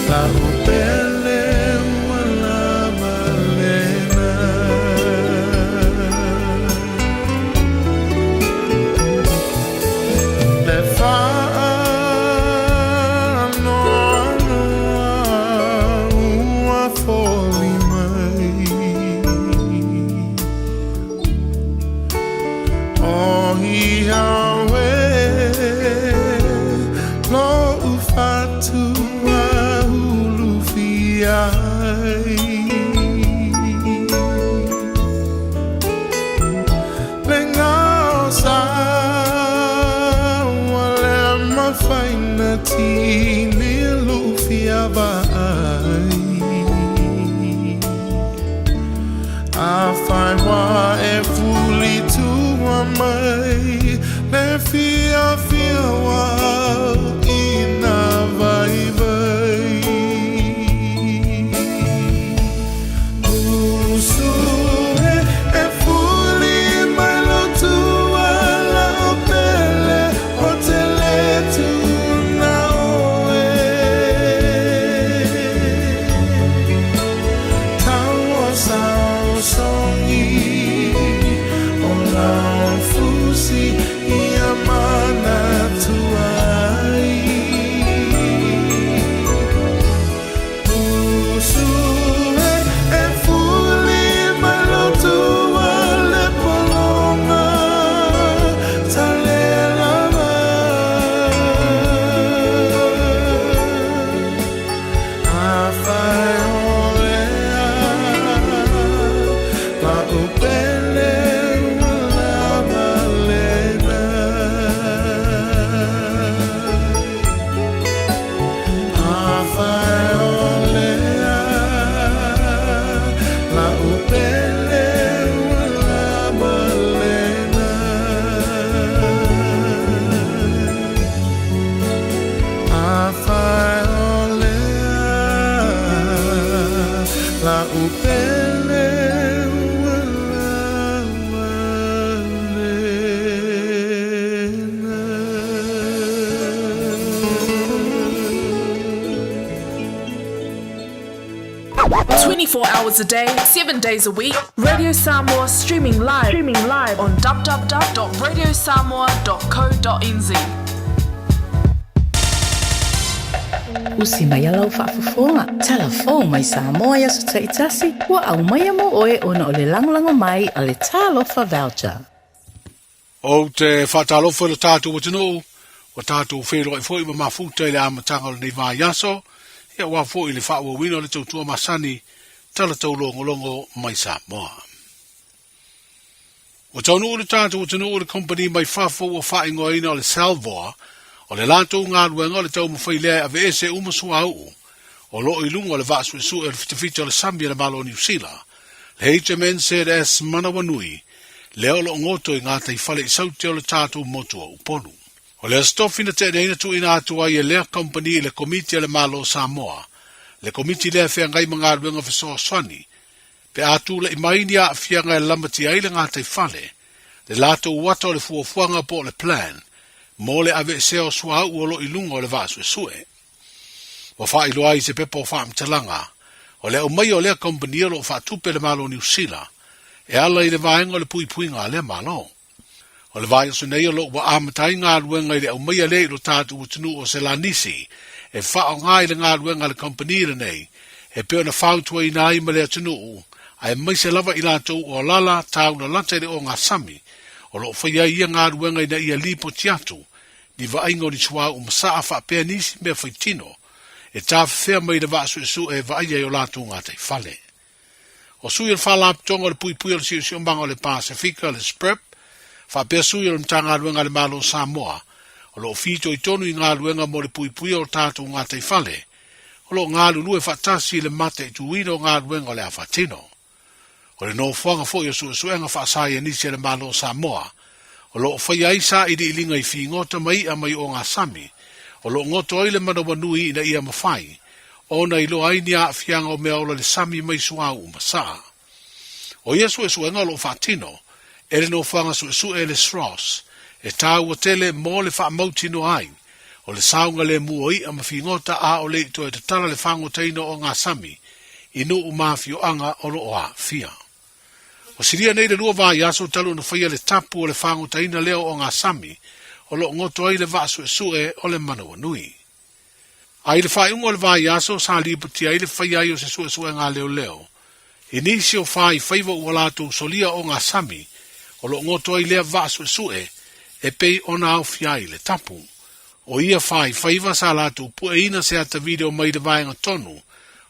Lau pele ua lava lena. Le faanoanoa ua foli mai. O ia oe lo'u fatu ulufia ai. Le gaosa ua le mafai ona tini lo'u fia vaai. Afai ua e fuli tua mai le fiafia ua auina vaivai. Usu e, e fuli mai lou tua la'u pele ou te le tuuna oe. Tauosaosogi o lau fusi ia manatua ai. Usu e, e fuli mai lou tua le pologa talelava. Afai o lea la'u pele ua lava lena. Afai o lea la'u pele ua lava lena. Afai o lea la'u pele ua lava lena. 24 hours a day, 7 days a week. Radio Samoa streaming live on www.radiosamoa.co.nz. Usi mai lau faafofoga, tala fou mai Samoa i aso taitasi, ua aumaia mo oe ona o le lagolago mai a le Talofa Voucher. Ou te faatalofa i lo tatou atunuu, ua tatou feiloai foi ma mafuta i le amataga o lenei vaiaso, ia aua foi le faaauauina o le tautua masani tala taulogologo mai Samoa. Ua taunuu le tatou atunuu i le kompani mai fafo ua faaigoaina o le Salvor, o le latou galuega o le taumafai lea e aveese uma suauu o lo o i luga o le vaa suesue o le fitafita o le sami a le Malo o Niu Sila, le HMNZS Manawanui, lea o lo o goto i gataifale i Saute o le tatou motu o Upolu. O le Aso Tofi na tea nei na tuuina atu ai e lea kompani i le Komiti a le Malo o Samoa, le komiti lea e feagai ma galuega fesoasoani, pe a tulai mai ni aafiaga e lamatia ai le gataifale, le latou ata o le fuafuaga po o le plan, mo le aveesea o suauu o lo o i luga o le vaa suesue. Ua faailoa ai i se pepa o faamatalaga, o le aumaia o lea kompani o lo o faatupe e le Malo o Niu Sila, e ala i le vaega o le puipuiga a lea Malo. O le vaiaso nei o lo o ua amata ai galuega i le aumaia lea i lo tatou atunuu o se lanisi e faaaoga i le galuega a le kompani lenei e pei ona fautuaina ai ma le atunuu aemaise lava i latou o alala taulalata i le ogasami o lo o faia ai ia galuega ina ia lipoti atu ni vaaiga o ni suauu masaa faapea nisi mea faitino e tafefea mai le vaa suesue e vaaia i o latou gataifale. O sui o le Faalapotopotoga o le Puipuia o le Siosiomaga o le Pasefika, le SPREP, faapea sui o le Matagaluega a le Malo o Samoa, o lo o fitoitonu i galuega mo le puipuia o tatou gataifale, o lo o galulue faatasi i le mataituina o galuega o le a faatino. O le nofoaga foi o suesuega faasaienisi a le Malo o Samoa, o lo o faia ai sailiiliga i figota ma i'a mai ogasami, o lo o goto ai le manawanui ina ia mafai ona iloa ai ni aafiaga o meaola i le sami mai suauu ma saa. O ia suesuega o lo o faatino e le nofoaga suesue le SROS e tāua tele mo le faamautinoa ai O le saogalemu o i'a ma figota a o le i toe tatala le fagotaina o ogasami i nuu ma afioaga o lo o aafia. Ua silia nei le lua vaiaso talu ona faia le tapu o le fagotaina lea o ogasami o lo o goto ai le vaa suesue o le manawanui. A i le faaiuga o le vaiaso sa lipotia ai le faia ai o se suesuega a leoleo i nisi o faifaiva ua latou solia ogasami o lo o goto ai lea vaa suesue e pei ona aofia ai le tapu. O ia faifaiva sa latou pueina se ata video mai le vaega tonu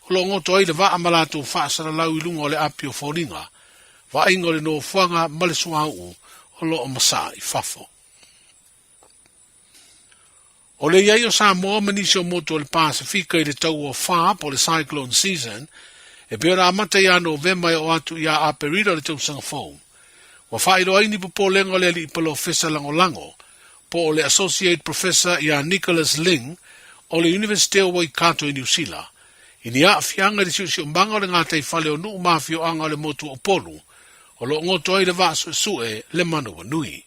o lo o goto ai le vaa ma latou faasalalau i luga o le api o foliga, vaaiga o le nofoaga ma le suauu o lo o masaa i fafo. O le i ai o Samoa ma nisi o motu o le Pasefika i le tau o fa po o le cyclone season, e pei ona amata ia Novema e oo atu ia Aperila o le tausaga fou. Ua faailoa ai ni popolega o le alii polofesa lagolago, po o le Associate Professor ia Nicholas Ling o le Iunivesite o Waikato i Niu Sila, i ni aafiaga i le siosiomaga o le gataifale o nuu ma afioaga o le motu o Upolu, o lo o goto ai le vaa suesue le manawanui.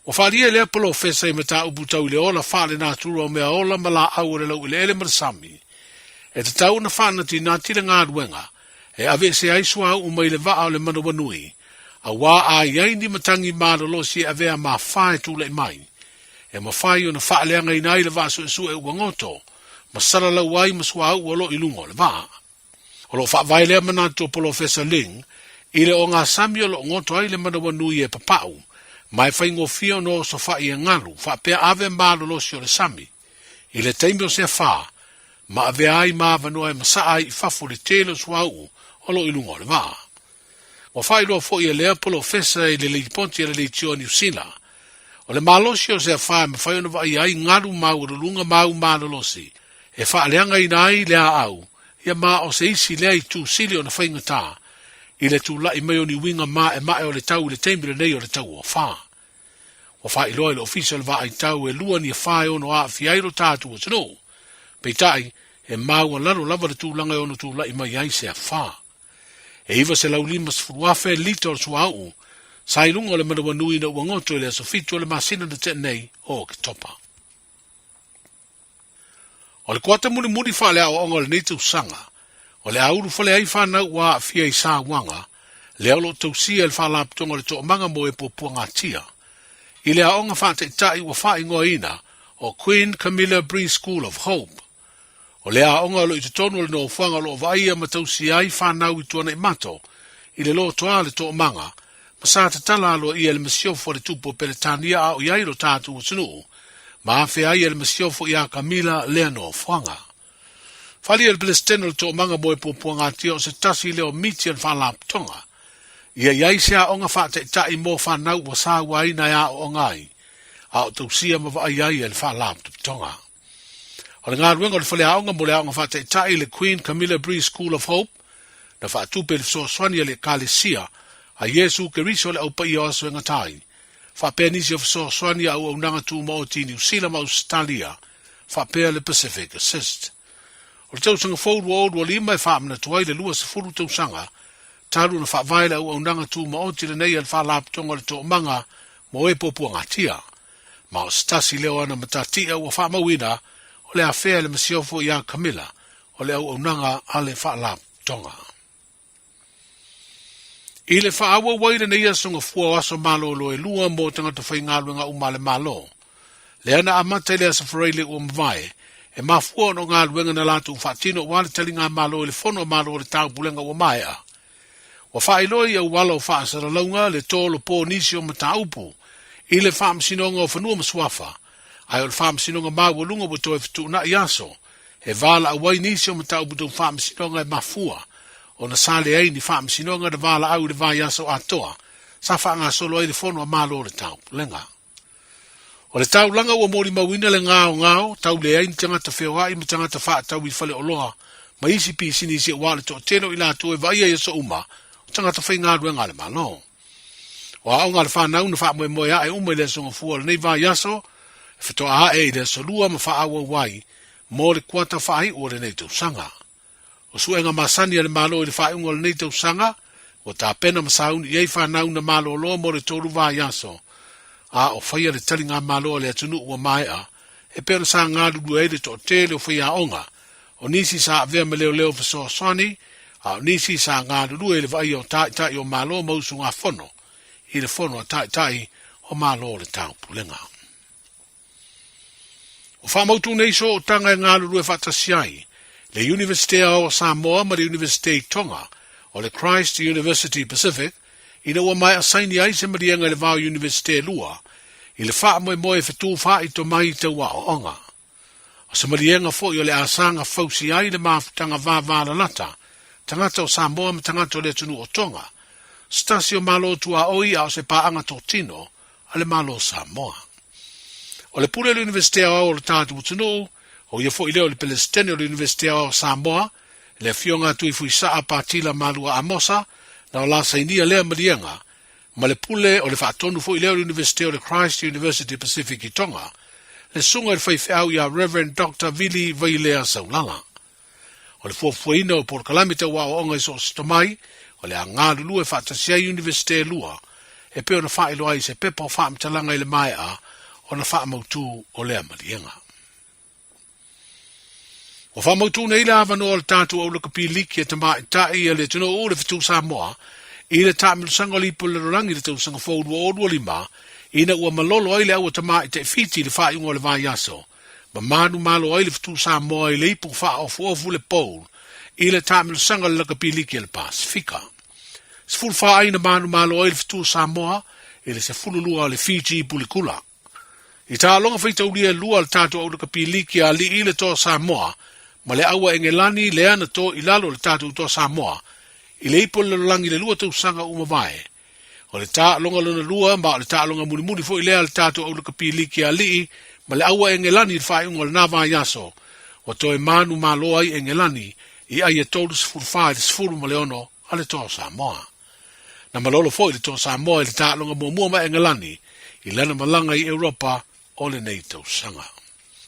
Ua faaalia e lea polofesa i mataupu tau i le ola faalenatura o mea ola ma laau o le laueleele ma le sami, e tatau ona faanatinati le galuega e aveese ai suauu mai le vaa o le manawanui, auā a i ai ni matagi malolosi e avea mafā e tulai mai, e mafai ona faaleagaina ai le vaa suesue ua goto ma salalau ai ma suauu o lo o i luga o le vaa. O lo o faavae lea manatu o Polofesa Ling i le ogasami o lo o goto ai le manawanui e papau, ma e faigofie ona osofai e galu faapea ave malolosi o le sami i le taimi o se afa ma avea ai ma avanoa e masaa ai i fafo le tele o suauu o lo o i luga o le vaa. Ua faailoa foi e lea polofesa i le lipoti a le leitio a Niu Sila, o le malosi o se afa e mafai ona vaaia ai galu maualuluga ma au malolosi e faaleagaina ai le aau ia ma o se isi lea itu sili ona faigata i le tulai mai o ni uiga maemae o le tau i le taimi lenei o le tau o afa. Ua faailoa i le Ofisa o le Vaaitau e lua ni afa e ono aafia ai lo tatou atunuu. Peitai, e maualalo lava le tulaga e ono tulai mai ai se afa. E 950,000 lita o le suauu sa i luga o le manawanui ina ua goto i le aso 7 o le masina na tea nei o Oketopa. O le kuata mulimuli faaleaoaoga o lenei tausaga, o le a ulufale ai fanau ua aafia i sauaga, lea o lo o tausia e le Faalapotopotoga o le Toomaga mo e Puapuagatia. I le aoga faataitai ua faaigoaina o Queen Camilla Bree School of Hope. O le aoga o lo o i totonu o le nofoaga o lo o vaaia ma tausia ai fanau i Tuanaimato i le lotoa o le Toomaga, ma sa tatala aloaia e le Masiofo a le Tupu o Peretania a o i ai lo tatou atunuu, ma afea ai e le Masiofo iā Kamila lea nofoaga. Faaalia e le Peresetene o le Toomaga mo e Puapuagatia o se tasi lea o miti a le Faalapotopotoga, ia i ai se aoga faataitai mo fanau ua sauaina e aoaoga ai, a o tausia ma vaaia ai e le Faalapotopotoga. O le galuega o le faleaoga mo le aoga faataitai le Queen Camilla Bree School of Hope, na faatupe i le fesoasoani a le Ekalesia a Iesu Keriso le Au Paia o Aso e Gata Ai, faapea nisi o fesoasoani a auaunaga tumaoti i Niu Sila ma Ausetalia, faapea le Pacific Assist. O le tausaga fou 2025 e faamanatu ai le 20 tausaga talu ona faavae le auaunaga tumaoti lenei a le Faalapotopotoga o le Toomaga mo e Puapuagatia. Ma o se tasi lea o ana matatia ua faamauina o le afea e le Masiofo iā Camilla o le auaunaga a le Faalapotopotoga. I le faaauau ai lenei aso gafua o aso malolo e lua mo tagata faigaluega uma a le Malo, lea na amata i le Aso Faraile ua mavae, e mafua ona o galuega na latou faatino aua le taligamalo i le Fono a Malo o le Taupulega ua maea. Ua faailoa i auala o faasalalauga le tolopo nisi o mataupu i le Faamasinoga o Fanua ma Suafa, ae o le Faamasinoga Maualuga ua toe fetuunai aso e valaau ai nisi o mataupu tau faamasinoga e mafua ona sa leai ni faamasinoga na valaau i le vaiaso atoa sa faagasolo ai le Fono a Malo o le Taupulega. O le taulaga ua molimauina le gaogao, tau leai ni tagata feoai ma tagata faatau i faleoloa ma isi pisinisi aua o le toatele o i latou e vaaia i aso uma o tagata faigaluega a le Malo. O aoga a le fanau na faamoemoe ae uma i le aso Gafua o lenei vaiaso, e faatoa ae i le aso Lua ma faaauau ai mo le kuata faaiu o lenei tausaga. O suega masani a le Malo i le faaiuga o lenei tausaga, ua tapena ma sauni i ai fanau na malolo mo le tolu vaiaso, a o faia le taligamalo a le atunuu ua maea. e pei ona sa galulue ai le toatele o faiaoga, o nisi sa avea ma leoleo fesoasoani, a o nisi sa galulue i le vaaia o taitai o Malo ma usugafono i le Fono a Taitai o Malo o le Taupulega. Ua faamautu nei sootaga e galulue faatasi ai le Iunivesite Aoao o Samoa ma le Iunivesite i Tonga o le Christ University Pacific ina ua maea saini ai se maliega i le va o Iunivesite e lua i le faamoemoe e fetufaai tomai tau aoaoga. O se maliega foi o le asaga fausia ai le mafutaga vavalalata tagata o Samoa ma tagata o le atunuu o Tonga, se tasi o Malo tuaoi a o se paaga totino a le Malo o Samoa. O le pule o le Iunivesite Aoao o le tatou atunuu, o ia foi lea o le Pelesitene o le Iunivesite Aoao o Samoa, le Afioga a Tuifuisaa Patila Malua Amosa, na o la sainia lea maliega, ma le pule o le faatonu foi lea o le Iunivesite o le Christ University Pacific i Tonga, le susuga i le faifeau ia Rev. Doctor Vili Vailea Saulala. O le fuafuaina o polokalame tau aoaoga i so o se tomai, o le a galulue faatasi ai Iunivesite e lua, e pei ona faailoa ai i se pepa o faamatalaga i le maea ona faamautu o lea maliega. Ua faamautu nei le avanoa o le tatou aulakapi liki a tamaitai a le atunuu le Fetu Samoa i le taamilosaga o le Ipu o le Lalolagi i le tausaga fou 2025 ina ua malolo ai le aua tamaitai Fiti i le faaiuga o le vaiaso ma manumalo ai le Fetu Samoa i le ipu faaofuofu le Bowl i le taamilosaga o le lakapi liki a le Pasefika. 14 ai na manumalo ai le Fetu Samoa i le 12 o le Fiji Bulikula. I taaloga faitaulia e lua a le tatou aulakapi liki a alii le Toa Samoa ma le aua Engelani lea na to i lalo le tatou Toa Samoa i le ipu o le lalolagi i le lua tausaga ua mavae. O le taaloga lona lua ma o le taaloga mulimuli foi lea a le tatou aulakapi liki a alii ma le aua Engelani i le faaiuga o lena vaiaso ua toe manumalo ai Engelani i ai e 34 i le 16 a le Toa Samoa. Na malolo foi le Toa Samoa i le taaloga muamua ma Engelani i lana malaga i Europa o lenei tausaga.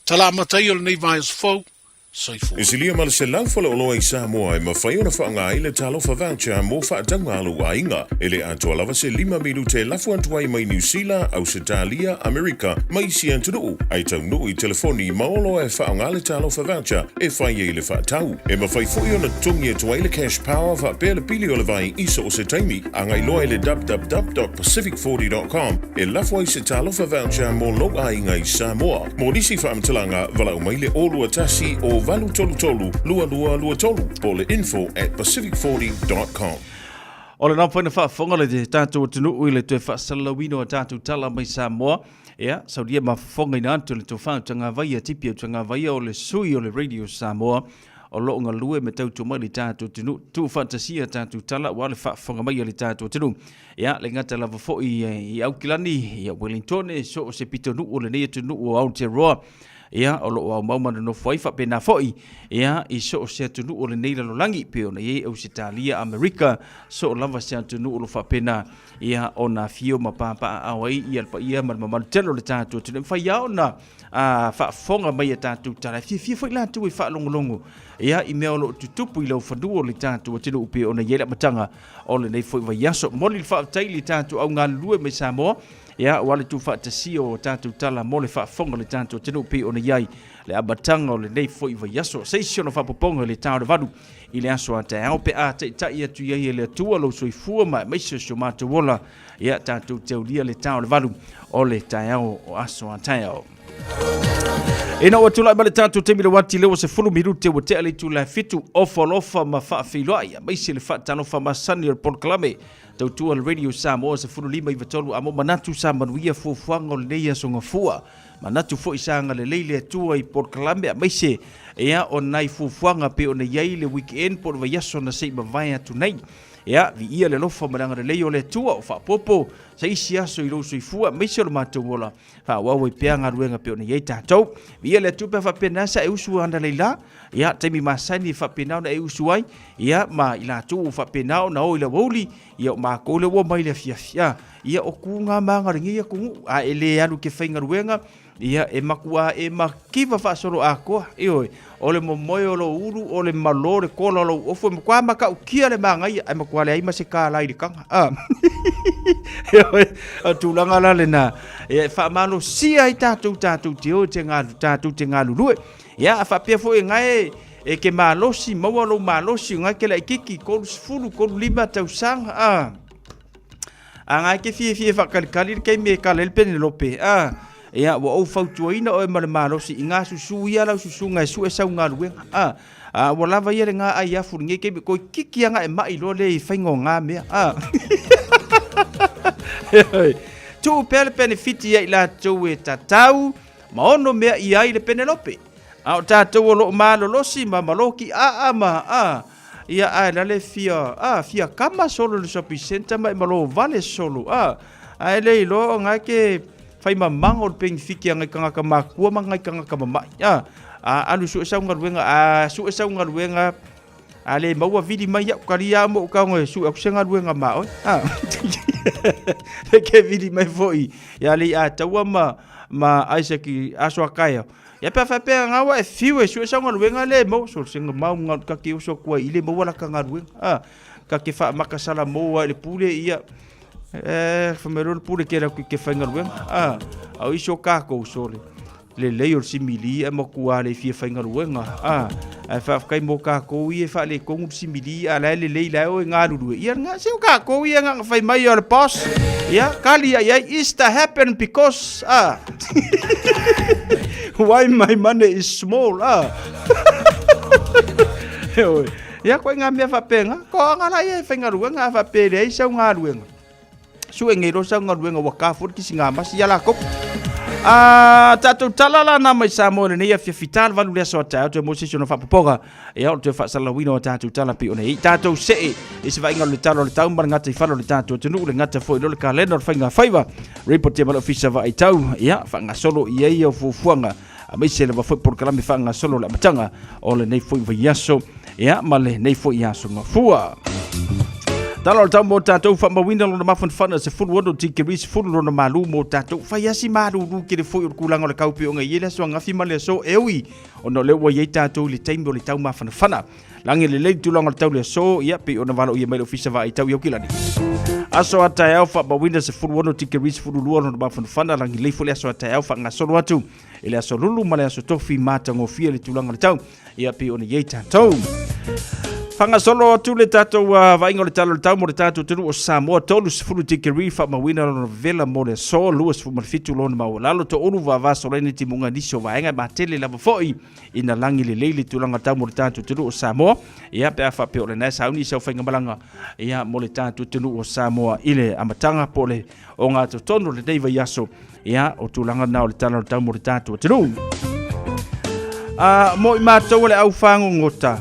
Tala amata ia o lenei vaiaso fou, soifua. E silia ma le 100 faleoloa i Samoa e mafai ona faaaoga ai le Talofa Voucher mo faatauga a lou aiga. E le atoa lava se lima minute e lafo atu ai mai Niu Sila, Ausetalia, Amerika ma isi atunuu, ae taunuu i telefoni ma oloa e faaaoga le Talofa Voucher e fai ai le faatau. E mafai foi ona totogi atu ai le cash power faapea le pili o le vai i so o se taimi. Agai loa i le www.pacific40.com e lafo ai se Talofa Voucher mo lou aiga i Samoa. Mo nisi faamatalaga, valaau mai le 021 o 833 2223 po o le info@pacific40.com. O le mafai na faafofoga le tatou atunuu i le toe faasalalauina o tatou tala mai Samoa. Ia, saulia mafofogaina atu le tofa o Tagavaia, Tipi o Tagavaia o le sui o le Radio Samoa o lo o galue me tautua mai le tatou atunuu, tuufaatasia tatou tala aua le faafofoga mai a le tatou atunuu. Ia, le gata lava foi i Aukilani, ia Wellingtone, so o se pitonuu o lenei atunuu o Aotearoa, ia, o lo o aumau ma nonofo ai faapena foi, ia, i so o se atunuu o lenei lalolagi, pei ona i ai Ausetalia, Amerika, so o lava se atunuu o lo o faapena ia ona afio ma papaaao ai ia le paia ma le mamalu tele o le tatou atunuu. E mafai lava ona faafofoga mai a tatou tala, e fiafia foi latou e faalogologo ia i mea o lo o tutupu i laufanua o le tatou atunuu pei ona i ai le amataga o lenei foi vaiaso. Momoli le faafetai i le tatou au galulue mai Samoa ia aua le tuufaatasia o tatou tala mo le faafofoga o le tatou atunuu pei ona i ai le amataga o lenei foi vaiaso. Se isi ona faapopoga i le ta o le 8 i le aso a taeao pe a taitai atu i ai e le Atua lou soifua ma aemaise o si o matou ola, ia tatou te aulia le ta o le 8 o le taeao o aso a taeao. Ina ua tulai mai le tatou taimi le uati lea ua 10 minute ua tea le itula e 7, ofa alofa ma faafeiloai aemaise le faatalofa masani o le polokalame tautua le Radio Samoa 15 i 3 a mo manatu sa manuia fuafuaga o lenei aso gafua. Manatu foi sa agalelei le Atua i polokalame aemaise ia o nai fuafuaga pei ona i ai le weekend po o le vaiaso na se i mavae atu nei. Ia, viia le alofa ma le agalelei o le Atua o faaopoopo se isi aso i lou soifua aemaise o le matou ola. Faaauau ai pea galuega pei ona i ai tatou. Viia le Atua pe a faapena sa e usu analeila, ia, taimi masani e faapena ona e usu ai, ia, ma i latou ua faapena ona o i le aoauli, ia o makou lea ua omai i le afiafi, Ia o kū ngā māgalegi ia kuguʻu, a e lē alu ke faigaluega, ia e makuā e makiva faasolo atoa, ioe, o le momoe o lou ulu, o le malo o le kola o lou ofu, e makuā matautia le magaia, ae makuā leai ma se kālā i le taga, a. Ioe, o tulaga la lenā, ia e faamalosia ai tatou tatou te o i te galu, tatou te galulue. Ia, a faapea foi e gae e ke malosi, maua lou malosi, o gae ke laititi, 30, 35 tausaga, a. A ngai ke fiafia e faakalikali le taimi e kala ai le Penelope, a, ia, ua ou fautuaina oe ma le malosi i ngā susu ia lau susuga e sue sau galuega, a, a, ua lava ia le ngā ai afu lenei taimi, koi kiki anga e mai loa le i faiga o ngā mea, a. Tuu pea le penefiti ia i latou e tatau ma ono mea i ai le Penelope. A o tatou o loo malolosi ma maloki aa ma, a, Ia ae la le fia, a, fia kama solo le shopping center ma e malo vale solo, a. Ae le iloa o ngai ke fai mamago le penifiki a ngai kangaka makua ma ngai kangaka mamai, a. A alu sue sau galuega, a sue sau galuega, a le maua vili mai ia'u kalia mo u kaoga e sue aku se galuega ma oe, a. Le ke vili mai foi, ia le i a taua ma, ma Isaac i aso a kaea. Ia pe a faapea ngā wa e whiu e sue sau galuega le maua so se mau ngā ka ke oso kua i le maua la ka galuega. A ka ke wha makasala mō ai le pule ia e whamero le pule ke la ke whai galuega. A au iso kākou so le le lei o le simili e makua le fia whai galuega. A ai whawhakai mō kākou i e wha le kongu le simili a lai le lei lai o e ngā rurue. Ia ngā se o kākou i e ngā whai mai o le boss. Ia kali ai ai Easter happen because a Why my money is small, ah. Heoi. Ia koe ngā mea whapenga, ko anga la ia e whaingaruenga, a whapere ai sau ngā ruenga. Sue ngei ro sau ngā ruenga wa ka fori kisi ngā masi ia la kopu. A tātou tala la nā mai Samoa le nei a fiafi tā le valu le aso a tae atu e mo sisi ona whapopoga. Ia o le toe faasalalauina o tātou tala pei ona i tātou see i se vaaiga o le tala o le tau ma le gata i fale o le tātou atunuu le gata foi lo le kalena o le faiga faiva report ma le ofisa vaai tau ia faagasolo i ai o fuafuaga aemaise lava foi polokalame faagasolo le amataga o lenei foi vaiaso ia ma lenei foi aso gafua. Tala o le tau mo tātou whamawina lona mafanafana se fulu ono tikeri se fulu lona malu mo tātou whai asi malulu ki le foi o le kūlanga o le kaupi o ngai ele aso angafi ma le aso e ui Ona o lea ua i ai tatou i le taimi o le taumafanafana. Lagi lelei le tulaga o le tau le aso, ia, pei ona valaauia mai le Ofisa Vaai Tau i Aukilani. Aso a taeao faamauina 16 tikeri 12 lona mafanafana, lagi lelei foi le aso a taeao faagasolo atu i le aso lulu ma le aso tofi matagofie le tulaga o le tau, ia, pei ona i ai tatou. Faagasolo atu le tatou vaaiga o le tala o le tau mo le tatou atunuu o Samoa, 30 tikeri faamauina lona vela mo le aso, 27 lona maualalo, toaulu vavasolaina timuga nisi o vaega e matele lava foi ina lagi lelei le tulaga tau mo le tatou atunuu o Samoa. Ia, pe a faapea o lena e sauni i sau faigamalaga ia mo le tatou atunuu o Samoa i le amataga po o le ogatotonu o lenei vaiaso, ia, o tulaga na o le tala o le tau mo le tatou atunuu. Mo i matou o le au fagogota,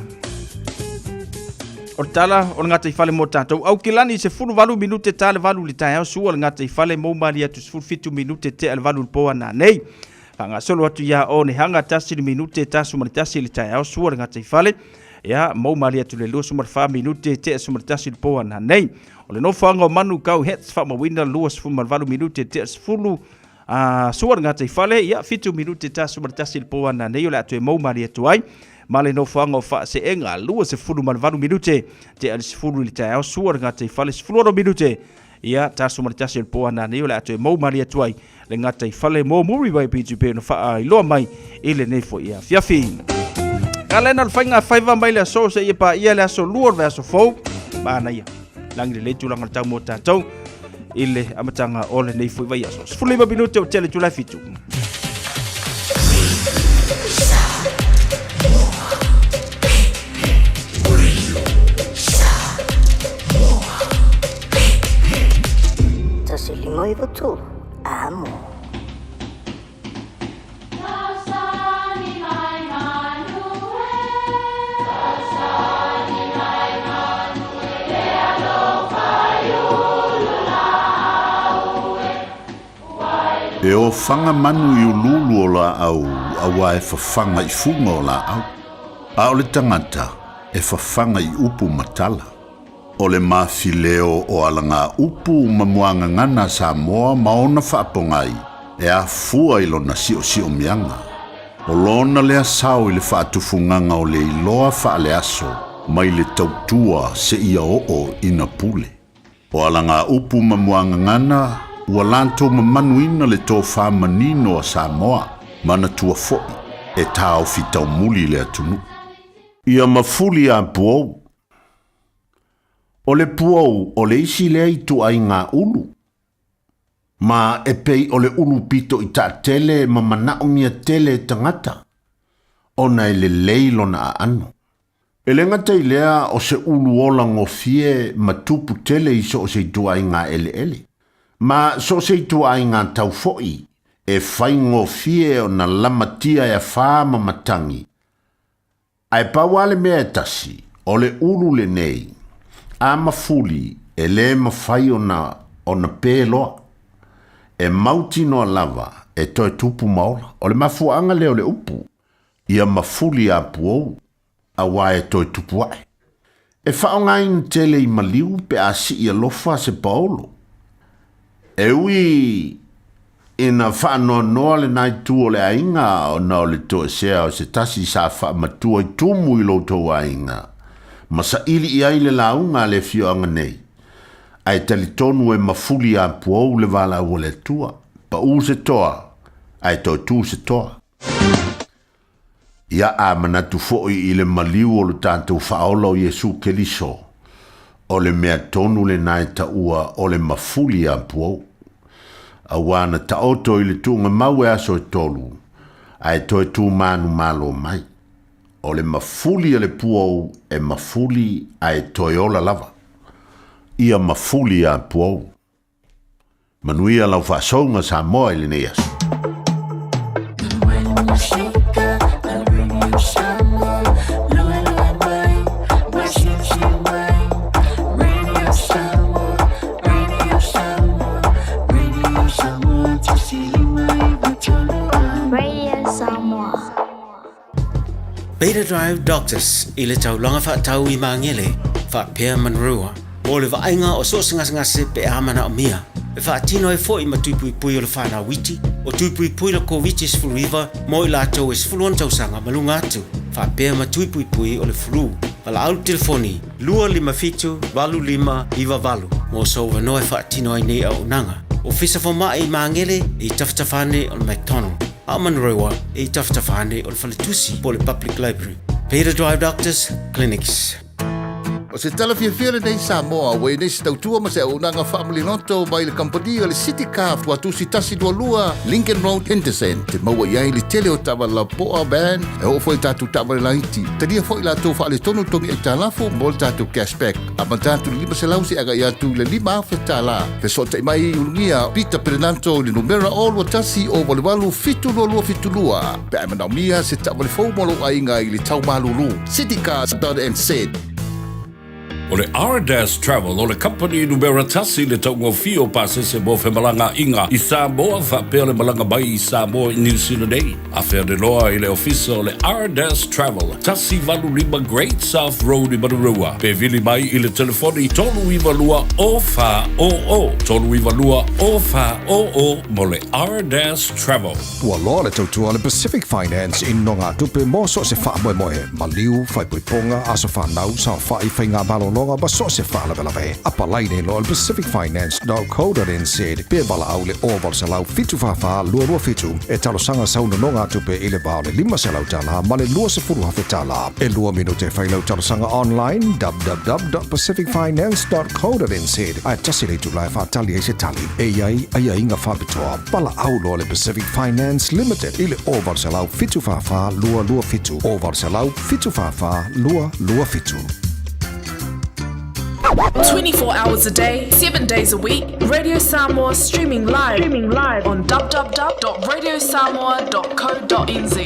o le tala o le gataifale mo tatou. Aukilani, 18 minute ta le valu i le taeao, sua le gataifale mou malie atu 17 minute tea le valu i le po a nanei. Faagasolo atu ia Onehanga, tasi le minute 11 i le taeao, sua le gataifale. Ia, mou malie atu le 24 minute tea 11 i le po a nanei. O le nofoaga o Manu Kau Hats faamauina 28 minute tea 10 a sua le gataifale, ia, 7 minute 11 i le po a nanei o le a toe mou malie atu ai ma le nofoaga o Faaseega 28 minute tea le 10 i le taeao, sua le gataifale 16 minute ia 11 o le po a nanei o le a toe mou malie atu ai le gataifale mo Muriwai Beach pei ona faailoa mai i lenei foi afiafi. Kalena o le faiga faiva mai le aso seia paia le aso lua o le vaiaso fou. Manaia. Lagi lelei tulaga o le tau mo tatou i le amataga o lenei foi vaiaso. 15 minute o tele itula e fitu. Tasi lima iwa tolu. Amo. E ofaga manu i uluulu o laau auā e fafaga i fuga o laau, a o le tagata e fafaga i upu ma tala. O le mafileo o alagaupu ma muagagana a Samoa ma ona faapogai e afua i lona siosiomiaga. O lona lea sao i le faatufugaga o le iloa faaleaso mai le tautua seia oo ina pule. O alagaupu ma muagagana ua latou mamanuina le tofa manino a Samoa, manatua foi e taofi taumuli le atunuu. Ia mafuli a puou. O le puou o le isi lea ituaiga ulu. Ma e pei o le ulu pito i taatele ma manaomia tele e tagata, ona e lelei lona aano. E le gata i lea o se ulu ola gofie ma tupu tele i so o se ituaiga eleele, ma so o se ituaiga tau foi, e faigofie ona lamatia e afa ma matagi. Ae pau lava le mea e tasi, o le ulu lenei, a mafuli, e le mafai ona ona pe loa. E mautinoa lava e toe tupu ma ola. O le mafuaaga lea o le upu, ia mafuli a puou, auā e toe tupu ae. E faaaogaina tele i maliu pe a sii alofa se paolo. E ui ina faanoanoa lena itu o le aiga ona o le toesea o se tasi sa faamatua i tumu i lo outou aiga ma saili i ai le lauga a le afioaga nei, ae talitonu e mafuli a puou le valaau a le Atua, Pau se toa, ae toe tu se toa. Ia a manatu foi i le maliu o lo tatou Faaola o Iesu Keliso, o le mea tonu lena e taua o le mafuli a puou. Auā na taoto i le tuugamau e aso e tolu, ae toe tu manumalo mai. O le mafuli a le puou e mafuli ae toe ola lava. Ia mafuli a puou. Manuia lau faasouga Samoa i lenei aso. Radio Samoa. Beta Drive Doctors i le taulaga faatau i Magele, faapea Manurewa, mo le vaaiga o so o se gasegase pe a manaomia. E faatino ai foi ma tui puipui o le whanau iti, o tui puipui le Koviti-19 mo i latou e 16 tausaga ma luga atu, faapea ma tui puipui o le flu. Valaau le telefoni 257 8598 mo sou avanoa e faatino ai nei auaunaga. Ofisa Fomai i Magele i tafatafa ane o le McDonald. A o Manurewa e i tafatafa ane o le faletusi po o le Public Library. Beta Drive Doctors Clinics. O se tala fiafia lenei Samoa ua i nei se tautua ma se auaunaga faamaliloto mai le kamupani o le City Car Tuatusi 122 Lincoln Road Henderson. Te maua i ai le tele o taavale lapoa, van, e oo foi i tatou taavale laiti. Talia foi latou faaletonu togi aitalafu mo le tatou cashback. Amata atu i le 500 seia agai atu i le $5,000. Fesootai mai i Ulugia Peter Perenato i le numera 021 088 7272 pe a e manaomia se taavale fou mo lou aiga i le tau malulu. Citycars.nz. O le Ardas Travel o le kamupani numera tasi i le taugofie o pasese mo femalagaaiga i Samoa faapea le malaga mai i Samoa i Niu Sila nei. Afea le loa i le ofisa o le Ardas Travel, 185 Great South Road i Manurewa, pe vili mai i le telefoni 392 0400, 392 0400 mo le Ardas Travel. Ua loa le tautua a le Pacific Finance i nogatupe mo so o se faamoemoe, maliu, faaipoipoga, aso fanau, saofai, faiga malologa ma so o se faalavelave. Apalai nei loa i le pacificfinance.co.nz pe valaau i le 0800 744 227 e talosaga sau nonogatupe i le va o le $500 ma le $20,000. E lua minute e fai lau talosaga online www.pacificfinance.co.nz ae tasi le itula e faatali ai se tali. E i ai aiaiga faapitoa. Valaau loa le Pacific Finance Limited i le 0800 744 227, 0800 744 227. 24 hours a day, 7 days a week, Radio Samoa streaming live, streaming live on www.radiosamoa.co.nz.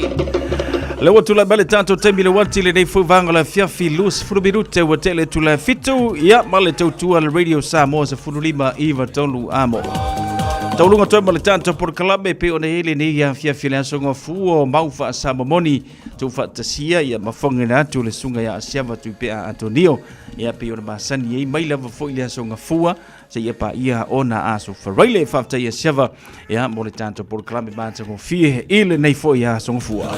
Le ua tulai mai le tatou taimi le uati lenei foi vaega o le afiafi 20 minute ua tele atu le fitu ia ma le tautua le Radio Samoa 15 9 3 amo. Tauluga toe ma le tatou polokalame pei ona i ai lenei afiafi le aso gafua o mau faasamamoni tuufaatasia ia mafogaina atu le susuga ia Asiava Tuipea Antonio ia pei ona masani ai mai lava foi le aso gafua seia paia ona aso faraile. Faafetai Asiava ia mo le tatou polokalame matagofie i lenei foi aso gafua.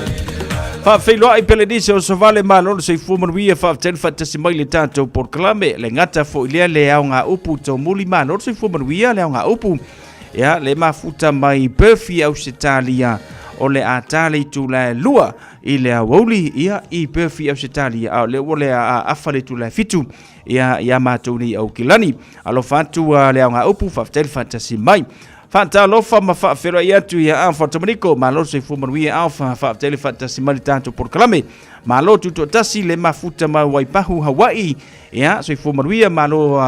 Faafeiloai Pelenise o Sovale malo le soifua manuia, faafetai le faatasi mai le tatou polokalame le gata foi lea le aoga upu taumuli malo le soifua manuia le aoga upu ia le mafuta mai Perth i Ausetalia o le a ta le itula e 2 i le aoauli ia i Perth i Ausetalia a o lea ua le a afa le itula e 7 ia ia matou nei Aukilani. Alofa atu le aoga upu, faafetai le faatasi mai. Faatalofa ma faafeiloai atu ia Alfa Tomaniko, malo le soifua manuia Alfa, faafetai le faatasi mai le tatou polokalame. Malo tutoatasi le mafuta mai Waipahu, Hawaii. Ia, soifua manuia, malo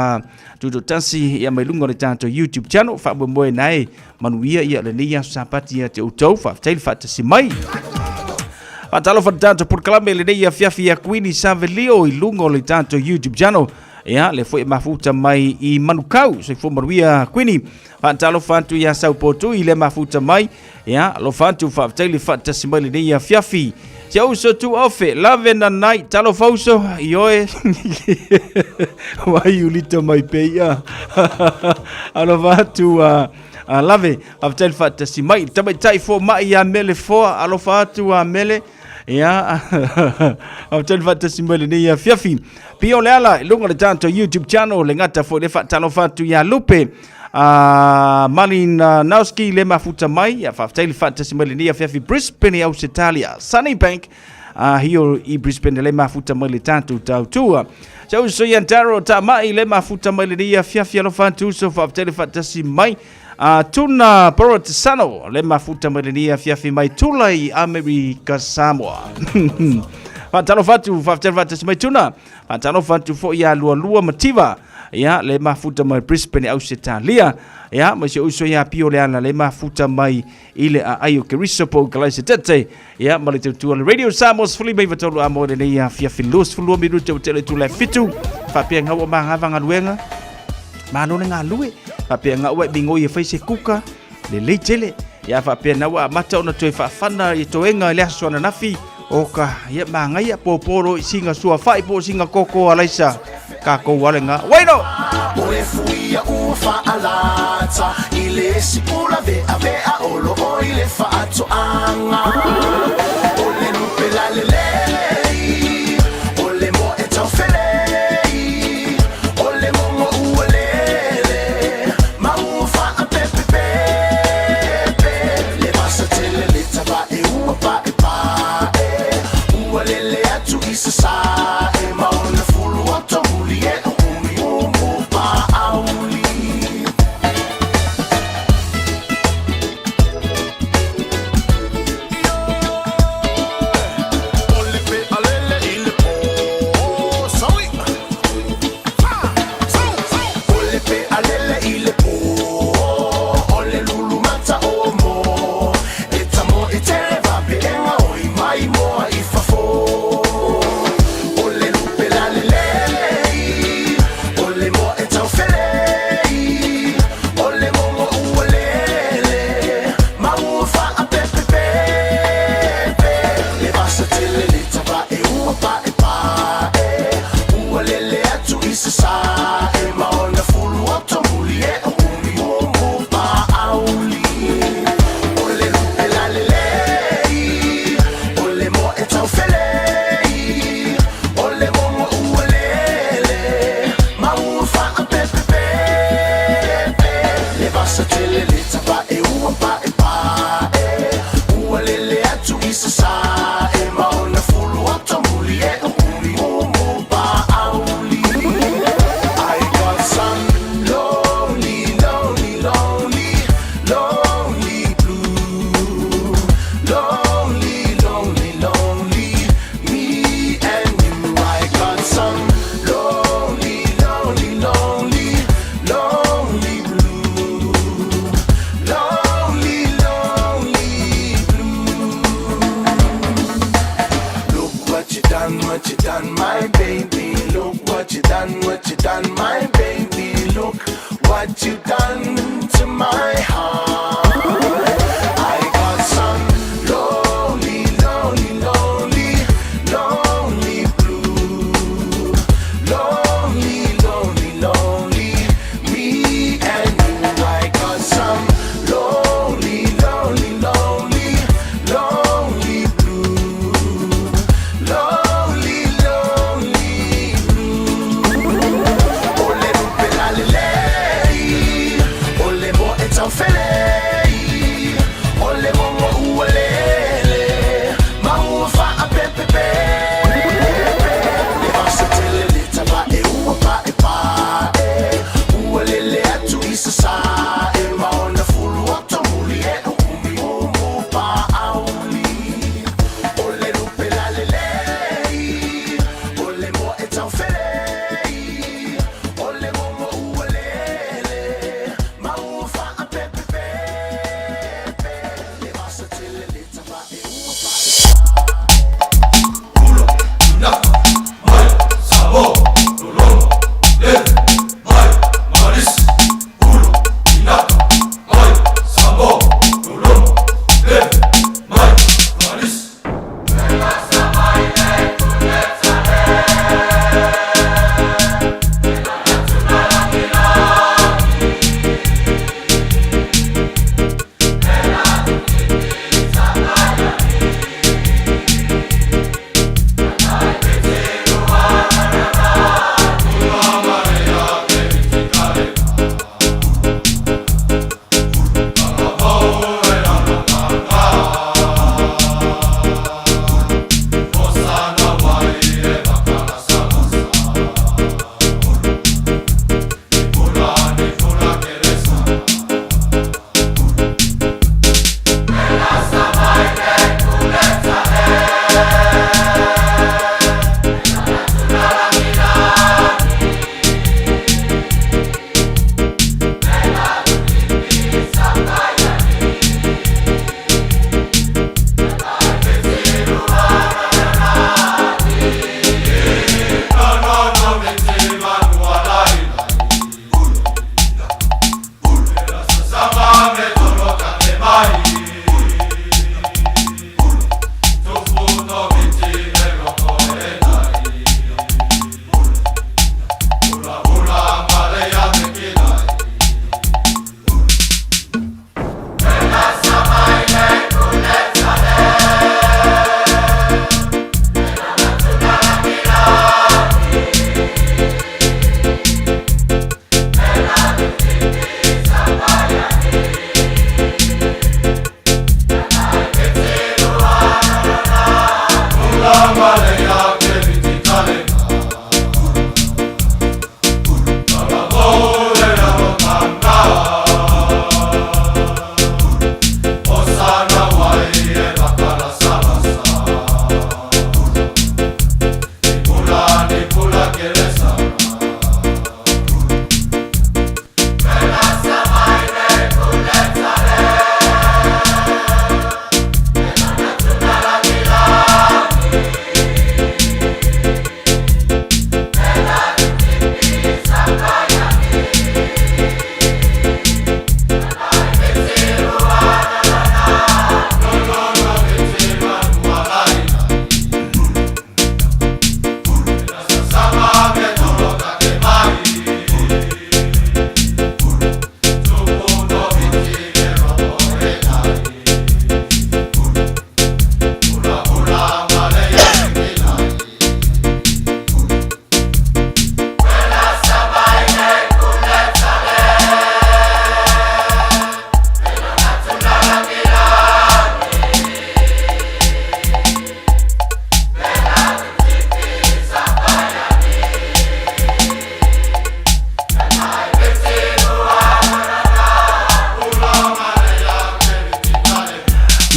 tutoatasi ia mai luga o le tatou YouTube channel. Faamoemoe nae manuia ia lenei aso Sapati ia te outou, faafetai le faatasi mai. Faatalofa le tatou polokalame lenei afiafi ia Kuini Savelio i luga o le tatou YouTube channel. Ia, le foi mafuta mai i Manukau, soifua manuia Kuini. Faatalofa atu ia Saupotu i le mafuta mai. Ia, alofa atu faafetai le faatasi mai lenei afiafi. Si au uso tu ofe, lave na nai, talofa uso, ioe. Wai ulita mai pe ia. Alofa atu a lave, faafetai le faatasi mai. Tamaitai fo mai ia mele foa, alofa atu a mele. Ia, faafetai le faatasi mai lenei afiafi. Pio le ala, i luga o le tatou YouTube channel, le gata foi le faatalofa atu ia Lupe. Malin Nauski le mafuta mai, ia faafetai le faatasi mai lenei afiafi Brisbane i Ausetalia. Sunnybank, hio i Brisbane le mafuta mai le tatou tautua. Sa uso ia Daryl Tamai le mafuta mai lenei afiafi alofa atu uso faafetai le faatasi mai. Tuna Borotsano le mafuta mai lenei afiafi mai Tula i Amerika Samoa. Faatalofa atu, faafetai le faatasi mai Tuna. Faatalofa atu foi ia Lualua Mativa, ia le mafuta mai Brisbane Ausetalia. Ia ma si uso ia Pio Leala le mafuta mai i le aai o Keriso po o Galaisa Ia ma le tautua le Radio Samoa sefulu mai vatolu a mo lenei afiafi 22 minute o tele tula fitu. Faapea ngau o mangava galuega. Malo le galue. Faapea ngau e mingoi e fai se kuka. Lelei tele. Ia faapea na ua amata ona toe faafana i toega i le aso ananafi. O ka ia mangaia pōpō i singa suafa'i po o singa koko alaisa kākou ale ngā. Waino! O le fuia ua faalata i le isi pula veavea o lo o i le faatoaga. O le lupe lalelei, o le moe taufelei, o le mogo ua lele, ma ua faapepepepe. Le vasa tele le tavae ua paepae, ua lele atu i sasae, ma ona fulu o tomuli e umuumu paauli. O le pea lele i le pō, saui. O le pea lele i le pō, o le lulu mata o mo. E tamo i tele vapeega o i mai moa i fafo. O le lupe lalelei, o le moa e taufelei, o le mogo ua lele, ma ua faapepepepe. Le vasa tele le tavae ua paepae, ua lele atu i sasae, ma ona fulu o tomuli e umuumu paauli. O le lupe lalelei, o le moa e taufelei, o le mogo ua lele, ma ua faapepepepe. Le vasa tele le tavae ua paepae, ua lele atu i sasae, ma ona fulu o tomuli e umuumu paauli. I got some lonely, lonely, lonely, lonely blue. Lonely, lonely, lonely, me and you. I got some lonely, lonely, lonely, lonely blue. Lonely, lonely blue. Look what you done, what you done, my baby. Look what you done, what you done, my baby. Look What you done to my heart. I got some lonely, lonely, lonely, lonely blue. Lonely, lonely, lonely, me and you. I got some lonely, lonely, lonely, lonely blue. Lonely, lonely blue. Ole lupe la lelei, ole mo e taufelei, ole mongo ualele, maua faapepepe. Le vasa tele le tava e ua pa e pa e, ua lele atu i sa e maona fulu o tomuli e o umi umu pa auli. Ole lupe la lelei, ole mo e taufelei, ole mongo ualele, maua faapepepe. Le vasa tele le tava e ua pa e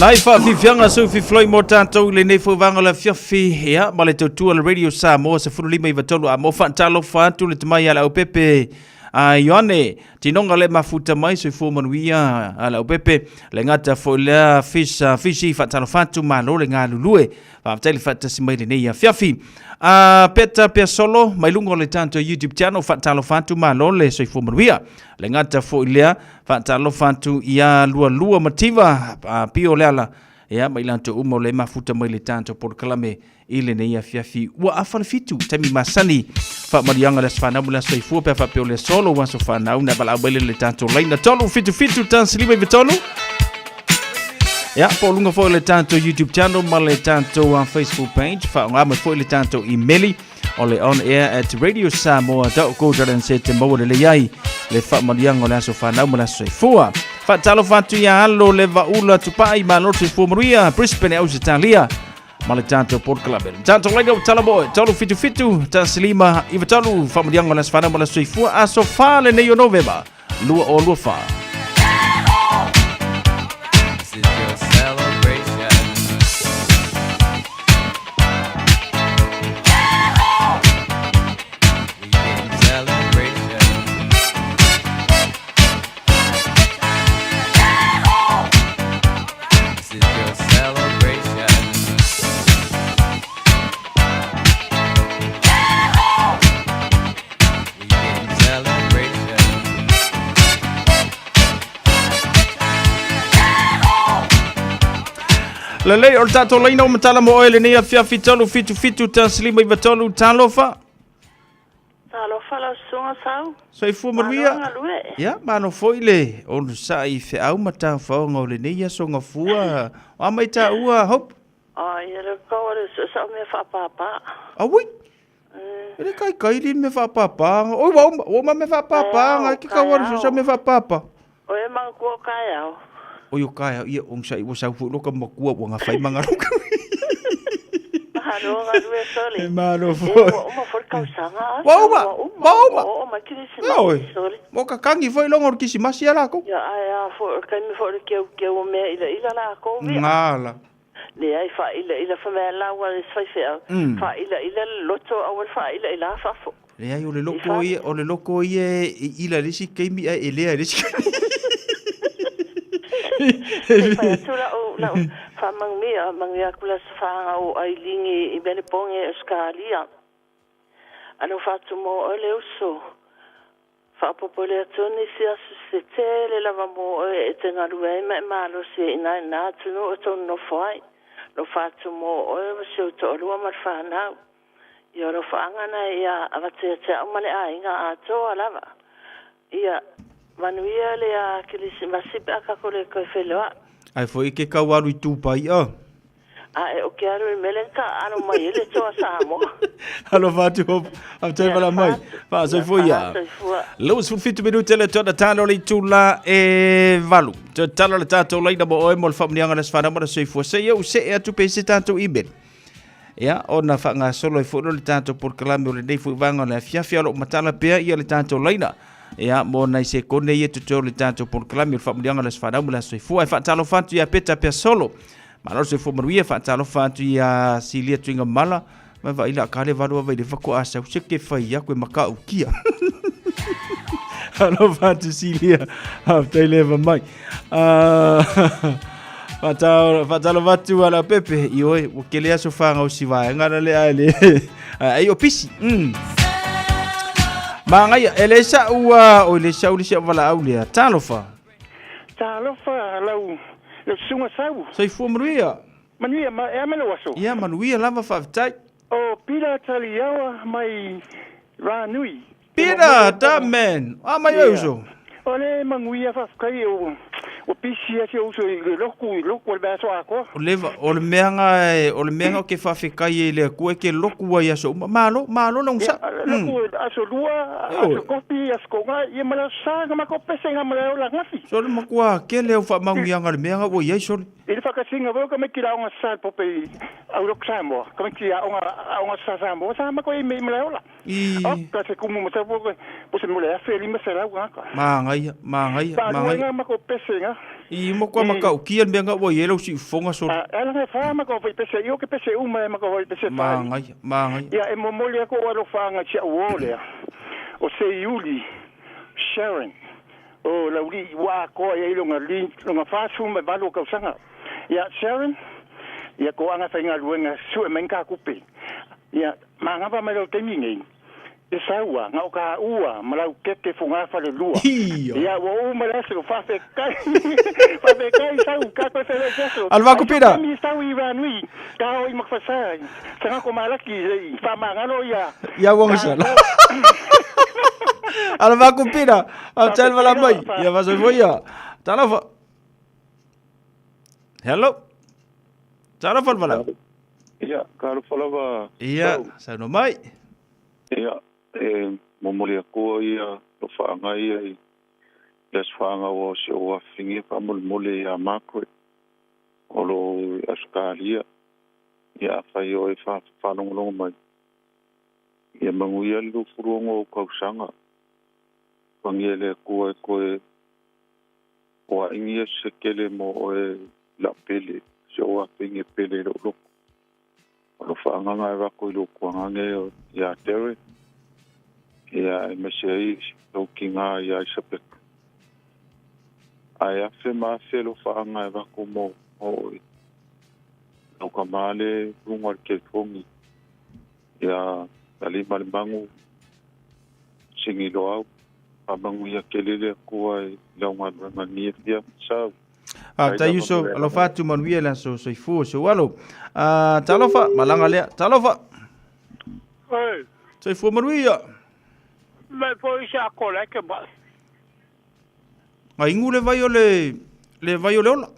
Nai faafiafiaga seu fifiloi mo tatou i lenei foi vaega o le afiafi ia ma le tautua le Radio Samoa 15 i 3 a mo faatalofa atu le tamai a le aupepe. A Ioane, tinoga le mafuta mai soifua manuia a Leaupepe, le gata foi lea Fish, Fiji faatalofa atu, malo le galulue. Faafetai le faatasi mai lenei afiafi. A Peta Peasolo mai luga o le tatou YouTube channel faatalofa atu, malo le soifua manuia. Le gata foi lea faatalofa atu ia Lualua Mativa, a Pio Leala, ia ma i latou uma o le mafuta mai le tatou polokalame i lenei afiafi ua afa le fitu taimi masani faamaliaga le aso fanau ma le aso soifua pe a faapea o le aso lou aso fanau na valaau mai le le tatou laina 377 153 Ya, po o luga foi le tatou YouTube channel ma le tatou Facebook page faaaoga mai foi le tatou email o le on air at radiosamoa.co.nz te maua lelei ai le faamaliaga o le aso fanau ma le aso soifua. Faatalofa atu ia alo le vaula tupai malo soifua manuia Brisbane Ausetalia ma le tatou polokalame. Le tatou laina o tala mo 377 15 93 faamaliaga o le aso fanau ma le aso soifua aso 4 lenei o Novema 2024. This is your celebration. Weekend celebration. This is your celebration. Weekend celebration. Lelei o le tatou laina o matala mo oe lenei afiafi 377 153 talofa. Talofa lau susuga Sau. Soifua manuia. Malo galue. Ia, malo foi le onosai i feau ma tafaoga o lenei aso gafua. O a mai taua, Hope? Ai, e le kau ale sa o mea whaapāpā. Aui! E le kai kai li me whaapāpā. Oi, wa uma, uma me whaapāpā, ngai ke kau alu sa me whaapāpā. O e manga kua o kai au. Oi o kai au, ia, ong sai ua sau fu loka makua ua ngawhai manga loka. Mahalo galue soli. E malo E, foi. ua uma foi le tausaga a. Ua uma, Ua uma, ua uma. ua oo mai Ia oi. kerisimasi soli. Mo ka kangi foi longa o le kisimasi a lākou. Ia ae a foi o le taimi foi o le keukeu o mea ilaila lakou via. Ngala. Leai faailaila fai mai a lau a le isi faifeau. Faailaila le loto aua le faailaila fafo. Leai o le loko ia, o le loko ia e ila i le isi taimi ae elea i le isi taimi. E fai atu lau, lau faamanuia, manuia atu le Aso Faga o Ailini i Melepoge, Ausetalia. Alofa atu mo oe le uso. Faaopoopo i le Atua nisi aso se tele lava mo oe e te galue ai ma e malosi ai i ina i na atunuu e tou nonofo ai. Alofa atu mo oe ma si ou toalua ma le fanau. Ia alofaaga na ia avatu ia te au ma le aiga atoa lava. Ia manuia le a Kerisimasi pe a kako le toe feiloai. Ai foi ke kau alu i Dubai a. A e o ke alu i mele ka alo mai e le toa Samoa. Alofa atu Hope. Faafetai vala mai. Faasoifua ia. Faasoifua. 27 minute le tona talo le itula e valu. Toe talo le tatou laina mo oe mo le faamanuiaga o le aso fanau ma le soifua. Se i ou see atu pe se tatou email. Ia, ona faagasolo ai foi lea o le tatou polokalame o lenei foi vaega o le afiafi, a o lo o matala pea ia le tatou laina. Ia, mo nai sekone ia totoe o le tatou polokalame o le faamanuiaga o le aso fanau ma le aso soifua. E faatalofa atu ia Peta Peasolo. Malo le soifua manuia, faatalofa atu ia Silia Tuigamala. Mai vaai la ka le valu ava i le fakoa sau se ke fai aku e makaukia. Alofa atu Silia, faafetai leva mai. Faatalofa atu a Leaupepe, ioe, ua kele aso fagausi vaega na le ae le ai o pisi. Magaia, e le sa'u oi le sa'u le sia'u valaau lea. Talofa. Talofa lau lau susuga Sau. Soifua manuia. Manuia ma e a mai lou aso. Ia manuia lava faafetai. O Pila Taliaoa mai Ranui. Pila, da man. A mai oe uso. O le manuia faafetai ua pisi a si ou uso i le loku i loku o le aso atoa. O le o le mea nga o le mea nga o ke faafetai ai i le Atua e ke loku ai aso uma. Malo, malo le onosai. Loku aso lua, aso kopi, aso koga, ia ma le aso sa nga matou pese nga ma le ola ananafi. Sole matua kele au faamanuiaga i le mea nga ua i ai sole. I le faakasiga foi o tamaiti i le aoga sa pope i Aulotu Samoa, tamaiti i aoga aoga sa Samoa sa matou i i Malaeola. I. Oka se kumu ma po po se mo le 1500 tagata. Magaia, magaia, Faalua magaia. nga matou pese nga. I matua matautia le mea nga ua i ai lau siufofoga sole. A e ala nga e fa matou fai pese i o ke pese uma e matou fai pese fa. Magaia, magaia. Ia e momoli atu o alofaaga i si au uo lea o Seiuli. Sharon. O laulii ua atoa i ai lona lona 48 o tausaga. Ia, Sharon, ia toaga faigaluega sue mai ni ta tupe. Ia, manava mai lau taimi nei, e saua, na o taua ma lau keke fogafalelua. Ia, ua uma le aso, faafetai, faafetai sau, ta toe feiloai i se aso. Alu vaku Pita. Taimi sau i Ranui, ta o i Makafasa, Sagako Malaki, sei faamagalo ia. Ia ua gasala. Alu vaku Pita, faafetai le vala mai. Ia faasoifua ia. Talofa. Hello. Talofa le valaau. Ia, talofa lava. Ia, saunoa mai. Ia, e momoli atua ia lofaaga ia i le aso fanau o si ou afafine faamolemole ia Margaret o lo o i Ausetalia. Ia afai o e faalogologo mai, ia manuia le 26 o ou tausaga. Alofagia e le Atua e toe oaingia se tele mo oe i lau pele, si ou afafine pele i lou loto. O lo faaagaga e avatu i lou tuagane ia Derek, ia aemaise ai lou tina ia Isabeka. Ae afe ma afe lo faaagaga e avatu mo oe. Lau tama le luga o le telefoni ia Aliimalemanu Sigi Loau, faamanuia tele le Atua i lau galuega i lenei afiafi. Sau. Faafetai Uso, alofa atu manuia le aso soifua o si ou alo. Ah, talofa, malaga lea. Talofa. Oi. Soifua manuia. Mai foi sa kola ke ba. Nga ingu le vai o le le vai o le ola.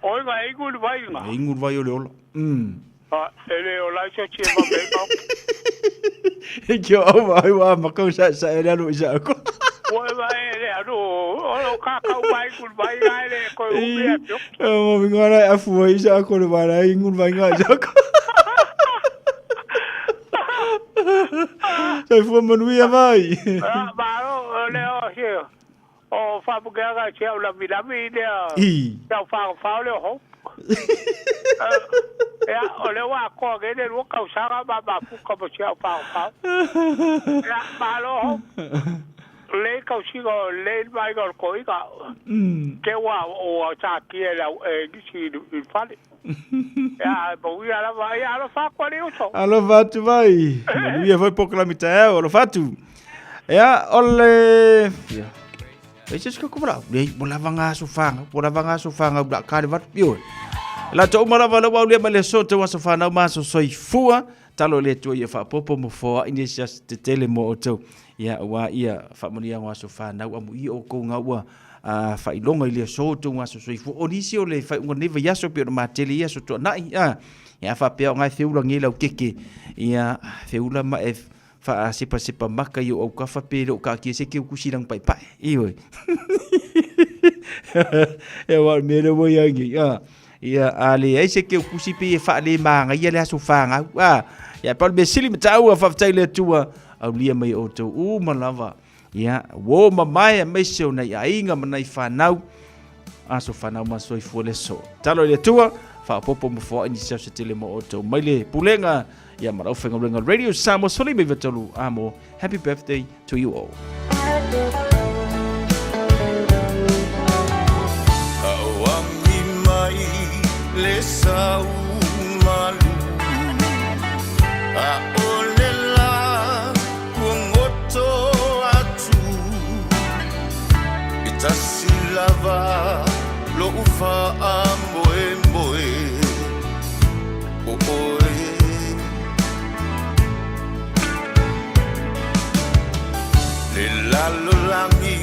Oi nga ingu le vai nga. Ingu le vai o le ola. A e le ola i se tie ma me ma. E kia au ai wa makau sa sa e le alo i sa ko. Ua e vai e le alo o lo ka kau mai ku vai nga e le ko u me a pio. E mo mi ngara e afu ai sa ko le vai ingu le vai nga i sa ko. Soifua manuia vai. Ah, malo le o se o whapukeanga te au lavilami lea I. te au whakawhao leo hou. Ia, o lea ua atoa nei le 2 tausaga ma mafuta ma si au whakawhao. Ia, malo hou. Lei tausiga o lei le vaaiga o le toiga. Te ua ua taatia e lau e nisi i le fale. Ia, ae manuia lava. Ia, alofa atu alii uso. Alofa atu vai. Manuia foi polokalame taeao, alofa atu. Ia, o le... Ia. E se ka kuvara. Nei, mo lava ngā aso whāngau, mo lava ngā aso whāngau la ka le vatu. Ioe. La to uma lava le wau lea mai le so te aso whānau ma aso soifua. Talo le Atua ia faapopo mo foai nei se aso tetele mo outou. Ia, ua ia faamanuia ngā aso whānau amu i o kou ngā ua a faailoga i le aso o tou aso soifua. O nisi o le faaiuga o lenei vaiaso pei ona matele i aso tuanai, a, ia faapea o ngai feula ngei lau keke, ia feula ma e faasepasepa maka i o aukafa pe le o kaakia se keu kusi lang paepae. Ioe. Ia wa me le ua ia ngi, a, ia a leai se keu kusi pe e faale magaia le aso whangau, a, ia pa o le mea sili ma taua faafetai i le Atua, aulia mai e outou uma lava. Ia, uo mamae aemaise o nai aiga ma nai fanau, aso fanau ma soifua le aso. Talo i le Atua, faaopoopo ma foai nisi au se tele mo outou. Mai le pulega, ia ma le aufaigaluega Radio Samoa 153 amo. Happy birthday to you all. Auami mai le sau malu Aʻole la ua goto atu E tasi lava loʻu faamoemoe O ʻoe Le lalolagi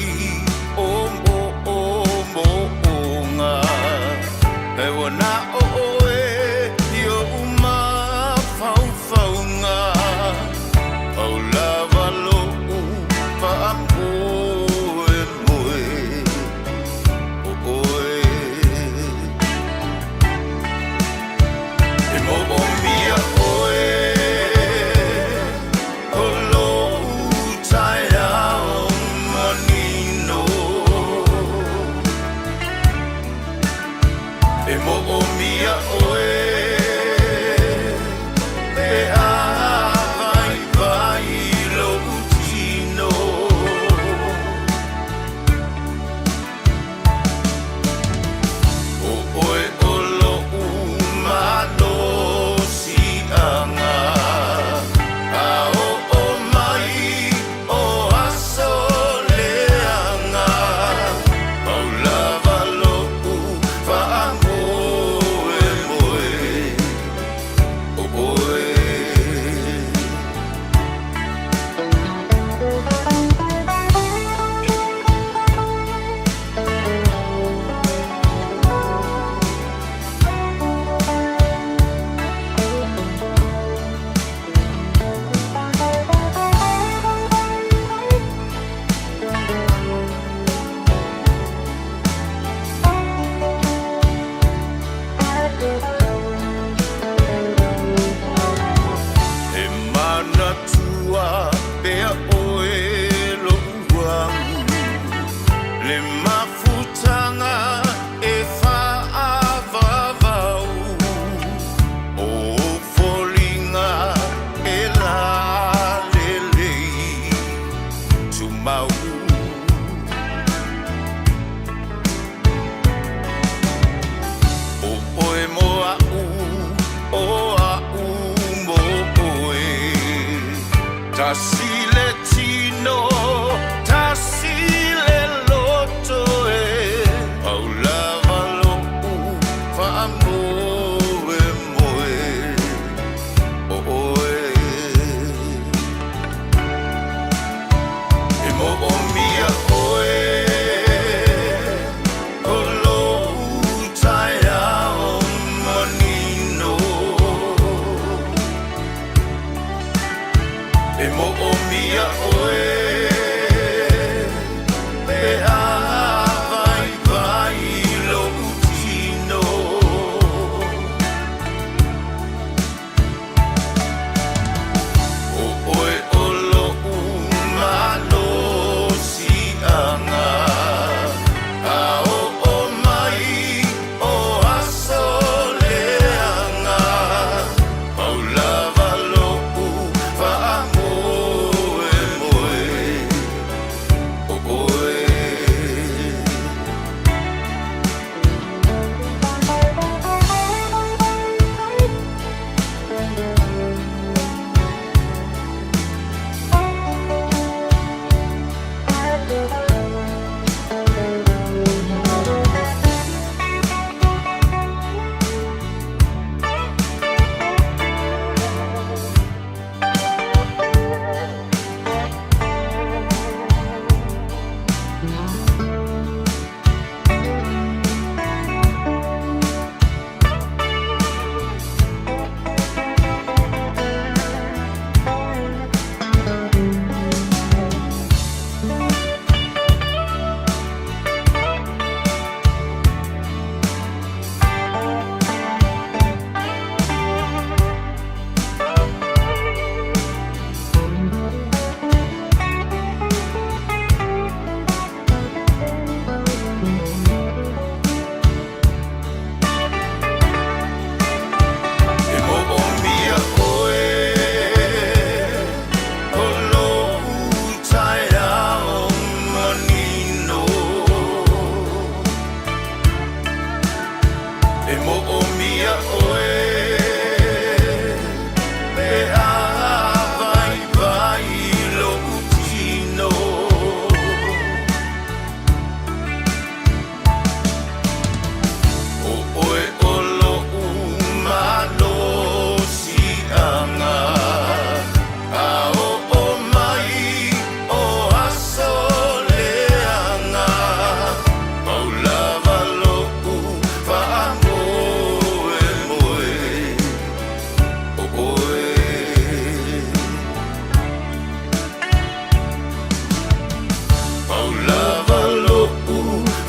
o moʻomoʻoga E ua na ʻoe. Manatua pea oe lo'u agu le mafutaga e fa'avavau o foliga e lalelei tumau. O oe mo a'u, o a'u mo oe. Tasi le tino, tasi le loto e. Pau lava lo'u fa'amoemoe o oe. E mo'omia oe o lo'u taeao manino. E mo'omia oe pe a vaivai lo'u tino. O oe o lo'u malosi'aga a o'o mai o aso leaga. Pau lava lo'u fa'amoemoe o oe. E mo'omia oe o lo'u taeao manino. E mo'omia oe pe a vaivai lo'u tino. O oe o lo'u malosi'aga a o'o mai o aso leaga. Pau lava lo'u fa'amoemoe o oe. Pau lava lo'u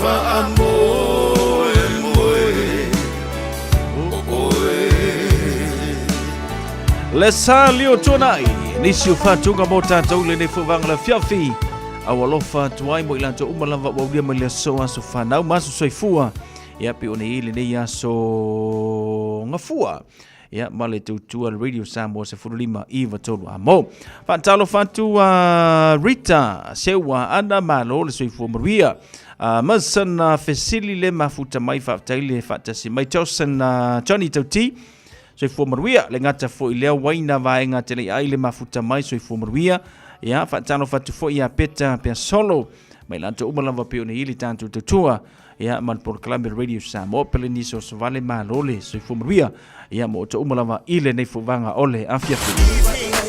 fa'amoemoe o oe. Le sa lio tuanai, nisi o whātunga mō tātou le nei fuavanga le fiafi. Au alofa tuai mo i latou uma lava ua ulia mai le aso aso whanau ma aso soifua. Ia pe o nei le nei aso ngafua. Ia ma le tautua le Radio Samoa 15 iva tolu a mo. Whaatalo whatu a Rita, Sewa, Ana Malo, le soifua maruia. Mason Fesili le mafuta mai whaaftai le whaatasi mai Johnson Johnny Tauti. Soifua maruia le gata fo'i lea waina vaega tele ai le mafuta mai soifua maruia. Ia faatalo fatu fo'i ia Peta pea solo mai latou uma lava pei ona i le tatou tautua ia ma le polokalame Radio Samoa pele nisi o savale malo le soifua maruia ia mo outou uma lava i lenei fuvaga o le afiafi.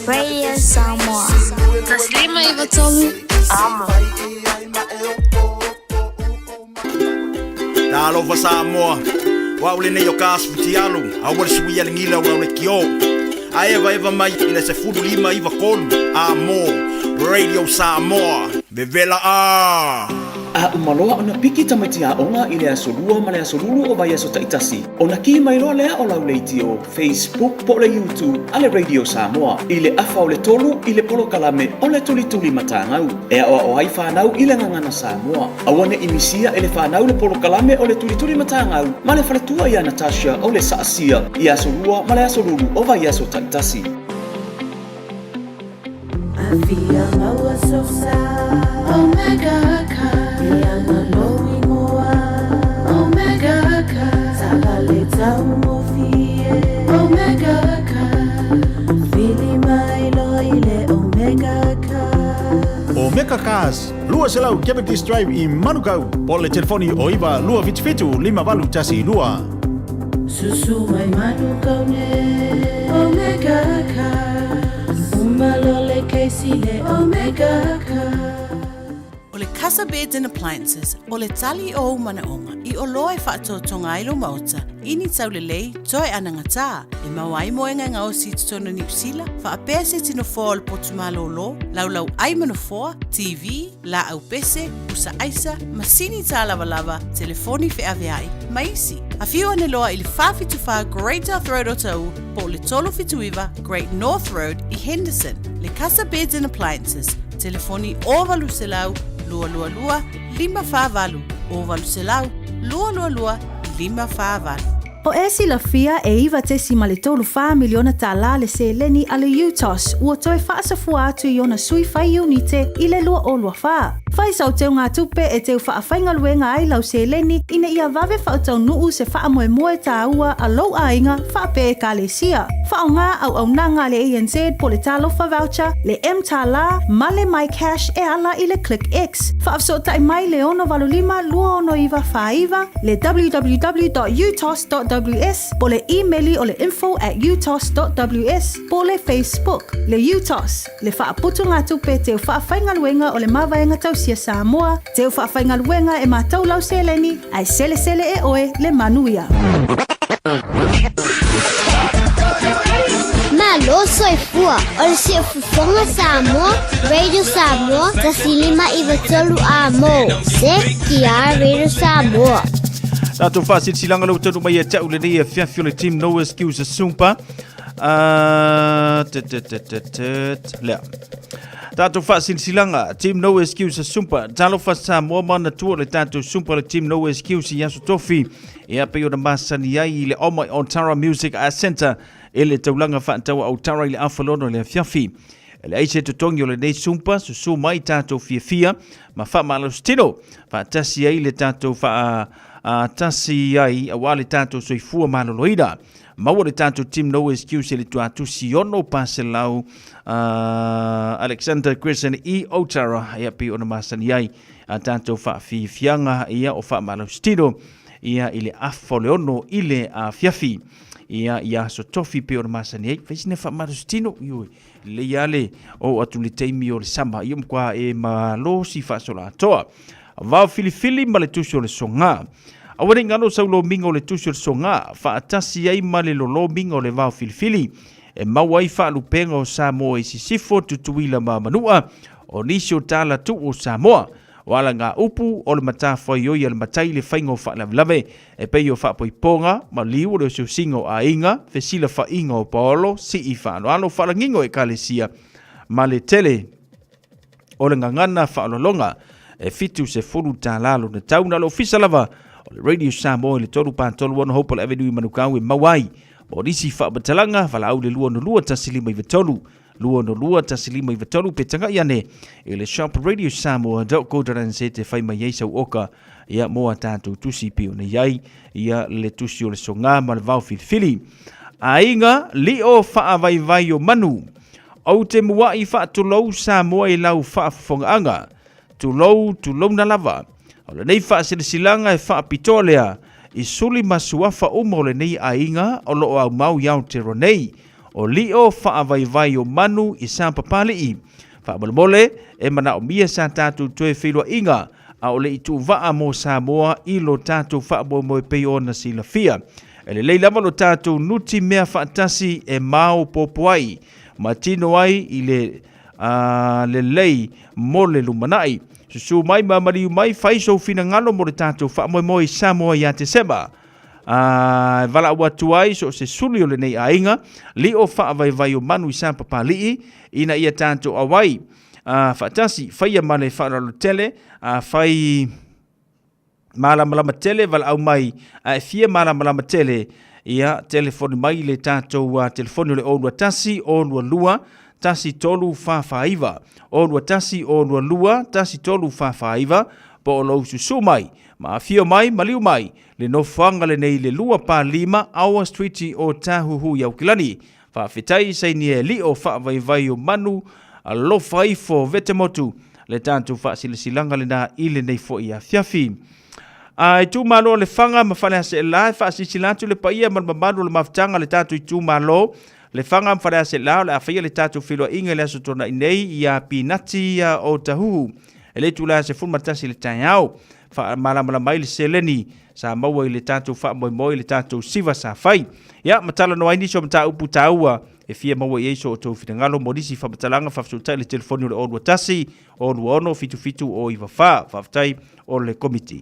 Radio Samoa. Taslima Ivatolu. Amo. Talofa Samoa, o au lenei o ka asu fitialu, aua le suia le gila o lau le kio. A evaeva mai i le 15 93 a mo Radio Samoa. Vevela a! A uma loa ona piki tamaiti aoga i le aso Lua ma le aso Lulu o vaiaso taitasi, ona kī mai loa lea o lau leitio, Facebook po o le YouTube a le Radio Samoa i le afa o le 3 i le polokalame o le Tulituli Matagau e aoao ai fanau i le gagana Samoa. Aua ne i misia e le fanau le polokalame o le Tulituli Matagau ma le faletua ia Natasha o le Saasia i aso Lua ma le aso Lulu o vaiaso taitasi. Afia maua sosa Omega Car Ianga lou ingoa Omega Car Taavale taugofie Omega Car Vili mai loa i le Omega Car Omega Cars, 200 Cavendish Drive i Manukau, po o le telefoni o 9 277 5812. Susu mai Manukau nei Omega Cars Uma loa le kesi le Omega Cars. O le Casa Beds and Appliances, o le tali o ou manaoga i oloa e faatoatoga ai lou maota i ni taulelei toe anagatā e maua ai moega e gaosi i totonu o Niu Sila, faapea se isi nofoa o le potu malōlō, laulau ai ma nofoa, TV, laau pese, pusa aisa, masini tālavalava, telefoni feaveai, ma isi. Afio ane loa i le 474 Great South Road o Taʻu po o le 379 Great North Road i Henderson. Le Casa Beds and Appliances, telefoni 0800 222 548, 0800 222 548. O e silafia e 9.34 miliona tālā le seleni a le UTOS ua toe faasafua atu i ona sui fai iunite i le 2024. Fai sau teugatupe e teu faafaigaluega ai lau seleni ina ia vave faataunuu se faamoemoe tāua a lou aiga faapea Ekalesia. Faaaoga auaunaga a le ANZ po le Talofa Voucher, le M-Tālā ma le MyCash e ala i le ClickX. Faafesootai mai le 685 269 49, le www.utos.ws po le imeli o le info at utos.ws po le Facebook, le UTOS, le Faaputugatupe Teu Faafaigaluega o le Mavaega Tausia Samoa, Teu Faafaigaluega e Matau Lau Seleni, ae Selesele e Oe le Manuia. Malo soifua o le Siufofoga Samoa, Radio Samoa, 1593 amo. CTR Radio Samoa. Tatou faasilasilaga lea ua taunuu mai ia te au lenei afiafi o le team No Excuse Sumpa. Tut, tut, tut, tut, tut. Lea. Tatou faasilasilaga Team No Excuse Sumpa. Talofa Samoa ma ona tua o le tatou Sumpa le Team No Excuse i Aso Tofi. Ia pei ona masani ai i le Oma Otara Music Center e le taulaga faataua Otara i le afalono i le afiafi. E leai se totogi o lenei sumpa, susu mai tatou fiafia ma faamalositino faatasi ai le tatou faatasi ai aua le tatou soifua maloloina. Maua le tatou team No Excuse i le tuatusi 6 paselau Alexander Crescent i Otara ia pei ona masani ai a tatou faafiafiaga ia o faamalositino ia i le afa o le 6 i le afiafi ia i aso tofi pei ona masani ai. Fai sina faamalositino ioe lelei lava le oo atu i le taimi o le sama ia matua e malosi faasoloatoa. Vao filifili ma le tusi o le soga. Aua ne i galo sau lomiga o le tusi o le soga, faatasi ai ma le lolomiga o le vao filifili, e maua ai faalupega o Samoa i sisifo, Tutuila ma Manua, o nisi o tala tuu o Samoa. O alagaupu o le matafaioi a le matai i le faiga o faalavelave, e pei o faapoipoga, maliu o le osiosiga o aiga, fesilafaiga o paolo, sii faaaloalo, faalagiga o ekalesia, ma le tele o le gagana faaaloaloga e $70 lona tau. Na o le ofisa lava o le Radio Samoa i le 3 3 6 Hopewell Avenue i Manukau e maua ai. Mo nisi faamatalaga, valaau i le 262 1593, 262 1593 pe tagai ane i le shop radiosamoa.co.nz e fai mai ai sau oka ia mo a tatou tusi pei ona i ai ia le tusi o le soga ma le vao filifili. Aiga lio faavaivai o manu. Ou te muaʻi faatulou Samoa i lau faafofogaaga. Tulou, tulouna lava. O lenei faasilasilaga e faapitoa lea i suli ma suafa uma o lenei aiga o lo o aumau i Aotearoa nei, o lio faavaivai o manu i Sapapalii. Faamolemole, e manaomia sa tatou toe feiloaiga a o le i tuuvaa mo Samoa i lo tatou faamoemoe pei ona silafia. E lelei lava lo tatou nuti mea faatasi e maopoopo ai ma tino ai i le lelei mo le lumanai. Susu mai ma maliu mai, fai sou finagalo mo le tatou faamoemoe i Samoa ia Tesema. A e valaau atu ai so o se suli o lenei aiga, lio faavaivai o manu i Sapapalii, ina ia tatou auai faatasi, faia ma le faaaloalo tele, a fai malamalama tele, valaau mai, a e fia malamalama tele, ia telefoni mai i le tatou telefoni o le 021 022 1349, 021 022 1349, po o lou susu mai, ma afio mai, maliu mai, le nofoaga lenei i le 25 Awa Street o Tāhuhu i Aukilani. Faafetai sainia e lio faavaivai o manu, alofa ifo vetemotu, le tatou faasilasilaga lena i lenei foi afiafi. A itumalo o Lefaga ma Faleaseela e faasilasila atu le paia ma le mamalu o le mafutaga a le tatou itumalo Lefaga ma Faleaseela o le a faia le tatou feiloaiga i le Aso Toonai nei ia Pinati o Tahuhu e le itula 11 i le taeao. Faamalamalama ai le seleni sa maua i le tatou faamoemoe i le tatou siva sa fai. Ia, ma talanoa ai nisi o mataupu taua e fia maua i ai so outou finagalo mo nisi faamatalaga faafesootai i le telefoni o le 021 026 77 094. Faafetai o le Komiti.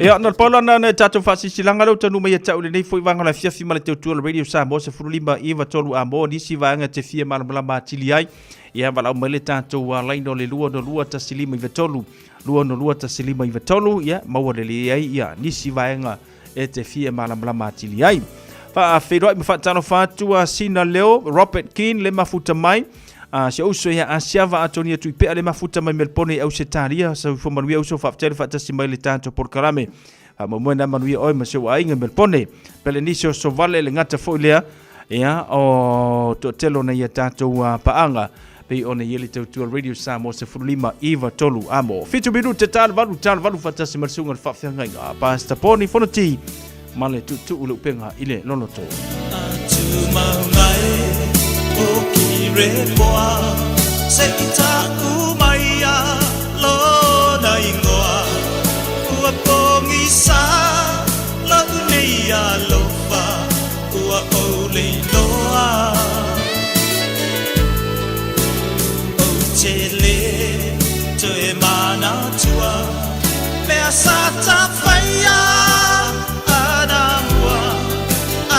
Ia, na le pau lana na tatou faasisilanga lea ua taunuu mai ia te au i lenei foi vaega o le afiafi ma le teutua o le Radio Samoa 15 9 3 a mo nisi vaega te fia malamalama atili ai. Ia, valaau mai le tatou laina o le 262 1593, 262 1593, ia, maua lelei ai ia nisi vaega e te fia malamalama atili ai. Faafeiloai ma faatalofa atu a Sina Leo, Robert Keane le mafuta mai, a si ou uso ia Asiava Atonia Tuipea le mafuta mai Melpone i Ausetalia, soifua manuia uso, faafetai le faatasi mai le tatou polokalame. Faamoemoe na manuia oe ma si ou aiga i Melpone. Pelenisio Sovale le gata foi lea, ia, o toatele o nai a tatou paaga pei ona i ai le tautua Radio Samoa 15 9 3 amo. Fitu minute ta le 8 ta le 8 faatasi ma le susuga i le faafeagaiga Pastor Poni Fonoti ma le tuutuu le upega i le loloto. Tumau mai o ki repoa se i taʻu mai a lona ingoa ua pogisa loʻu nei alofa ua ou leiloa Ou te le toe manatua mea sa tafaia ana mua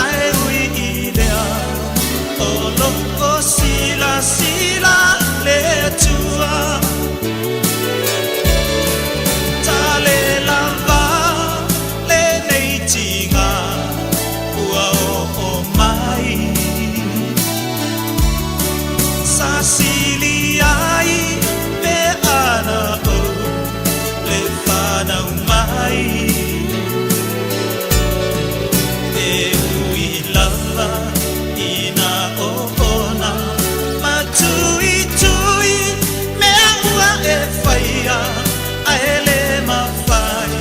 Ae ui i lea o loo silasila le Atua Tale lava lenei tiga ua oo mai Sa sili ai pe ana ou le fanau mai E ui lava i na oona Matuitui mea ua e faia Ae le mafai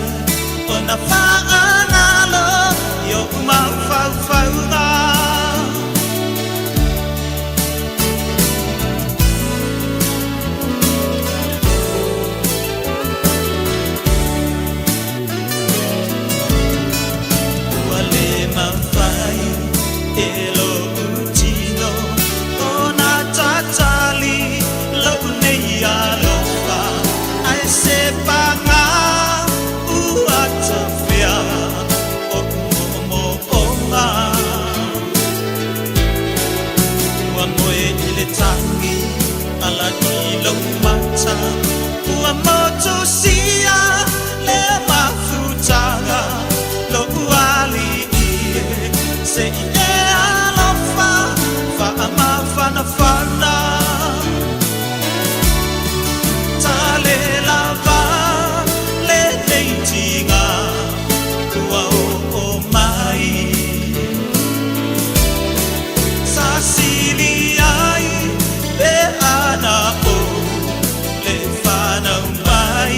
ona faagalo i ou mafaufauga. Ua le mafai e loʻu tino ona tatali loʻu nei alofa Ae se paga ua tafea oʻu moomooga Ua moe i le tagi ala i lou mata Ua motusia le mafutaga Loʻu alii e se i e alofa faamafanafana Tale lava lenei tiga ua oo mai Sa sili ai pe ana ou le fanau mai.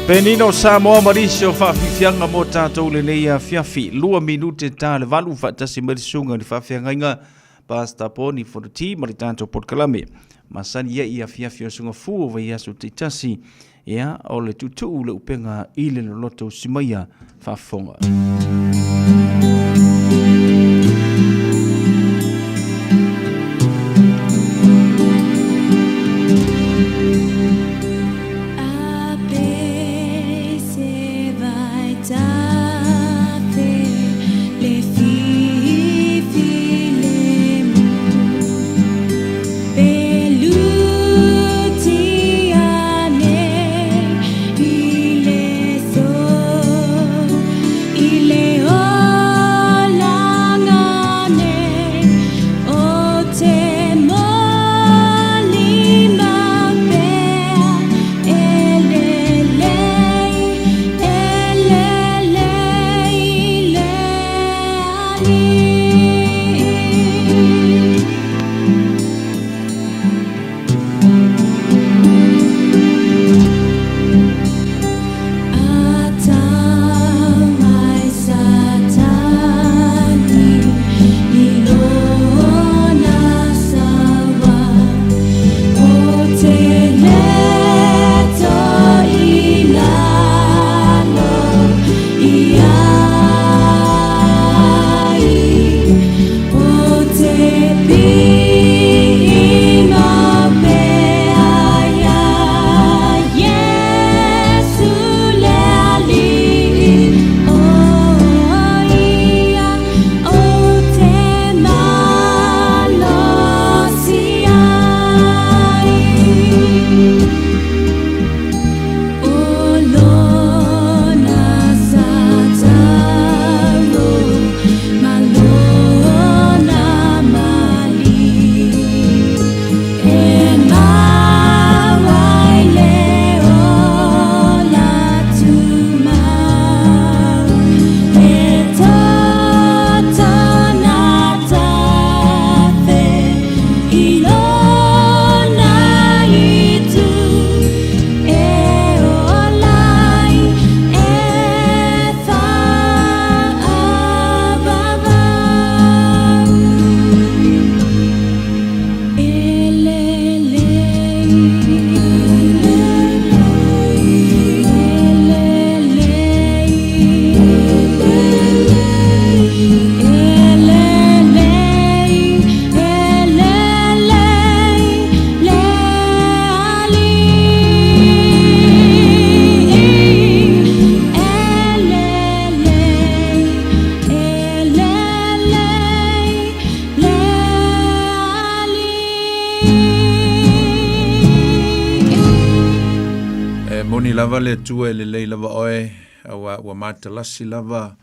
Penino Samoa ma nisi o faafiafiaga mo tatou lenei afiafi. 2 minute ta le 8 faatasi mai le susuga i le faafeagaiga Pastor Poni Fonoti ma le tatou polokalame. Masani ia i afiafi o suga fu o vaiaso taitasi. Ia, o le tuutuu le upega i le loloto o Simaia faafofoga. E moni lava le Atua e lelei lava oe, auā ua matalasi lava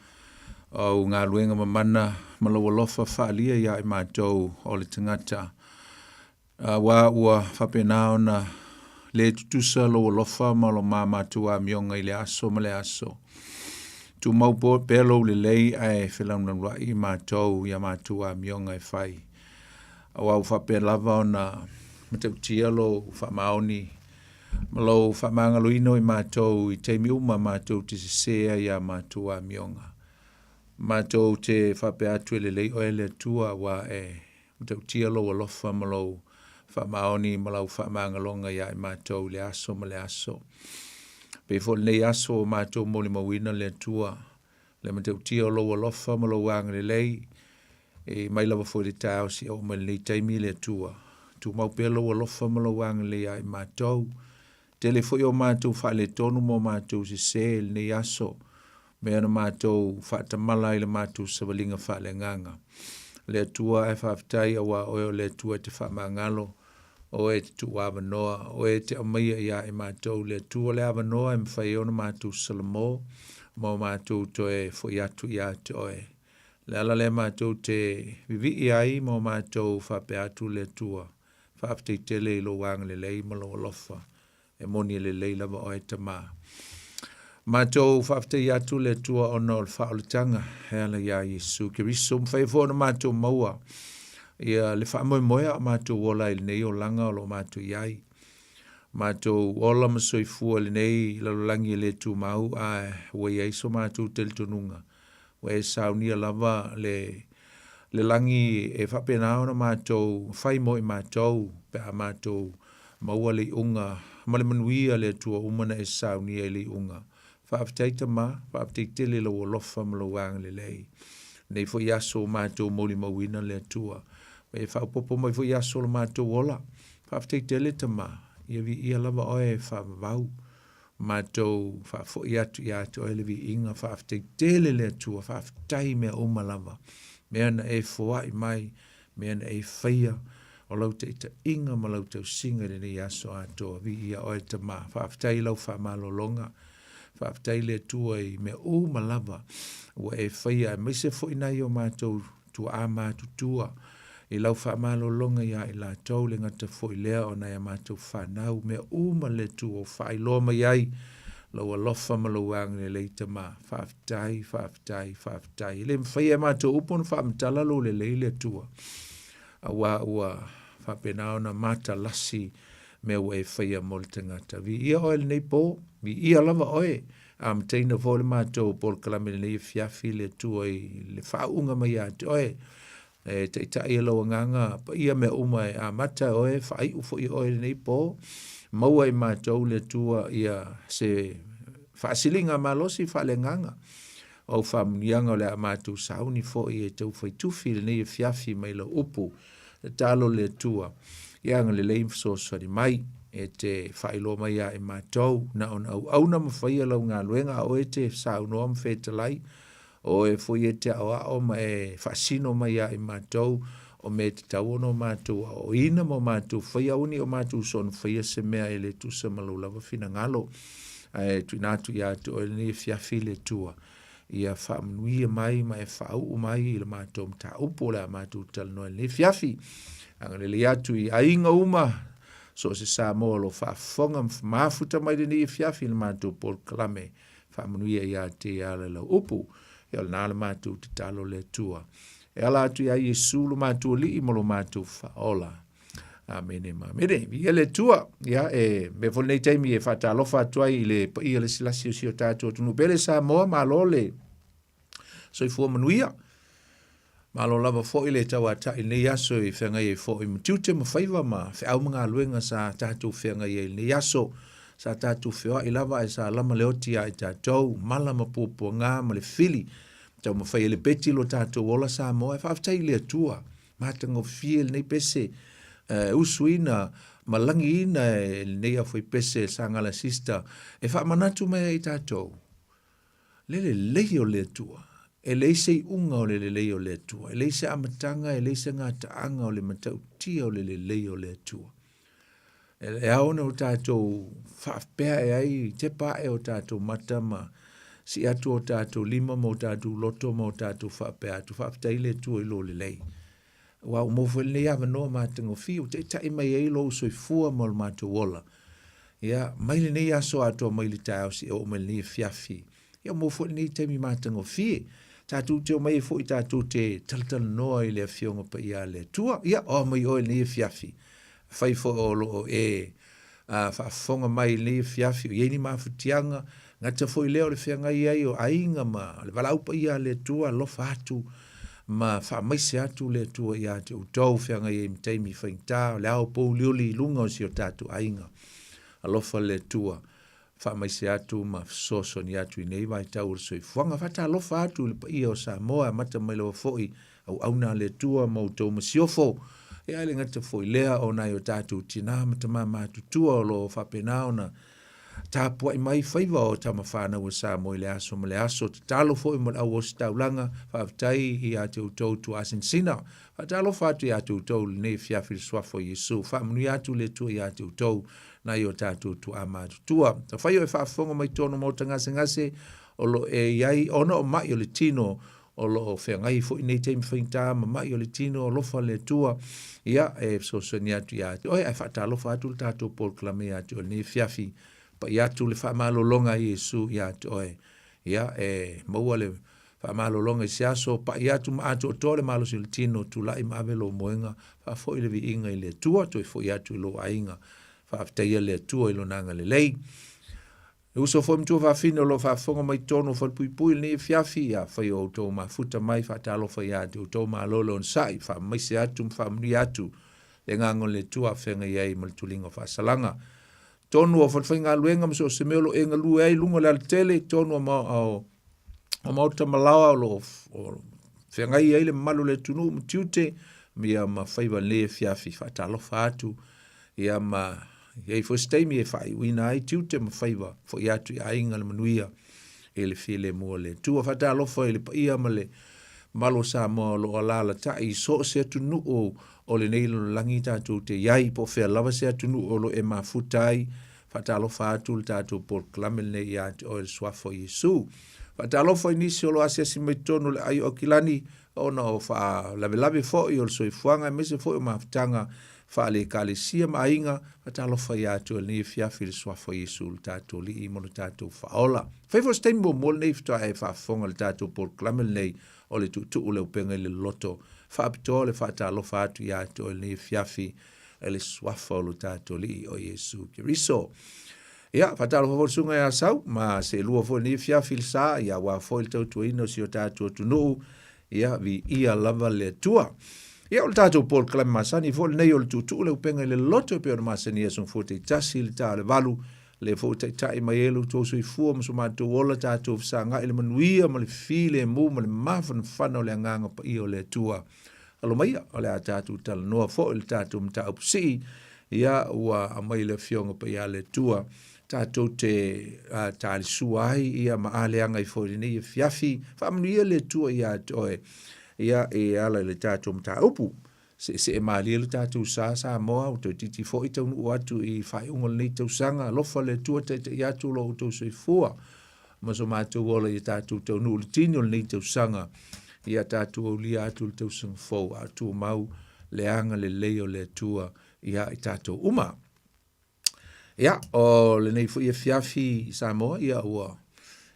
au galuega mamana ma lou alofa faaalia iā i matou o le tagata. Auā ua faapena ona le tutusa lou alofa ma lo ma matou amioga i le aso ma le aso. Tumau pea lou lelei ae felaulaulai matou i a matou amioga e fai. Auā ua faapea lava ona matautia lou faamaoni ma lou faamagaloina o i matou i taimi uma matou te sesē ai i a matou amioga. Matou te faapea atu e lelei oe le Atua, auā e matautia lou alofa ma lou faamaoni ma lau faamagaloga iā i matou i le aso ma le aso. Pei foi o lenei aso ua matou molimauina le Atua, le matautia o lou alofa ma lou agalelei, e mai lava foi i le taeao seia oo mai lenei taimi le Atua. Tumau pea lou alofa ma lou agalelei iā i matou. Tele foi o matou faaletonu ma o matou sesē i lenei aso, mea na matou faatamala ai le matou savaliga faaleagaga. Le Atua, ae faafetai auā Oe o le Atua e te faamagalo, o Oe e te tuu avanoa, o Oe e te aumaia iā i matou le Atua le avanoa e mafai ai ona matou salamo ma o matou toe foi atu ia te Oe. Le ala lea matou te vivii ai ma o matou faapea atu le Atua, faafetai tele i lou agalelei ma lou alofa. E moni e lelei lava oe Tama. Matou faafetai atu le Atua ona o le faaolataga e ala iā Iesu Keriso. Mafai foi ona matou maua ia le faamoemoe a o matou ola i lenei olaga o lo o matou i ai. Matou ola ma soifua i lenei lalolagi e le tumau, a ua i ai so matou talitonuga, ua e saunia lava le le lagi e faapena ona matou fai mo i matou pe a matou maua le iuga ma le manuia le Atua uma na e saunia i le iuga. Faafetai Tama, faafetai tele i lou alofa ma lou agalelei. Nei foi aso ua matou molimauina le Atua. Ua e faaopoopo mai foi aso o lo matou ola. Faafetai tele Tama, ia viia lava oe e faavavau. Matou faafoi atu ia te oe le viiga, faafetai tele le Atua, faafetai i mea uma lava. Mea na e foai mai, mea na e faia, o lau taitaiga ma lau tausiga i lenei aso atoa. Viia oe Tama, faafetai i lau faamalologa, faafetai le Atua i mea uma lava ua e faia, aemaise foi nai o matou tuaa matutua i lau faamalologa ia i latou, le gata foi lea o nai a matou fanau, mea uma le Atua ua faailoa mai ai lou alofa ma lou agalelei Tama. Faafetai, faafetai, faafetai. E le mafai e matou upu ona faamatala lou lelei le Atua, aua ua faapena ona matalasi mea ua e faia mo le tagata. Viia oe lenei po, viia lava oe Amataina foi le matou polokalame i lenei afiafi le Atua i le faauuga mai ia te oe. E taitai e lau agaga paia mea uma e amata e oe, faaiu foi e oe lenei po. Maua i matou le Atua ia se faasiliga malosi faaleagaga. O au faamanuiaga o le a matou sauni foi e taufai tufi i lenei afiafi mai lau upu. Tatalo le Atua, ia agalelei ma fesoasoani mai, e te faailoa mai ia i matou, na ona auauna ma faia lau galuega, a oe te saunoa ma fetalai, o oe foi e te aoao ma e faasino mai ia i matou, o mea e tatau ona o matou aoaoina ma o matou faia, aua ne i o matou soona faia se mea e le tusa ma lou lava finagalo. Ae tuuina atu ia te oe lenei afiafi le Atua, Ia faamanuia mai ma e faauu mai i le matou mataupu o le a matou talanoa i lenei afiafi. Agalelei atu i aiga uma, so o se Samoa o lo o faafofoga ma mafuta mai lenei afiafi i le matou polokalame. Faamanuia ia te ia ala lau upu. Ia o lena le matou tatalo le Atua. E ala atu ia Iesu lo matou Alii ma lo matou Faaola. Amene ma amene. Viia le Atua. Ia, e mea foi lenei taimi e faatalofa atu ai i le paia lasilasi o si o tatou atunuu pele Samoa, malo le soifua manuia. Malo lava foi le tauatai i lenei aso i feagai ai foi ma tiute ma faiva ma feau ma galuega sa tatou feagai ai i lenei aso. Sa tatou feoai lava ae sa lama le oti ia i tatou, mala ma puapuaga ma le fili. Taumafai e lepeti lo tatou ola Samoa. E faafetai i le Atua Matagofie lenei pese e usuina ma lagiina e lenei aufaipese Sagala Sister e faamanatu mai ai i tatou le lelei o le Atua. E leai se iuga o le lelei o le Atua, e leai se amataga, e leai se gataaga o le matautia o le lelei o le Atua. E ao ona o tatou faapea e ai tepa ae o tatou mata ma sii atu o tatou lima ma o tatou loto ma o tatou faapea atu, faafetai le Atua i lou lelei. Aua ua maua foi lenei avanoa matagofie ua taitai mai ai lou soifua ma lo matou ola. Ia, mai lenei aso atoa mai le taeao seia oo mai lenei afiafi. Ia ua maua foi lenei taimi matagofie. Tatou te omai ai foi tatou te talatalanoa i le Afioga Paia a le Atua. Ia, oa mai oe i lenei afiafi. Afai foi o lo o e faafofoga mai i lenei afiafi o i ai ni mafatiaga, gata foi lea o le feagai ai o aiga ma le valaau paia a le Atua, alofa atu ma faamaise atu le Atua ia te outou, feagai ai ma taimi faigata, o le ao pouliuli i luga o si o tatou aiga. Alofa le Atua, faamaise atu ma fesoasoani atu i nei vaitau o le soifuaga. Faatalofa atu i le paia o Samoa e amata mai lava foi auauna a le Atua ma outou masiofo. Ia e le gata foi lea o nai o tatou tina ma tama matutua o lo o faapena ona tapuai mai faiva o tama fanau a Samoa i le aso ma le aso. Tatalo foi mo le au ositaulaga, faafetai ia te outou tuaasinasina. Faatalofa atu ia te outou i lenei afiafi i le suafa o Iesu. Faamanuia atu le Atua ia te outou nai o tatou tuaa matutua. Afai o e faafofoga mai totonu o maota gasegase o lo o e i ai ona o mai o le tino o lo o feagai foi nei taimi faigata ma mai o le tino, alofa le Atua, ia e fesoasoani atu ia te oe, ae faatalofa atu le tatou polokalame ia te oe lenei afiafi, pai atu le faamalologa a Iesu ia te oe. Ia e maua le faamalologa i se aso, pai atu ma atoatoa le malosi o le tino, tulai ma ave lou moega, faafoi le viiga i le Atua, toe foi atu i lou aiga. Faafetaia le Atua i Lona agalelei. Le uso foi matua faafine o lo o faafofoga mai totonu o Falepuipui i lenei afiafi, afai o outou mafuta mai, faatalofa ia te outou, malo le onosai, faamaise atu ma faamanuia atu le agaga o le Atua feagai ai ma le tuliga o faasalaga. Tonu o falefaigaluega ma so o se mea o lo o e galue ai i luga o le alatele, tonu o, ma, o, o maota malaoa o lo o feagai ai le mamalu o le atunuu ma tiute, ia ma faiva lenei afiafi faatalofa atu, ia ma i ai foi se taimi e faaiuina ai tiute ma faiva foi atu i aiga le manuia i le filemu o le Atua. Faatalofa i le paia ma le mamalu o Samoa o lo o alaalatai i so o se atunuu o lenei lalolagi tatou te i ai, po o fea lava se atunuu o lo o e mafuta ai. Faatalofa atu le tatou polokalame lenei ia te oe le Suafa o Iesu. Faatalofa i nisi o lo o asiasi mai totonu o le ai o Aukilani ona o faalavelave foi o le soifuaga aemaise foi o mafutaga faale-ekalesia ma aiga. Faatalofa ia te oe lenei afiafi i le Suafa o Iesu lo tatou Alii ma lo tatou Faaola. Fai foi se taimi muamua lenei faatoa e faafofoga i le tatou polokalame lenei o le tuutuu le upega i le loloto faapitoa le faatalofa atu ia te oe lenei afiafi i le Suafa o lo tatou Alii o Iesu Keriso. Ia, faatalofa foi le susuga ia Sau, ma seelua foi lenei afiafi i le sa, ia aua foi le tautuaina o si o tatou atunuu, ia, viia lava le Atua. Ia, o le tatou polokalame masani foi lenei o le tuutuu le upega i le loloto e pei ona masani i aso Gafua taitasi i le ta o le 8, lea foi ua taitai mai ai lo outou soifua ma so matou ola tatou fesagai i le manuia ma le filemu ma le mafanafana o le agaga paia o le Atua. Alo maia, o le a tatou talanoa foi i le tatou mataupu sii, ia ua aumai le Afioga Paia a le Atua tatou te talisua ai ia ma aleaga ai foi i lenei afiafi. Faamanuia le Atua ia te oe ia e ala i le tatou mataupu. Seesee malie le tatou sa Samoa, ua toeitiiti foi taunuu atu i faaiuga o lenei tausaga. Alofa le Atua taitai atu lo outou soifua ma so matou ola ia tatou taunuu i le tini o lenei tausaga. Ia tatou aulia atu le tausaga fou a o tumau le agalelei o le Atua ia i tatou uma. Ia, o lenei foi afiafi i Samoa, ia ua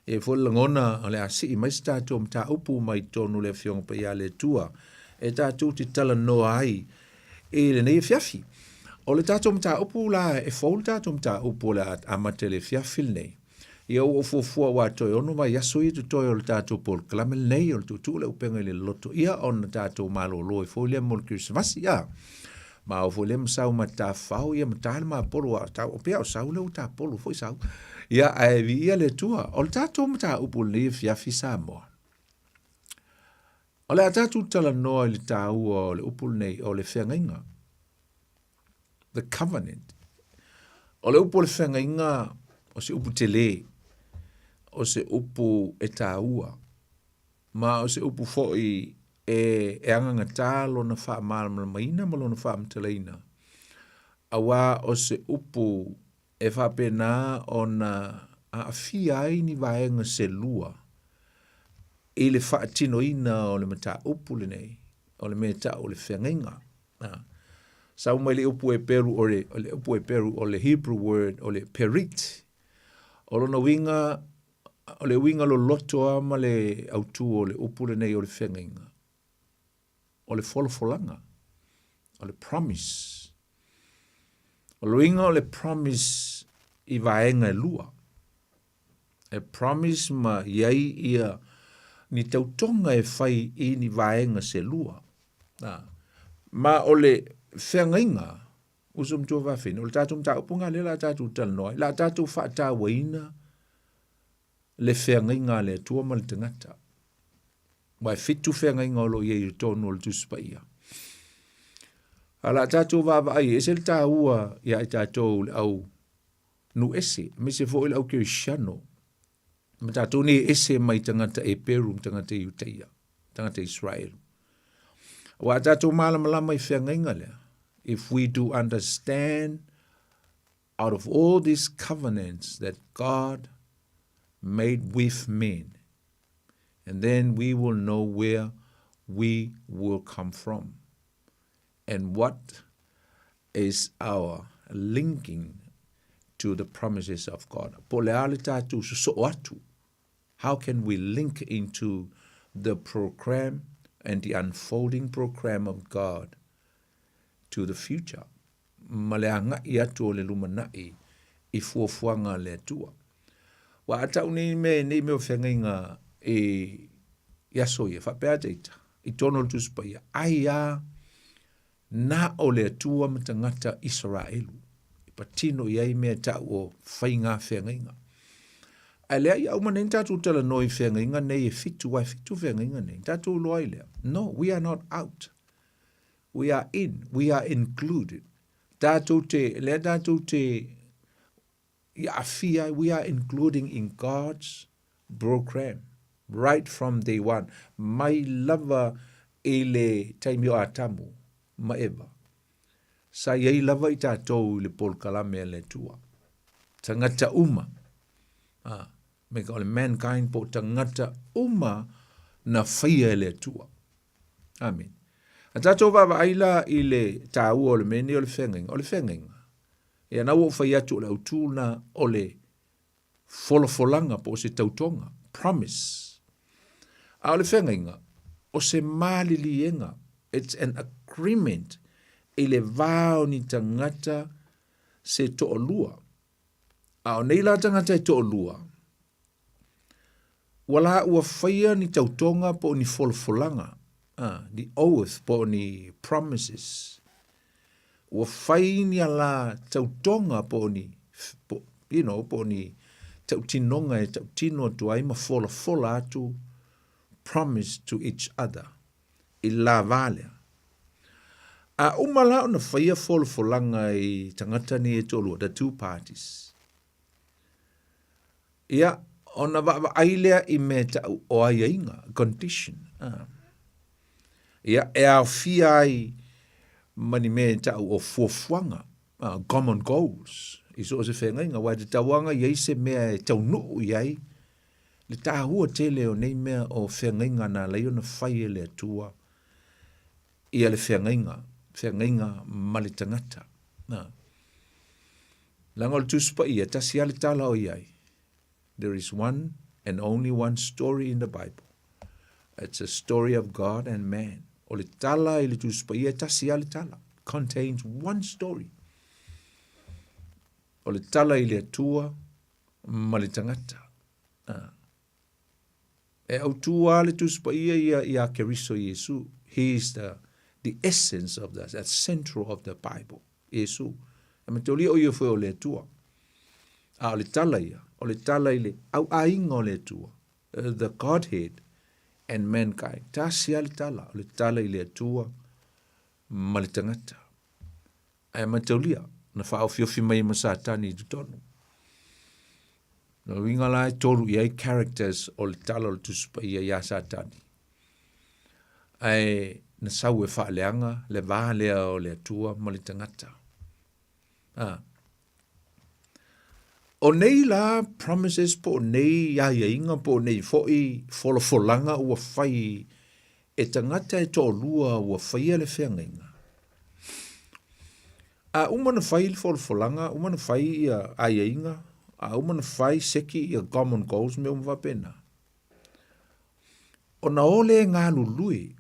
i ai foi le lagona o le a sii mai se tatou mataupu mai totonu o le Afioga Paia a le Atua e tatou te talanoa ai i lenei afiafi. O le tatou mataupu la, e fou le tatou mataupu o le a amata i le afiafi lenei. Ia ua ou fuafua aua toe ono vaiaso ia totoe o le tatou polokalame lenei o le tuutuu le upega i le loloto ia ona tatou malolo ai foi lea mo le Kerisimasi a. Ma o foi lea ma sau ma tafafao ia ma ta le mapolo a tau o pea o sau lea ua tapolo foi sau. Ia ae viia le Atua. O le tatou mataupu o lenei afiafi Samoa. O le a tatou talanoa i le taua o le upu lenei o le feagaiga. The covenant. O le upu o le feagaiga, o se upu tele, o se upu e taua, ma o se upu foi e, e agagatā lona faamalamalamaina ma lona faamatalaina, auā o se upu e faapena ona aafia ai ni vaega se lua i le faatinoina o le mataupu lenei, o le mea e tau o le feagaiga. Sau mai le upu Heperu o le, le upu Heperu o le Hebrew word o le perit. O lona uiga, o le uiga loloto lava ma le autū o le upu lenei o le feagaiga, o le folafolaga, o le promise. O le uiga o le promise i vaega e lua. E promise ma i ai ia ni tautoga e fai i ni vaega se lua. A. Ma o le feagaiga, uso ma tuafafine, o le tatou mataupu lena lea o le a tatou talanoa ai, o le a tatou faatauaina le feagaiga a le Atua ma le tagata. Aua e fitu feagaiga o lo o i ai i totonu o le Tusi Paia. A o le a tatou vaavaai, e ese le taua ia i tatou le au nuu ese, aemaise foi le au kerisiano, ma tatou nei e ese mai tagata Eperu ma tagata Iutaia, tagata Israelu. Aua a tatou malamalama i feagaiga lea, if we do understand out of all these covenants that God made with men, and then we will know where we will come from and what is our linking to the promises of God. Po o le a le tatou sosoo atu. How can we link into the program and the unfolding program of God to the future? ma le agai atu o le lumanai i fuafuaga a le Atua. Ua a tau nei mea nei mea o feagaiga i, i aso ia, faapea ata ita, i tonu o le Tusi Paia, ai a na o le Atua ma tagata Isaraelu, e patino i ai mea tau o faiga feagaiga. Ae lea ia uma nei tatou talanoa i feagaiga nei e fitu, aua e fitu feagaiga nei, tatou iloa ai lea. No, we are not out. We are in, we are included. Tatou te, lea tatou te i aafia ai, we are including in God's program right from day one, mai lava i le taimi o Atamu ma Eva. Sa i ai lava i tatou i le polokalame a le Atua. Tagata uma, ah, me ka o le mankind po o tagata uma na faia e le Atua. Amen. A tatou vaavaai la i le tāua o le mea nei o le feagaiga, o le feagaiga, ia na ua ou fai atu o le autū lena o le folafolaga po o se tautoga, promise. A o le feagaiga, o se maliliega, it's an agreement i le va o ni tagata se toalua. A o nei la tagata e toalua, ua la ua faia ni tautoga po o ni folafolaga, a, ni oath po o ni promises. Ua fai ni ala tautoga po o ni, po, you know, po o ni tautinoga e tautino atu ai ma folafola atu promise to each other i la va lea. A uma la ona faia folafolaga i tagata nei e toalua, the two parties, ia, ona vaavaai lea i mea tau o aiaiga, condition. A. Ia, e aofia ai ma ni mea e tau o fuafuaga, common goals, i so o se feagaiga, aua e tatau lava ona i ai se mea e taunuu i ai le tahua tele o nei mea o feagaiga na ala ai ona fai e le Atua ia le feagaiga, feagaiga ma le tagata. Na. Leaga o le Tusi Paia, tasi lava le tala o i ai. There is one and only one story in the Bible. It's a story of God and man. O le tala i le Tusi Paia, tasi lava le tala. Contains one story. O le tala i le Atua ma le tagata. Ah. E autū lava le Tusi Paia ia iā Keriso Iesu. He is the, the essence of the, the central of the Bible. Iesu. E mataulia o ia foi o le Atua. A o le tala ia, o le tala i le auaiga o le Atua. The Godhead and mankind. Tasi lava le tala, o le tala i le Atua ma le tagata. Ae mataulia, na faaofiofi mai ma Satani i totonu. No uiga la e tolu i ai characters o le tala o le Tusi Paia iā Satani. Ae na sau e faaleaga le va lea o le Atua ma le tagata. A. O nei la promises po o nei aiaiga po o nei foi folafolaga ua fai e tagata e toalua ua faia le feagaiga. A uma ona fai le folafolaga, uma ona fai ia aiaiga, a uma ona fai seki ia common goals mea uma faapena. Ona o lea e galulue,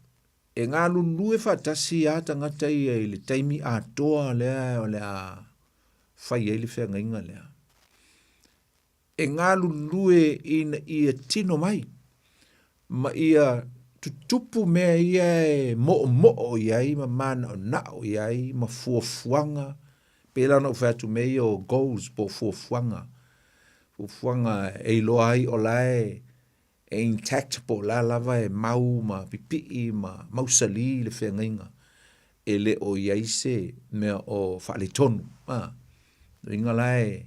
e galulue faatasi a tagata ia i le taimi atoa lea o le a fai ai le feagaiga lea. E galulue ina ia tino mai ma ia tutupu mea ia e moʻomoʻo i ai ma mānaʻonaʻo i ai ma fuafuaga, pei la ona ou fai atu mea ia o goals po o fuafuaga, fuafuaga e iloa ai o la e e intact po o la lava e mau ma pipii ma mausali le feagaiga e le o i ai se mea o faaletonu. A, uiga la e,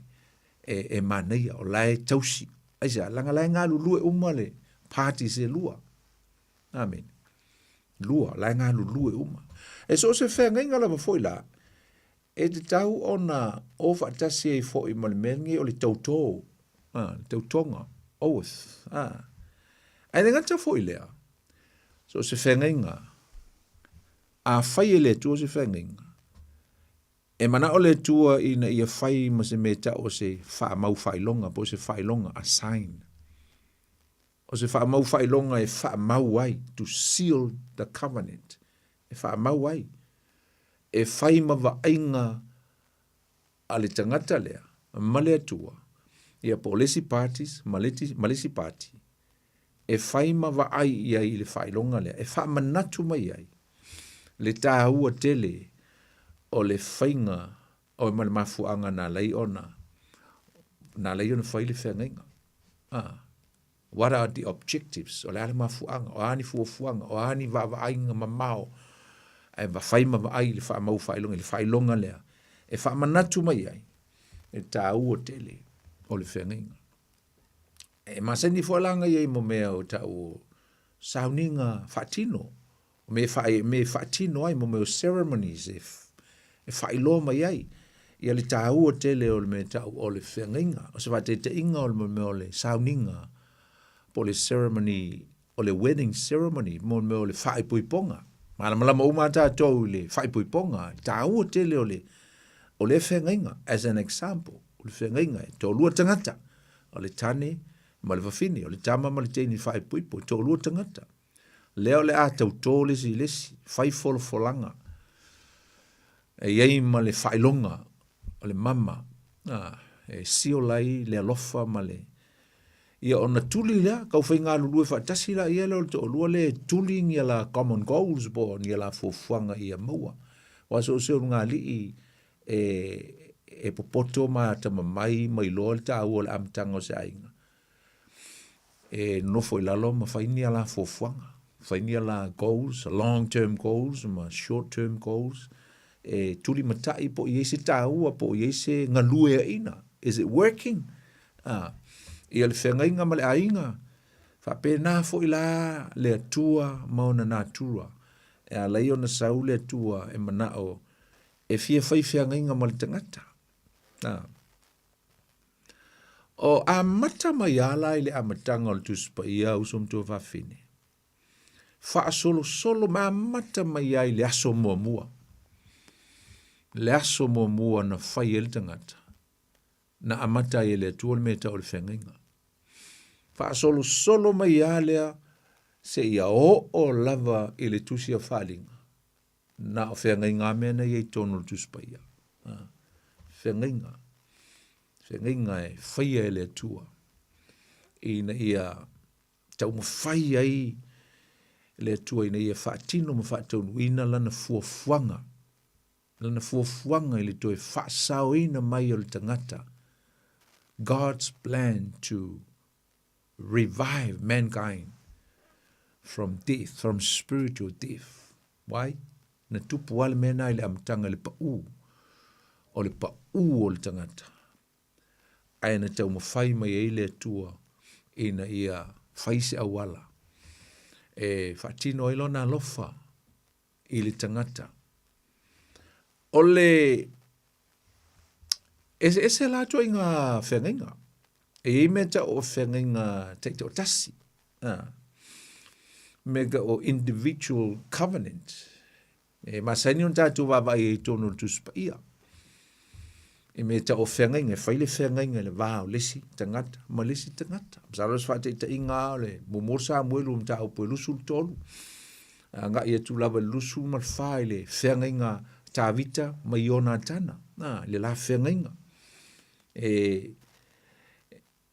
e, e manaia, o la e tausi. Aisea, leaga la e galulue uma le parties e lua. Amene. Lua, la e galulue uma. E so o se feagaiga lava foi la, E tatau ona o faatasi ai foi ma le mea lenei o le tautō, a, le tautoga, oath, a. Ae le gata foi lea, so o se feagaiga, afai e le Atua se feagaiga, e manao le Atua ina ia fai ma se mea e tau o se faamau faailoga, po o se faailoga, a sign. O se faamau faailoga e faamau ai, to seal the covenant, e faamau ai, e fai ma vaaiga. a le tagata lea ma le Atua, ia po o le isi parties ma le ma le isi party, e fai ma vaai i ai i le faailoga lea, e faamanatu mai ai le taua tele o le faiga o ma le mafuaaga na alai ona na alai ona fai le feagaiga. Ah. What are the objectives? O le a le mafuaaga? O a ni fuafuaga? O a ni vaavaaiga mamao e fai ma vaai i le faamau faailoga, i le faailoga lea e faamanatu mai ai le taua tele o le feagaiga. E masani foi la ona i ai mo mea o tau o sauniga faatino, o mea e mea e faatino ai, mo mea o ceremonies e, e faailoa mai ai ia le taua tele o le mea tau o le feagaiga, o se faataitaiga o le mea o le sauniga po o le ceremony o le wedding ceremony mo le mea o le faaipoipoga. Malamalama uma lava tatou i le faaipoipoga, le taua tele o le o lea feagaiga as an example, o le feagaiga e toalua tagata, o le tane ma le fafine, o le tama ma le teine faaipoipo, e toalua tagata. Lea o le a tautō le isi i le isi, fai folafolaga, e i ai ma le faailoga o le mama, a, e seal ai le alofa ma le, ia ona tuli lea, tau fai galulue faatasi laia lea o le toalua lea e tuli ni a la common goals po o ni a la fuafuaga ia maua. Aua so o se ulugalii e, e popoto ma atamamai ma iloa le taua o le amataga o se aiga, e nofo i lalo ma fai ni a la fuafuaga, fai ni a la goals, long term goals ma short term goals, e tulimatai po o i ai se taua po o i ai se galueaiina, is it working? A, ia le feagaiga ma le aiga, faapena foi la le Atua ma ona natura, e ala ai ona sau le Atua e manao e fia fai feagaiga ma le tagata. A. O amata mai a la i le amataga o le Tusi Paia a uso ma tuafafine. Faasolosolo ma amata mai ai i le aso muamua. Le aso muamua na fai ai le tagata, na amata ai e le Atua le mea e tau o le feagaiga. Faasolosolo mai a lea seia oo lava i le Tusi a Faaaliga. Na o feagaiga a mea na i ai tonu o le Tusi Paia. Feagaiga. Feagaiga e faia e le Atua ina ia taumafai ai le Atua ina ia faatino ma faataunuuina lana fuafuaga, lana fuafuaga i le toe faasaoina mai o le tagata. God's plan to revive mankind from death, from spiritual death. Why? Na tupu lava le mea na i le amataga i le paʻū, o le paʻū o le tagata. Ae na taumafai mai ai le Atua ina ia fai se auala e faatino ai lona alofa i le tagata. O le eseese la ituaiga feagaiga. E i ai mea tau o feagaiga taitoatasi, a, mea tau o individual covenant. E masani ona tatou vaavaai ai i totonu o le Tusi Paia. I mea tau o feagaiga, e fai le feagaiga i le va o le isi tagata ma le isi tagata. Masalo o se faataitaiga lava o le muamua o Samuelu o mataupu e 23, agai atu lava i le 24 i le feagaiga a Tavita ma Ionatana, a, le la feagaiga. E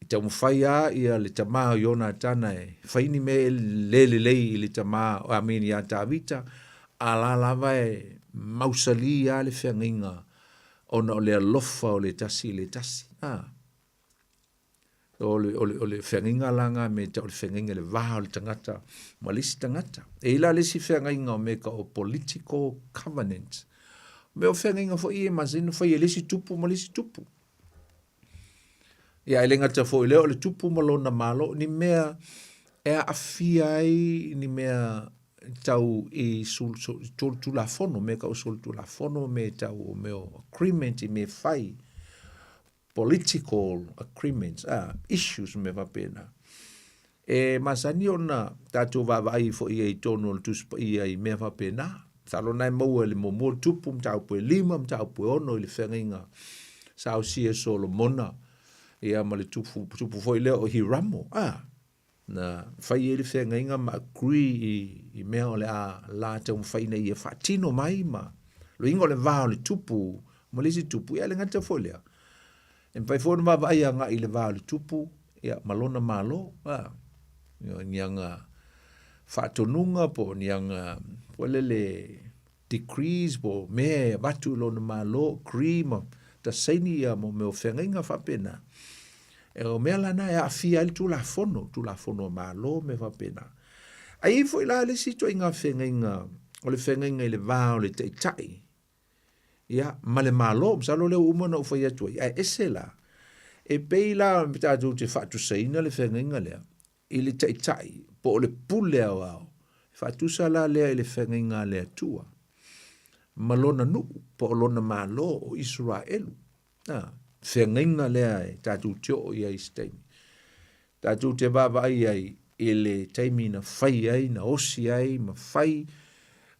I taumafai lava ia le tama o Ionatana e fai ni mea e le lelei i le tama, I mean iā Tavita, a la lava e mausali lava le feagaiga ona o le alofa o le tasi i le tasi. A. O le, o le, o le feagaiga la nga me tau o le feagaiga i le va o le tagata ma le isi tagata. E i la le isi feagaiga o mea tau o political covenant. O mea o feagaiga foi ia e masani ona fai e le isi tupu ma le isi tupu. Ia, e le gata foi i lea, o le tupu ma lona malo, ni mea e aafia ai ni mea tau i solitulafono, mea tau solitulafono, mea tau o mea o agreement i mea e fai, political agreements, issues ma mea faapena. E masani ona tatou vaavaai foi i ai i totonu o le Tusi Paia i mea faapena. Masalo na e maua i le muamua o le Tupu, mataupu e 5, mataupu e 6 i le feagaiga sa ausia e Solomona, ia ma le tupu, tupu foi lea o Hiramo. A, na fai ai le feagaiga ma agree i, i mea o le a la taumafai ina ia faatino mai ma loiga o le va o le tupu Ma le isi tupu, ia e le gata foi lea. E mafai foi ona vaavaai agai i le va o le tupu ia, ma lona malo. A, ni aga faatonuga po o ni aga foi lele decrees po o mea e avatu i lona malo, decree ma ta saini ia mo mea o feagaiga faapena. E o mea la na e aafia ai le Tulafono, Tulafono a Malo, mea faapena. Ae i ai foi la le isi ituaiga feagaiga, o le feagaiga i le va o le taitai, ia, ma le Malo. Masalo lea ua uma ona ou fai atu ai, ae ese la, e pei la tatou te faatusaina le feagaiga lea i le taitai po o le pule aoao, e faatusa la lea i le feagaiga a le Atua ma lona nuu po o lona Malo o Isaraelu. A, feagaiga lea e tatou te oo i ai i se taimi. Tatou te vaavaai ai i le taimi na fai ai, na osi ai ma fai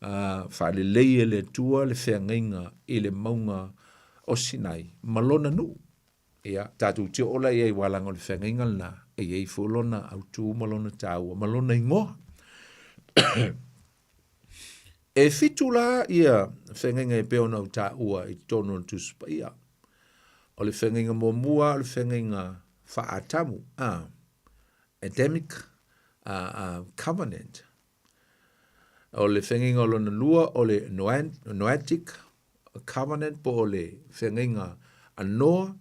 faalelei e le Atua le feagaiga i le mauga o Sinai ma lona nuu. Ia, tatou te oo la i ai aua leaga o le feagaiga lena e i ai foi lona autu ma lona taua ma lona igoa. E fitu la ia feagaiga e pei ona ou taua i totonu o le Tusi Paia. O le feagaiga muamua o le feagaiga faa-Atamu, a, Adamic Covenant. O le feagaiga o lona lua o le Noatic Covenant po o le feagaiga a Noa.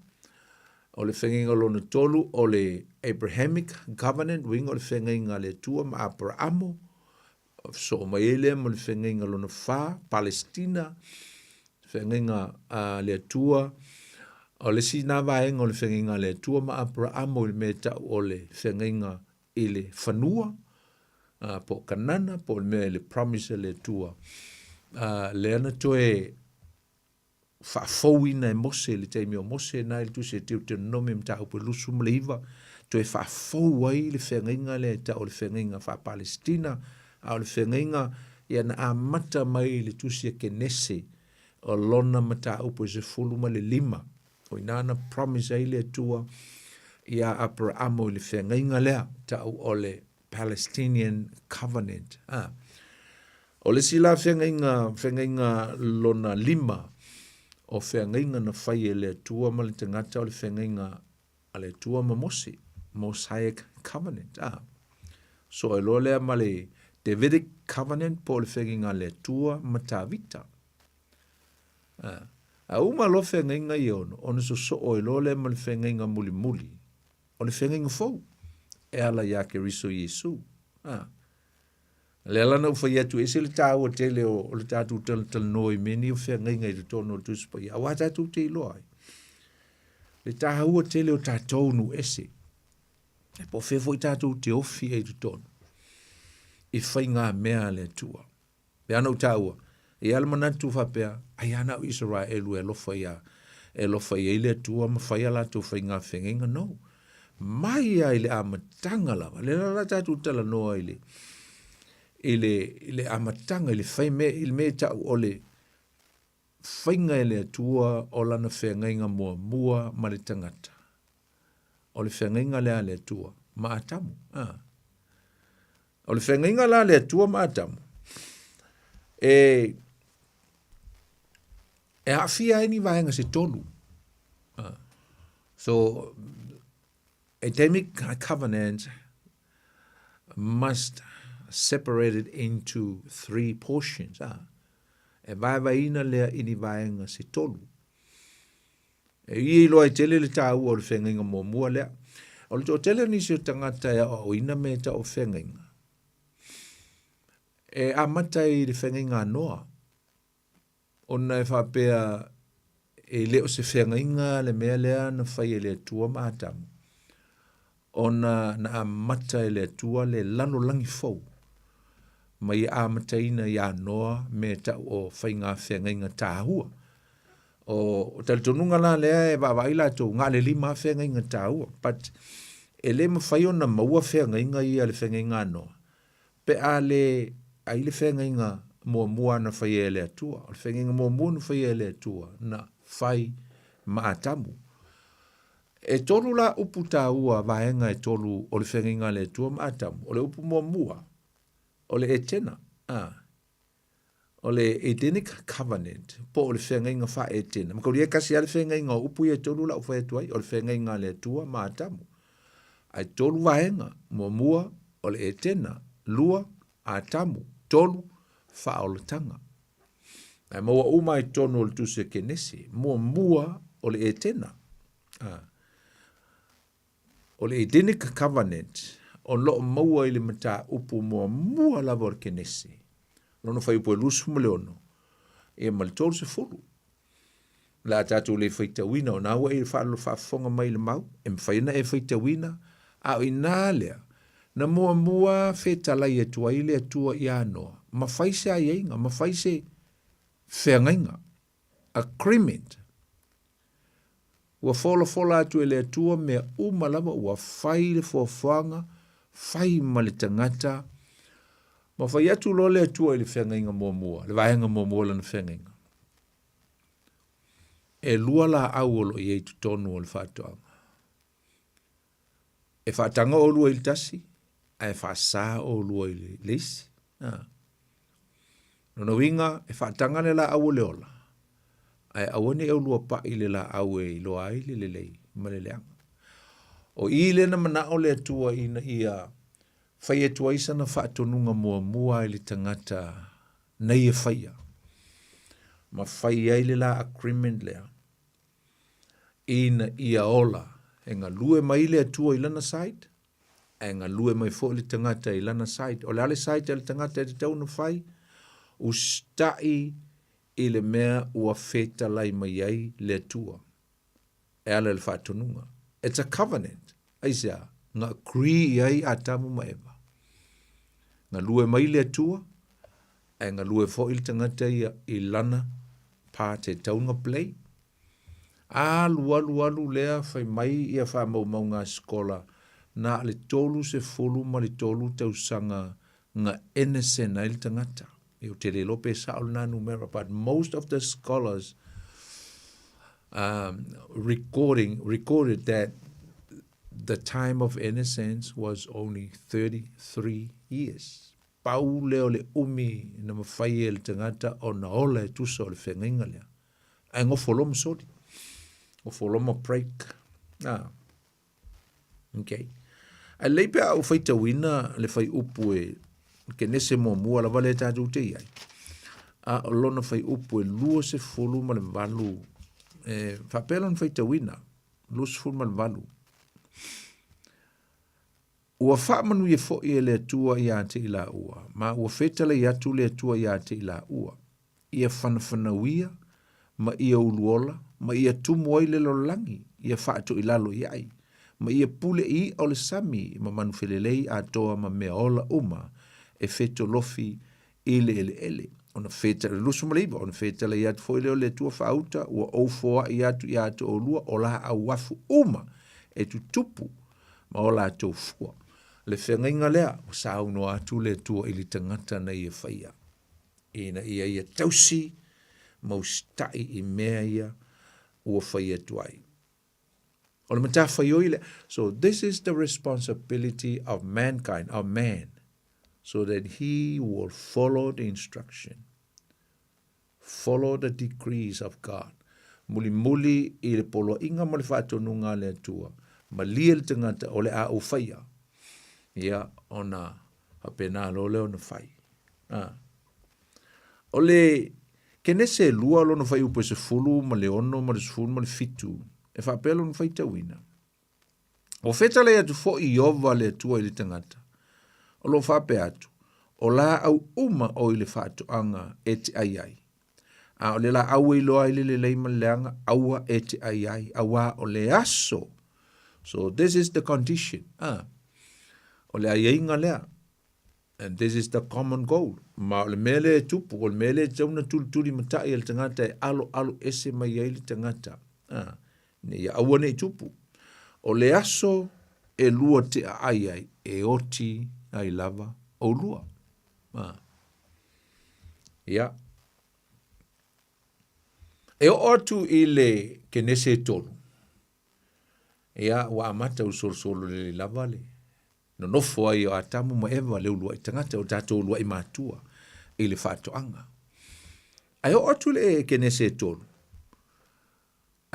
O le feagaiga o lona tolu o le Abrahamic Covenant, uiga o le feagaiga a le Atua ma Aperamo. Soo mai ai lea ma le feagaiga lona fa, Palestina, feagaiga a le Atua. O le isi na vaega o le feagaiga a le Atua ma Aperamo i le mea e tau o le feagaiga i le fanua, po o Kanana, po o le mea i le promise a le Atua. Lea na toe faafouina e Mose i le taimi o Mose na i le tusi a Deuteronomi mataupu e 29, toe faafou ai le feagaiga lea e tau o le feagaiga faa-Palestina, a o le feagaiga ia na amata mai i le tusi a Kenese o lona mataupu e 15. O i ina na promise ai le Atua iā Aperaamo i le feagaiga lea tau o le Palestinian Covenant. Ah. O le isi la feagaiga, feagaiga lona lima, o feagaiga na fai e le Atua ma le tagata o le feagaiga a le Atua ma Mose, Mosaic Covenant. Ah. So e loa lea ma le Davidic Covenant po o le feagaiga a le Atua ma Tavita. Ah. A uma loa feagaiga ia ono, ona sosoo ai loa lea ma le feagaiga mulimuli, o le feagaiga fou e ala iā Keriso Iesu. Ah. Lea la na ou fai atu, ese le tāua tele o, o le tātou talatalanoa i mea nei o feagaiga i totonu o le Tusi Paia, auā tātou te iloa ai. Le tāua tele o tātou nuu ese. E po o fea foi tātou te ofi ai i totonu i fai ngā mea a le Atua. Pei ona ou taua, e i ai le manatu faapea, ai a na o Isaraelu e alofa ia, e alofa i ai le Atua ma fai a latou faiga feagaiga, no. Mai lava i le amataga lava, lea la la tatou talanoa i le, i le, i le amataga, i le fai mea, i le mea e tau o le faiga e le Atua o lana feagaiga muamua ma le tagata. O le feagaiga lea a le Atua ma Atamu. Ah. O le feagaiga la a le Atua ma Atamu, e, e aafia ai ni vaega se tolu. Ah. So, Adamic covenant must separated into three portions. Ah. E vaevaeina lea i ni vaega se tolu. E ui iloa e tele le tāua o le feagaiga muamua lea. O le toatele o nisi o tagata e aoaoina me e tau o feagaiga. E amata i le feagaiga a Noa, ona e faapea e le o se feagaiga le mea lea na fai e le Atua ma Atamu, ona na amata e le Atua le lalolagi fou ma ia amataina iā Noa me tau o faiga feagaiga tāua. O talitonuga la lea e vaavaai latou, na o le lima lava feagaiga taua, but e le mafai ona maua feagaiga ia le feagaiga a Noa pe a le ai le feagaiga muamua na faia e le Atua. O le feagaiga muamua na faia e le Atua na fai ma Atamu. E tolu la upu taua vaega e tolu o le feagaiga a le Atua ma Atamu. O le upu muamua, o le Etena. A. O le Edenic Covenant, po o le feagaiga faa-Etena. Mataulia e tasi lava le feagaiga o upu ia e tolu la ou fai atu ai, o le feagaiga a le Atua ma Atamu. Ae tolu vaega, muamua, o le Etena, lua, Atamu, tolu, faaolataga. Ae maua uma i totonu o le tusi a Kenese, muamua o le Etena. Ah. O le Edenic Covenant o lo o maua i le mataupu muamua lava o le Kenese, lona fuaiupu e 26 ia ma le 30. O le a tatou le faitauina, o na ua e faafofoga mai i le mau, e mafai ona e faitauina, a o i ina lea, na muamua fetalai atu ai le Atua ia Noa, ma fai se aiaiga, ma fai se feagaiga, agreement. Ua folafola atu e le Atua mea uma lava ua fai le foafoaga, fai ma le tagata, ma fai atu loa le Atua i le feagaiga muamua, le vaega muamua o lana feagaiga. E lua laau o lo o i ai i totonu o le faatoaga. E faataga oulua i le tasi, ae faasa oulua i le isi. A. Lona uiga, e faataga le laau o le ola, ae aua ne i oulua pai i le laau e iloa ai le lelei ma le leaga. O i lea na manao le Atua ina ia fai atu ai sana faatonuga muamua i le tagata na ia faia, ma fai ai le la agreement lea, ina ia ola. E galue mai le Atua i lana side, ae galue mai foi le tagata i lana side. O le a le side a le tagata e tatau ona fai? Usitai i le mea ua fetalai mai ai le Atua e ala i le faatonuga. It's a covenant. Aisea? Na agree i ai Atamu ma Eva. Galue mai le Atua, ae galue foi le tagata ia i lana part e tatau ona play. Alu alu alu lea fai mai ia faamaumauga a sikola na o le 33 tausaga na innocent ai le tagata. Ou te le iloa pe sao lena numera but most of the scholars um, recording recorded that the time of innocence was only 33 years. Pau lea o le umi na mafai e le tagata ona ola e tusa o le feagaiga lea. Ae gofo loa ma soli. Gofo loa ma break. Ah. Okay. Ae lelei pe a ou faitauina le fuaiupu e Kenese muamua lava lea tatou te i ai. A o lona fuaiupu e 28 e faapea lona faitauina, 28. Ua faamanuia foi e le Atua ia te i laua, ma ua fetalai atu le Atua ia te i laua, ia fanafanauia, ma ia uluola, ma ia tumu ai le lalolagi, ia faatoilalo i ai, ma ia pule i iʻa o le sami ma manu felelei atoa ma mea ola uma e fetolofi i le eleele. Ona fetalai, 29, ona fetalai atu foi lea o le Atua faauta, ua ou foai atu ia te oulua o laau afu uma e tutupu ma o latou fua. Le feagaiga lea, ua saunoa atu le Atua i le tagata na ia faia, ina ia ia tausi ma usitai i mea ia ua fai atu ai. O le matafaioi lea. So this is the responsibility of mankind, of man, so that he will follow the instruction, follow the decrees of God. Mulimuli i le poloaiga ma le faatonuga a le Atua, malie le tagata o le a ou faia, ia ona faapena loa lea ona fai. Ah. O le Kenese e lua lona fuaiupu e 16 ma le 17, e faapea lona faitauina. Ua fetalai atu foi Ieova le Atua i le tagata, o lo o faapea atu, O laau uma o i le faatoaga e te ai ai, a o le laau e iloa ai le lelei ma le leaga, aua e te ai ai, auā o le aso. So this is the condition. Ah, o le aiaiga lea. And this is the common goal. Ma o le mea lea e tupu, o le mea lea e tatau ona tulitulimatai e le tagata e aloalo ese mai ai le tagata. Ah, ina ia aua ne i tupu. O le aso e lua te aai ai, e oti ai lava oulua. Ah. Ia. E oo atu i le Kenese e tolu, ia, ua amata ua solosolo lelei lava le nonofo ai o Atamu ma Eva le uluai tagata, o tatou uluai matua i le faatoaga. Ae oo atu i le Kenese e tolu,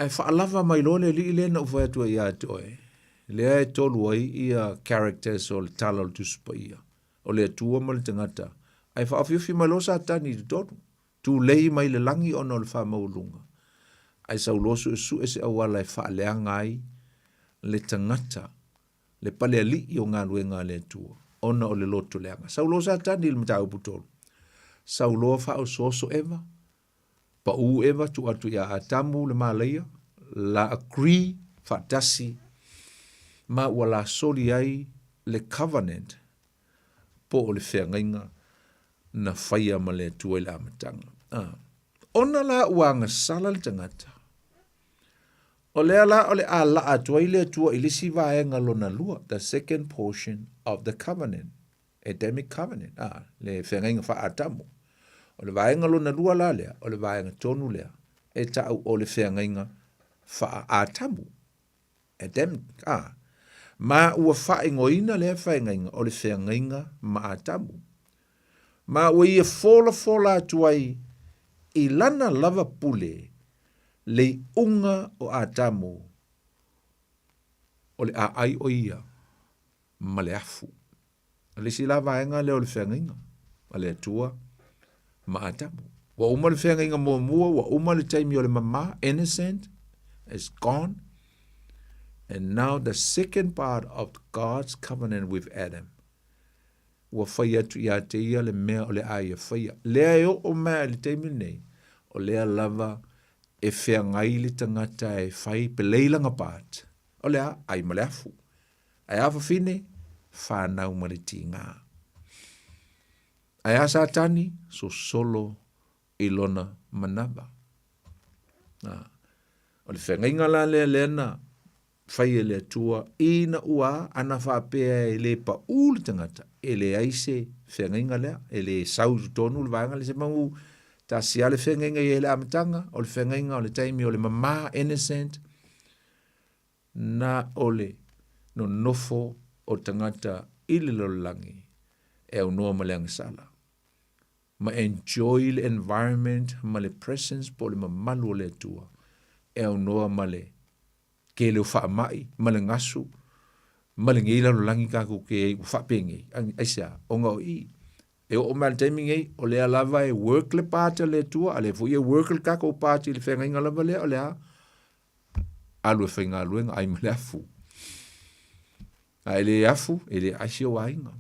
ae faalava mai loa le alii lea na ou fai atu ai ia te oe, lea e tolu ai ia characters o le tala o le Tusi Paia, o le Atua ma le tagata, ae faaofiofi mai loa Satani i totonu, tulei mai le lagi ona o le faamaualuga, ae sau loa suesue se auala e faaleaga ai le tagata, le palealii o galuega a le Atua, ona o le loto leaga. Sau loa Satani i le mataupu tolu, sau loa faaosooso Eva, Pau Eva tuu atu ia Atamu le malaia, la agree faatasi ma ua la soli ai le covenant po o le feagaiga na faia ma le Atua i le amataga. A. Ona la ua agasala le tagata, o lea la o le a laa atu ai le Atua i le isi vaega lona lua, the second portion of the covenant. Adamic Covenant, a, le feagaiga faa-Atamu. O le vaega lona lua la lea, o le vaega tonu lea, e ta'u o le feagaiga faa-Atamu, Adamic, a. Ma ua faaigoaina lea feagaiga o le feagaiga ma Atamu. Ma ua ia folafola atu ai i lana lava pule le iuga o Atamu o le a ai o ia ma le afu. O le isi la vaega lea o le feagaiga a le Atua ma Atamu. Ua uma le feagaiga muamua, ua uma le taimi o le mama, innocent, is gone. And now the second part of God's covenant with Adam. Ua fai atu ia te ia le mea o le a ia faia. Lea e oo mai i le taimi lenei, o lea lava e feagai le tagata e fai pelei lana part. O le a, ai ma le afu. Ae a fafine, whanau ma le tīngā. Ae a Satani, sosolo i lona manava. Nā, o le feagaiga la lea lea na fai e le Atua ina ua ana faapea e le paʻū le tagata, e leai se feagaiga lea, e le sau i totonu le vaega lea, semanu tasi lava le feagaiga i ai i le amataga, o le feagaiga o le taimi o le mama, innocent, Na o le nonofo o tagata i le lalolagi e aunoa ma le agasala, ma enjoy le environment ma le presence po o le mamalu o le Atua e aunoa ma le tele o faamai ma le gasu ma lenei lalolagi tatou te i ai ua faapenei. Aisea? Ona o i e oo mai le taimi nei o lea lava e work le part a le Atua, a lea foi e work le tatou part i le feagaiga lava lea o le a? Alu e faigaluega, ai ma le afu. A e le afu, e le ai si ou aiga.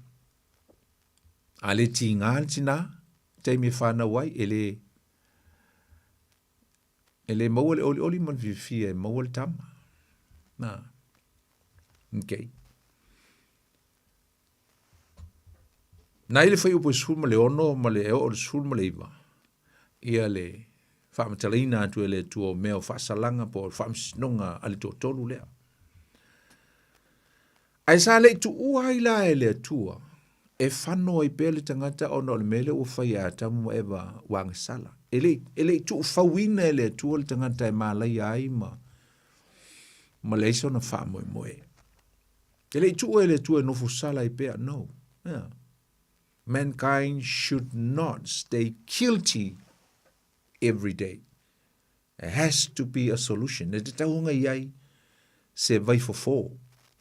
A le tiga le tinā, taimi e whanau ai, e le, e le maua le olioli ma le fiafia e maua le tama. Nā. Okay. Na i le fuaiupu e 16 ma le e oo i le 19, ia le faamatalaina atu e le Atua o mea o faasalaga po o faamasinoga a le toatolu lea. Ae sa le i tuua ai la e le Atua e fano ai pea le tagata ona o le mea lea ua fai e Atamu ma Eva ua agasala. E le, e le i tuufauina e le Atua le tagata e malaia ai ma, ma leai sona faamoemoe. E le i tuua e le Atua e nofo sala ai pea, no. Yeah. Mankind should not stay guilty every day. There has to be a solution. E tatau ona i ai se vaifofo,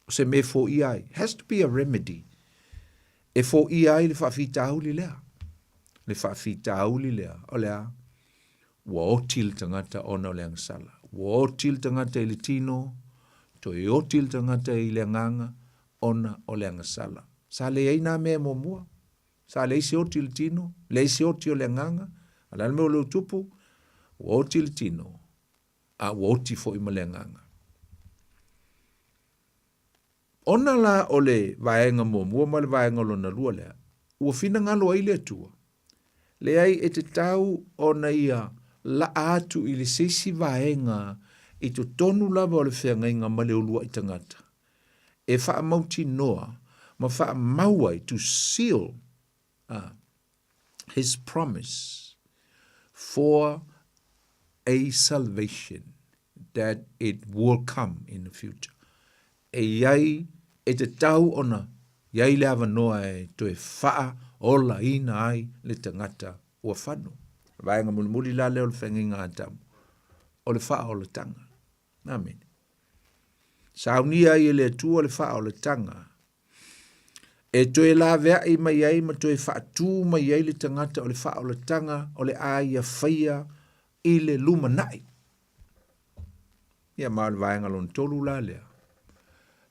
se mea e foia ai. Has to be a remedy. E foia ai le faafitauli lea. Le faafitauli lea, o le a? Ua oti le tagata ona o le agasala. Ua oti le tagata i le tino, toe oti le tagata i le agaga ona o le agasala. Sa leai nā mea muamua. Sa leai se oti i le tino, leai se oti o le agaga, a o le a le mea o lea ua tupu? Ua oti le tino, a ua oti foi ma le agaga. Ona la o le vaega muamua ma le vaega lona lua lea, ua finagalo ai le Atua, leai e tatau ona ia laa atu i le se isi vaega i totonu lava o le feagaiga ma le uluai tagata, e faamautinoa ma faamau ai, to seal his promise for a salvation that it will come in the future. E i ai, e tatau ona i ai le avanoa e toe faaolaina ai le tagata ua fano. Vaega mulimuli la lea o le feagaiga a Atamu, o le faaolataga. Amene. Saunia ai e le Atua le faaolataga e toe laveai mai ai ma toe faatū mai ai le tagata o le faaolataga o le a ia faia i le lumanai. Ia ma o le vaega lona tolu la lea.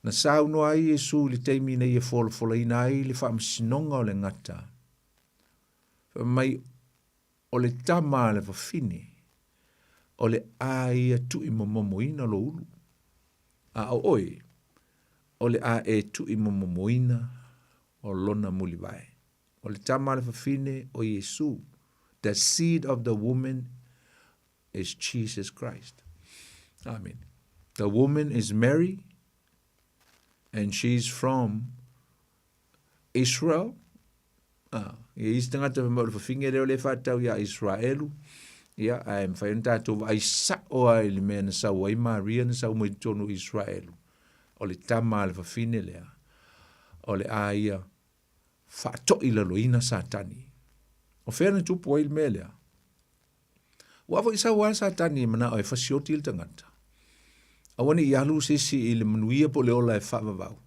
Na saunoa ai Iesu i le taimi na ia folafolaina ai le faamasinoga o le gata. Fai mai o le tama a le fafine, o le a ia tuʻimomomoina lou ulu, a o oe, o le a e tuʻimomomoina o lona mulivae. O le tama a le fafine o Iesu, the seed of the woman is Jesus Christ. Amen. The woman is Mary, and she's from Israel, a, ia isi tagata fai mai o le fafine lea o lea e faatatau iā Israelu, ia, ae mafai ona tatou vaai sao lava i le mea na sau ai Maria na sau mai totonu o Israelu, o le tama a le fafine lea, o le a ia faatoilaloina Satani. O fea na tupu ai le mea lea? Ua foi sau lava Satani e manao e fasioti le tagata. Aua ne i alu se isi i le manuia po o le ola e faavavau.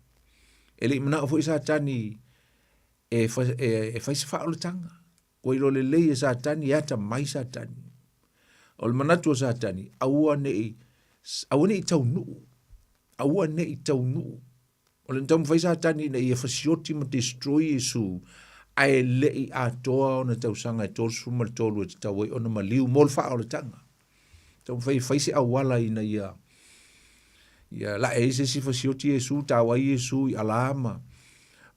E le i manao foi Satani e, fa, e, e fai se faaolataga. Ua iloa lelei e Satani, e atamai Satani. O le manatu o Satani, aua ne i, aua ne i taunuu. Aua ne i taunuu. O le na taumafai Satani ina ia fasioti ma destroy Iesu, ae le i atoa ona tausaga e 33 e tatau ai ona maliu mo le faaolataga. Taumafai e fai se auala ina ia ia lae ai se isi fasioti Iesu, tau ai Iesu i alā ma,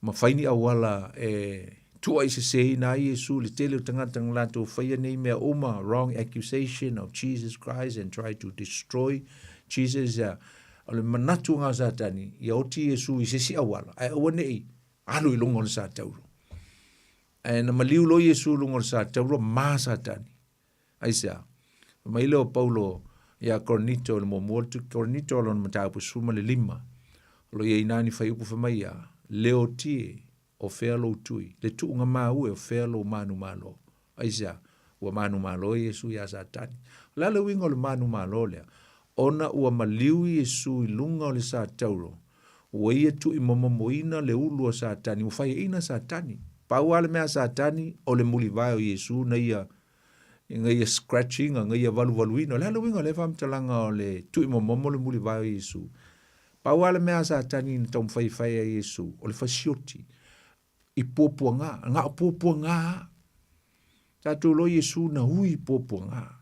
ma fai ni auala e tuuaiseseina ai Iesu i le tele o tagata na latou faia nei mea uma, wrong accusation of Jesus Christ and try to destroy Jesus. Yeah. O le manatu o ngā Satani, ia oti Iesu i se isi auala, ae aua ne i alu i luga o le satauro. Ae na maliu loa Iesu i luga o le satauro, ma Satani. Aisea? Fai mai lea o Paulo iā Korinito i le muamua o le Korinito o lona mataupu 15, o lo o i ai nā ni fuaiupu fai mai ia, Le oti e, o fea lou tui, le tuuga māu e o fea lou manumalo. Aisea? Ua manumalo Iesu iā Satani. O le a le uiga o le manumalo lea? Ona ua maliu Iesu i luga o le satauro, ua ia tuuimomomoina le ulu a Satani, ua faiaina Satani. Pau lava le mea a Satani, o le mulivae o Iesu na ia na ia scratch ina, na ia valuvaluina. O le a le uiga o lea faamatalaga o le tuuimomomo le mulivae o Iesu? Pau lava le mea a Satani na taumafai e fai ia Iesu, o le fasioti i puapuaga, na o puapuaga lava. Tatou iloa Iesu na ui i puapuaga.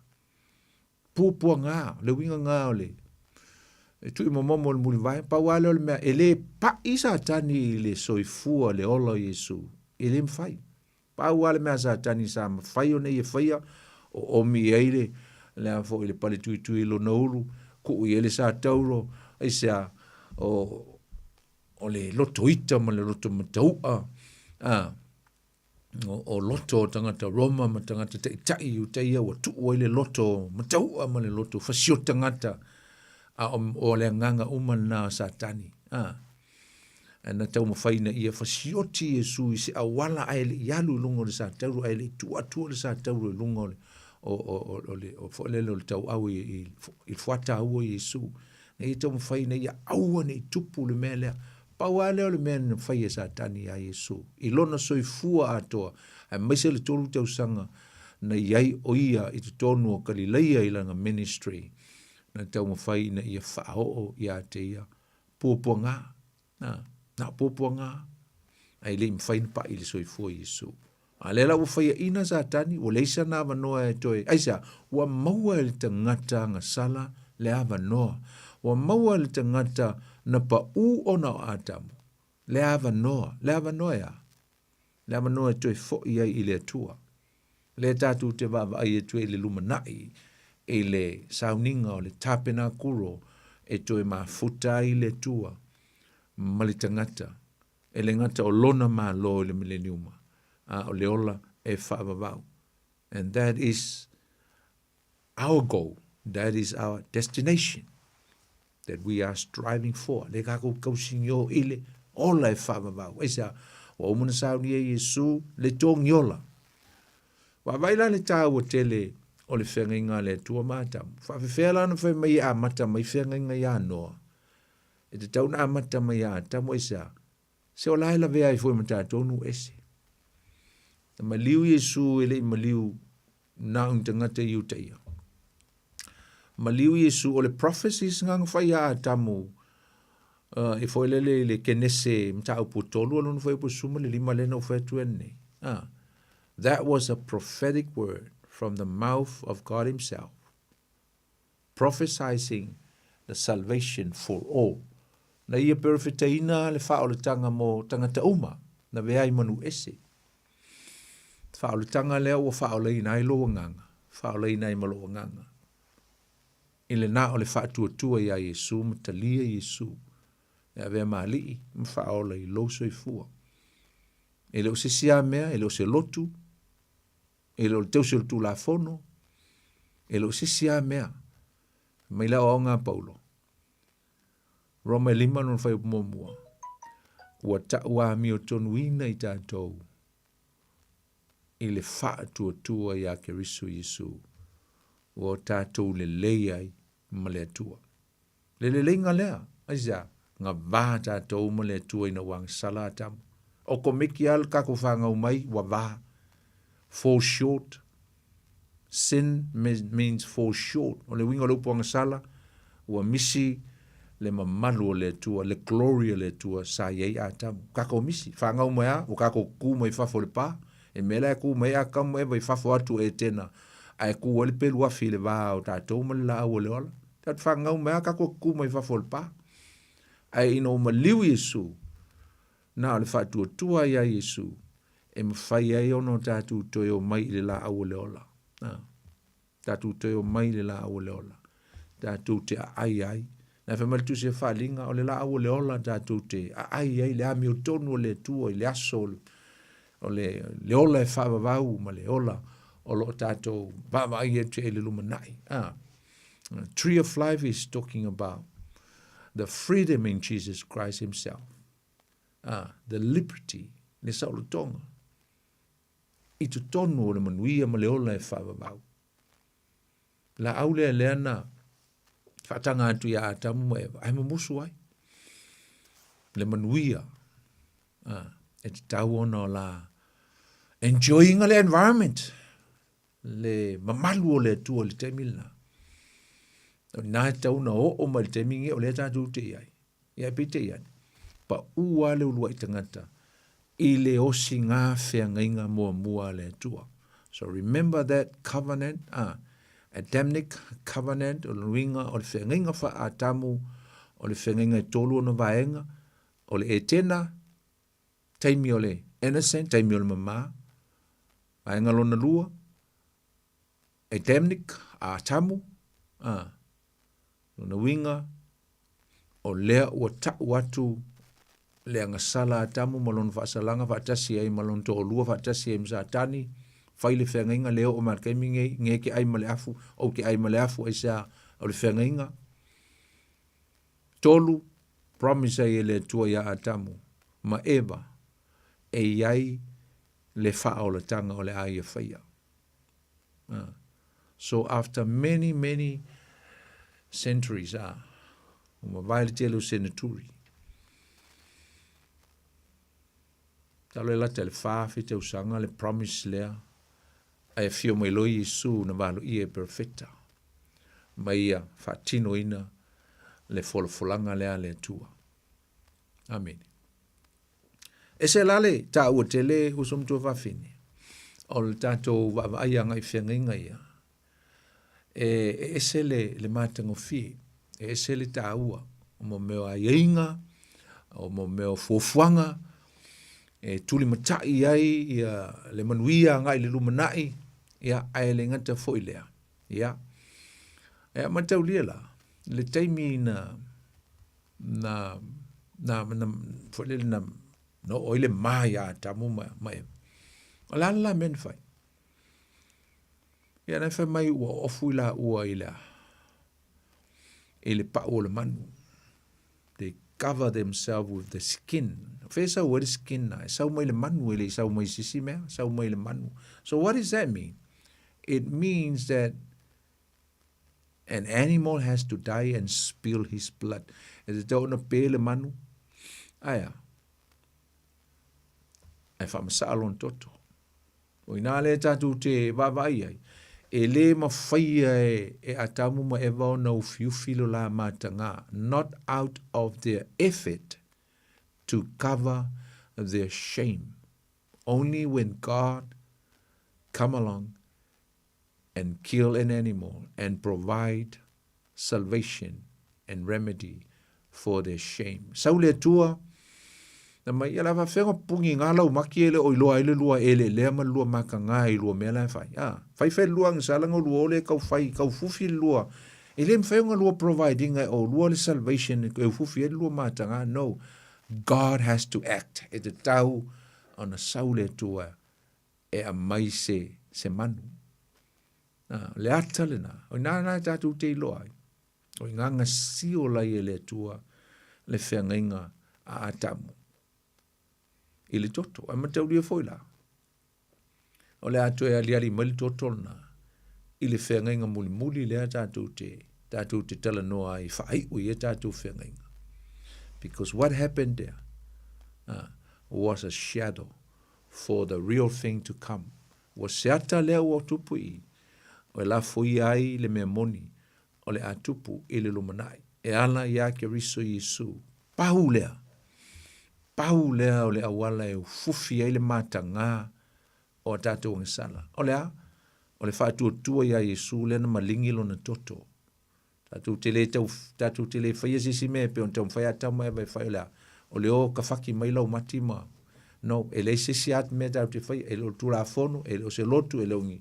Puapuaga, le uiga na o le e tuuimomomo le mulivae, pau lava lea o le mea, e le pai Satani i le soifua, le ola o Iesu, e le mafai. Pau lava le mea a Satani sa mafai ona ia faia, o omi i ai le, le a foi le pale tuitui i lona ulu, kuu i ai le satauro, aisea, o, o le loto ita ma le loto mataua, a, o, o loto o tagata Roma ma tagata taitai i uta ia ua tuu ai le loto mataua ma le loto fasio tagata, a o, o le agaga uma lena o Satani, a. Na taumafai ina ia fasioti Iesu i se auala ae le i alu i luga o le satauro, ae le i tuu atua le satauro i luga o le o o o o le o foi lele o le tauau i i i le fuataua o Iesu. Na ia taumafai ina ia aua ne i tupu le mea lea. Pau lava lea o le mea na fai e Satani iā Iesu i lona soifua atoa, aemaise le 3 tausaga na i ai o ia i totonu o Kalilaia i lana ministry, na taumafai ina ia faaoo ia te ia puapuaga, na, na o puapuaga, ae le i mafai ona paʻi i le soifua o Iesu. A lea la ua faiaʻina Satani, ua leai sana avanoa e toe, aisea? Ua maua e le tagata agasala le avanoa. Ua maua e le tagata na paʻu ona o Atamu le avanoa, le avanoa e a? Le avanoa e toe foʻi ai i le Atua. Lea tatou te vaavaai atu ai i le lumanai i le sauniga o le tapenakuro e toe mafuta ai le Atua ma le tagata, e le gata o lona Malo i le mileniuma, a o le ola e faavavau. And that is our goal, that is our destination that we are striving for. Le kākou tausinio i le ola e faavavau. Aisea? Ua uma ona saunia Iesu le togiola. Vaavaai la le taua tele o le feagaiga a le Atua ma Atamu. Faafefea la ona fai mai e amata mai feagaiga ia Noa? E tatau ona amata mai ia Atamu aisea? Se o la e lavea ai foi ma tatou nuu ese. Na maliu Iesu e le i maliu na o ni tagata Iutaia. Maliu Iesu o le prophecies nga na fai ia Atamu e foi lele i le Kenese mataupu e tolu a lona fuaiupu 15 lea na ou fai atu ai nei. That was a prophetic word from the mouth of God himself, prophesizing the salvation for all. Na ia perofetaina le faaolataga mo tagata uma, na vea ai manu ese. Faaolataga lea ua faaolaina ai lou agaga, faaolaina ai ma lou agaga. I le na o le faatuatua iā Iesu ma talia Iesu e avea ma Alii ma faaola i lou soifua. E le o se isi lava mea, e le o se lotu, e le o le tausi o le Tulafono, e le o se isi lava mea. Mai le aoaoga a Paulo, Roma e lima lona fuaiupu muamua, ua tauamiotonuina i tatou i le faatuatua iā Keriso Iesu, ua tatou lelei ai ma le Atua. Le leleiga lea, aisea? Na va tatou ma le Atua ina ua agasala Atamu. Okomeki lava le tatou fanau mai ua va. Fall short. Sin means fall short. O le uiga o le upu agasala, ua misi le mamalu o le Atua, le glory o le Atua sa i ai Atamu. Tatou misi, fanau mai lava, ua tatou tu mai fafo i le pa. E mea la e tu mai ai Atamu ma Eva i fafo atu o Etena, ae tu ai le pelu afi i le va o tatou ma le laau o le ola. Tatou fanau mai lava tatou tu mai fafo o le pa. Ae ina ua maliu Iesu, na o le faatuatua iā Iesu e mafai ai ona o tatou toe omai i le laau o le ola. A, tatou toe omai i le laau o le ola. Tatou te aai ai. Na fai mai le Tusi o Faaaliga, o le laau o le ola tatou te aai ai le amiotonu o le Atua i le aso o le, le ola e faavavau ma le ola o lo o tatou vaavaai atu i le lumanai. A, Tree of Life is talking about the freedom in Jesus Christ himself. Ah, the liberty, le saolotoga, i totonu o le manuia ma le ola e faavavau. Laau lea lea na faataga atu ia Atamu ma Eva, ae mumusu ai. Le manuia, ah, e tatau ona o la enjoying le environment, le mamalu o le Atua i le taimi lena. O ina e tatau ona oo mai le taimi nei o lea tatou te i ai. Ia e peitai ane, paʻū lava le uluai tagata i le osigā feagaiga muamua a le Atua. So remember that covenant, ah, Adamic covenant, o le uiga o le feagaiga faa-Atamu, o le feagaiga e tolu ona vaega, o le Etena, taimi o le innocent, taimi o le mamā, vaega lona lua, Adamic, Atamu, a, lona uiga, o lea ua ta'u atu le agasala a Atamu ma lona faasalaga faatasi ai ma lona toalua faatasi ai ma Satani, fai le feagaiga le oo mai le taimi nei, nge ke ai ma le afu, ou te ai ma le afu, aisea, o le feagaiga. Tolu, promise ai e le Atua iā Atamu ma Eva e i ai le faaolataga o le a ia faia. So after many, many centuries, ua mavae le tele o seneturi, talo e lata i le 4,000 tausaga le promise lea, ae afio mai loa Iesu na valoia e perofeta ma ia faatinoina le folafolaga lea a le Atua. Amene. Ese la le taua tele uso matua fafine o le tatou vaavaai agai i feagaiga ia, e ese le, le matagofie, e ese le taua o mo mea o aiaiga, o mo mea o fuafuaga, e tulimatai ai ia le manuia agai i le lumanai, ia, ae le gata foi lea. Ia, e mataulia la, le taimi na, na, na, na, foi lele na, na oo ai le ma iā Atamu ma, ma Eva. O le a le la mea na fai? Ia na fai mai ua ofu i laua i le, i le pau o le manu. They cover themselves with the skin. O fea e sau ai le skin na? E sau mai le manu, e le i sau mai se isi mea, sau mai le manu. So what does that mean? It means that an animal has to die and spill his blood. E tatau ona pe le manu, aea, ae faamasaa lona toto. O inā lea tatou te vaavaai ai, e lē mafaia e Atamu ma Eva ona ufiufi lo la matagā, not out of their effort to cover their shame. Only when God come along and kill an animal and provide salvation and remedy for their shame. Sau le Atua, na mai ia la faafeaga pugi ngā lau maki e le o iloa ai le lua ele lea ma le lua makagā i lua mea la e fai. A, fai fai le lua agasala nga lua ole kau fai, kau fufi le lua. E le mawhai o nga lua providing e o lua le salvation e ufufi e le lua matagā. No, God has to act. E te tau ona sau le Atua e aumai se, se manu. Nā, le ata lenā, o inā nā e tātou te iloa ai. O i ngā ngasio lai e le Atua le feagaiga a Atamu. I le toto, ai mataulia foi la. O le a toe aliali mai le toto lena i le feagaiga mulimuli lea tātou te, tātou te talanoa ai, whaaiu i e tātou feagaiga. Because what happened there was a shadow for the real thing to come. Ua seata lea ua tupu i, e lafoia ai le mea moni o le a tupu i le lumanai. E ala iā Keriso Iesu. Pau lea! Pau lea o le auala e ufufi ai le matagā o a tātou agasala. O le a? O le faatuatua iā Iesu lea na malingi lona toto. Tatou te le tau, tatou te le faia se isi mea e pei ona taumafai a tama e vai fai o le a, o le o kawhaki mai lau mati ma, no, e leai se isi atu mea tatou te faia, e le o le Tulafono, e le o se lotu, e le o ni,